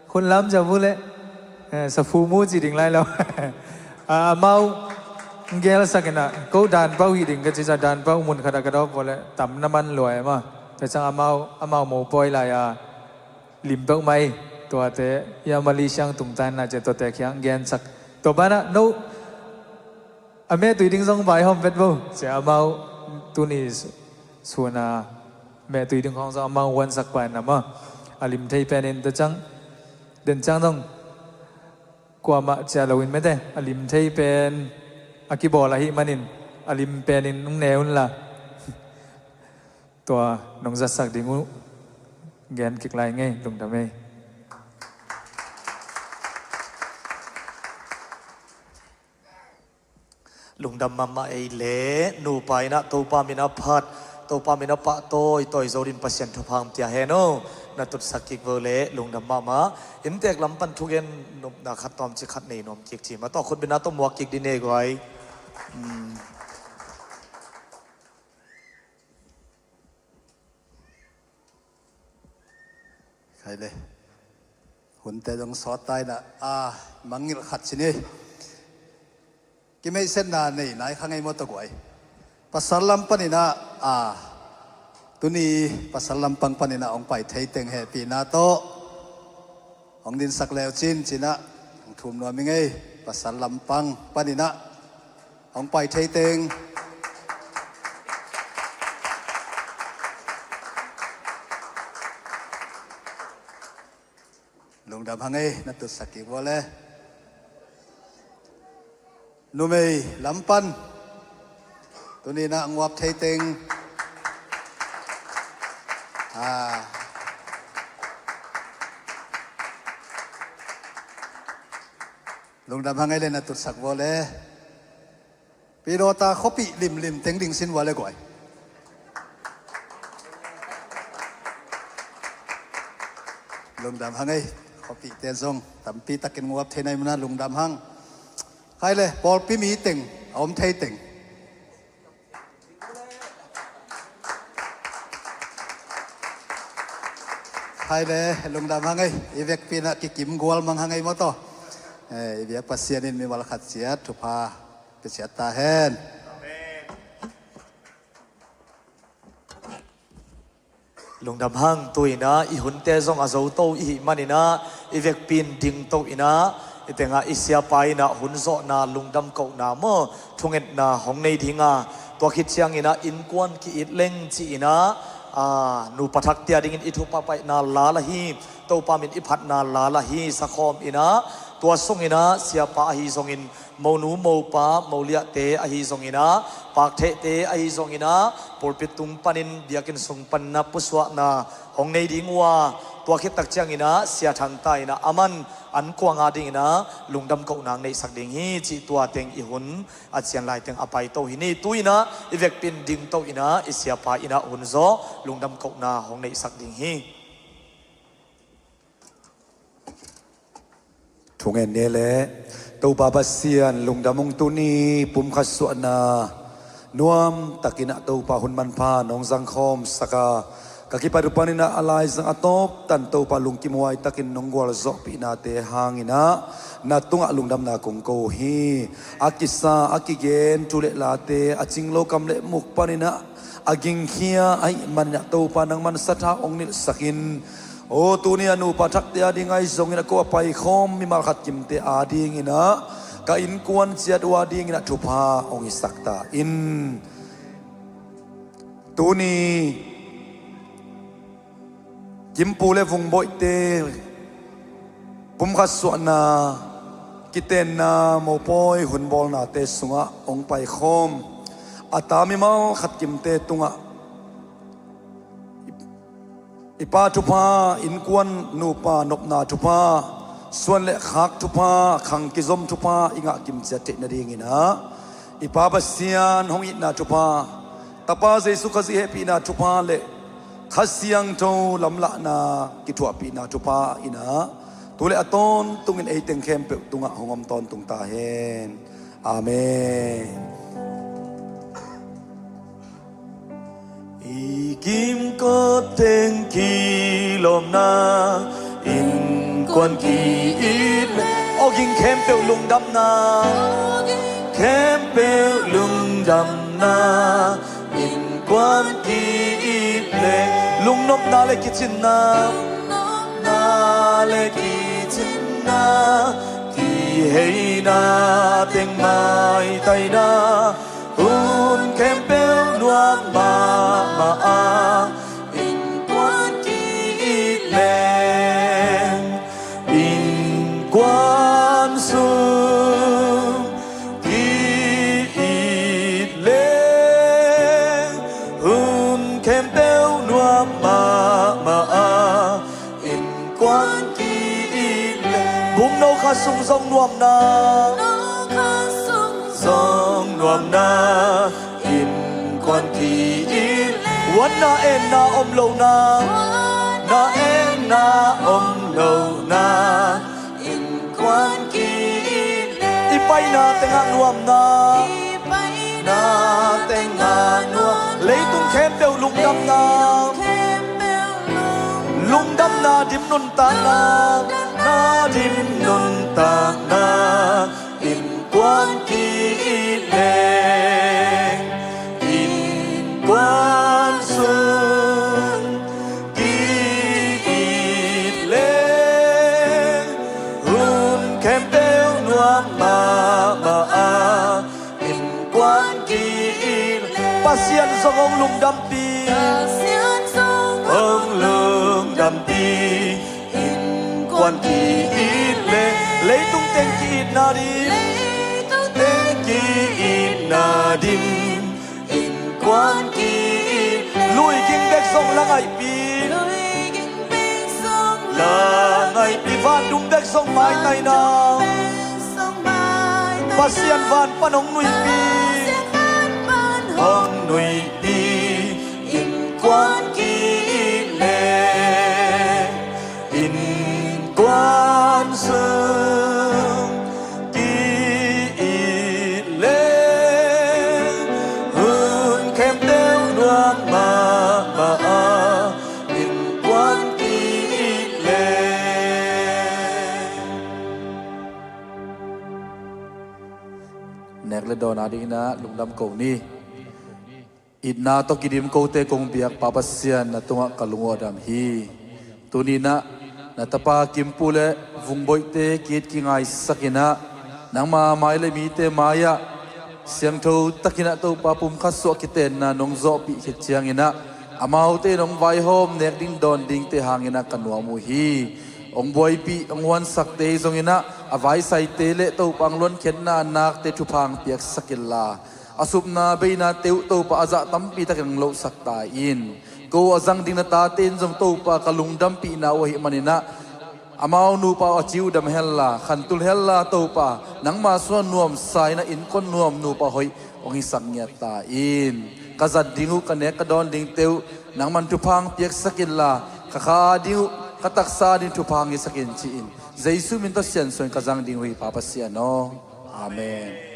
khunlam jabu le, eh, safu mu ci ding lai lo. Ah, amau gelsak inah, ko danpau hi ding ka ci ca, danpau mun khatah ka dawp vua le tam na man luai ma. Tua ciang amau, amau mopawi lai a lim peuh mai, tuate ia Malaysia tungtan na cia tuate khiang gensak. Tua banah no a mehtui ding zong vaihawm vet vo cia, amau tuni su-, suna mehtui ding khawng zong amau huansak paina ma. A lim thei penin tua ciang, den ciang zong kuamah cia loin mete, a lim thei pen a kibawl ahih manin a lim penin nung ne unla tua nong zatsak ding uh gen kik lai ngei, lungdam ei. Lungdam mahmah ei le, nupa inah Topa min a phat, Topa min a pahtawi tawi zo din Pasian thupha hong pia hen aw. Na tutsak kik vo le, lungdam mahmah. Inntek lam pan thugen nopna khat tawmcik khat nei nuam kik ci ma, tawh khutbetna tawh muak kik din ei guai. Hmm. Khai le. Hunte zong sawt ta inah, a, mangngilh khat ci ni. Kimeihsetna nei nai kha ngei maw tawh guai. Pasal lam paninah, a, tuni pasal lam pang paninah hong pai thei teng hehpihna tawh hong dinsak leu cin cinah hong thum nuam i ngei. Pasal lam pang paninah hong pai thei teng. Lungdam hang ei, na tutsak kik vua le. Numei lam pan tuni na nguap thei teng. Ah. Lungdam hang ei le, na tutsak vua le. Pilawta khuapi limlim teng ding sin vua le guai. Lungdam hang ei, khuapite zong tampi takin nguap thei nai mana lungdam hang. Khai le, pawlpi mi teng, a om thei teng. Khai le, lungdam hang ei, i vekpi inah kikim gual mang hang ei maw tawh. Eh, i biak Pasian in mimal khat ciat thupha pia ciat ta hen. Amen. Lungdam hang, tu inah i hunte zong a zoto i hih maninah i vekpi in dingto inah i tengah i siapa inah hun zawhna lungdam kohna maw thungetna hong nei dinga, tua khit cianginah innkuan ki-it leng ci-inah, a, nupa thakte a dingin i thupha paihna lala hi, Topa min i phatna lala hi, sakhawm inah tua sunginah siapa ahi zongin, monu mopa moliahte ahi zonginah, pakthehte ahi zonginah, pulpit tung panin biakinn sung panna pusuahna hong nei ding uh a, tua khittak cianginah sia thangta inah aman an kuanga dinginah lungdam kohna hong neihsak ding hi, cih tua teng i hun a cian lai teng a paito hi ni. Tu inah i vekpi in dingto inah i siapa inah hun zawh lungdam kohna hong neihsak ding hi. Thungen ni le, Topa Pasian lungdam ung, tuni pumkhat suahna nuam takinah Topa hun manpha nong zangkhawm saka, ka kipat uh paninah a laizang a tawptan Topa lungkim huai takin nong gualzawhpihnate hanginah na tungah lungdamna kong ko uh hi. A kisa a kigen thu le late a cinglo kam le muk paninah a gingkhia ahih maninah Topa nangman satha hong nilhsakin, aw, tuni a nupa thakte a ding ahi zongin a ko a paikhawm mimal khat kimte a dinginah ka innkuan ciat uh a dinginah thupha hong hisak ta in. Tuni Kimpu le Vungboihte pumkhat suahna kitenna mopawi hunbawlnate sungah hong paikhawm a ta mimal khat kimte tungah i pa thupha, innkuan nupa nopna thupha, suan le khak thupha, khang kizom thupha i ngah kimciat theih nadinginah i Pa Pasian hong itna thupha, Tapa Jesu Khazih hehpihna thupha le Kha Siangtho lamlahna kithuahpihna thupha in ah tu le a tawntungin ei teng khempeuh tungah hong om tawntung ta hen. Amen. I kimkot teng kilawmna, innkuan ki-it le, awging khempeuh lungdamna, khempeuh lungdamna, innkuan ki-it le, lungnopna le kicinna, na le kicinna, kiheina teng maitaina, hun khempeuh nuam mahmah a, innkuan ki-it leng, innkuan sung ki-it leng, hun khempeuh nuam mahmah a, innkuan ki-it leng. Bumno khat sung zong nuamna, zong nuamna, innkuan ki-it leng. Huan na enna om lohna, na enna om lohna, innkuan ki-it leng. I paina tengah nuamna, i paina tengah nuam. Leitung khempeuh lungdamna, lungdamna dim nuntakna, na dim nuntakna, innkuan ki-it leng, innkuan sung ki-it leng, hun khempeuh nuam mahmah a, innkuan ki-it. Pasian zong hong lungdampih, Pasian zong hong lungdampih, innkuan ki-it leng. Leitung teng ki-itna dim, leitung teng ki-itna dim, innkuan ki-it leng. Lui ging bek zong la ngaihpih, lui ging bek zong la ngaihpih. Van dum bek zong maitaina, Pasian van pan hong nuihpih, Pasian van pan hong nuihpih, innkuan ki-it leng, innkuan sung ki-it leng, hun khempeuh nuam mahmah a, innkuan ki-it leng. Nek le dawn adingin ah lungdam ko ni. Itna tawh kidim kote kong biak Pa Pasian, na tungah ka lungawdam hi. Tuni-in ah na tapa Kimpu le Vungboihte ki-it kingaisakin ah nangma mai le mite mai-ah siangtho takin ah Topa pumkhat suah kitenna nong zawhpih khit ciangin ah amaute nong vaihawm nek ding dawn dingte hangin ah ka nuam uh hi. Hong buaipih hong huansakte hi zongin ah a vaisaite le Topa hong luankhiatna a nakte thupha hong piaksak inla, a supna beinate uh Topa a zah tampi takin hong lohsak ta in. Ko a zang ding na tate in zong Topa ka lungdampihna uh ahih manin ah amau nupa uh a ci uh dam henla, khantul henla Topa nangma sungah nuamsa in ah innkuan nuam nupa hoih hong hisak ngiat ta in. Ka zat ding uh, ka nek ka dawn dingte uh nangman thupha hong piaksak inla, ka kha ading uh, ka taksa ading thupha hong hisak in ci-in Jesu min tawh siansuah in ka zang ding uh hi Pa Pasian aw. Amen.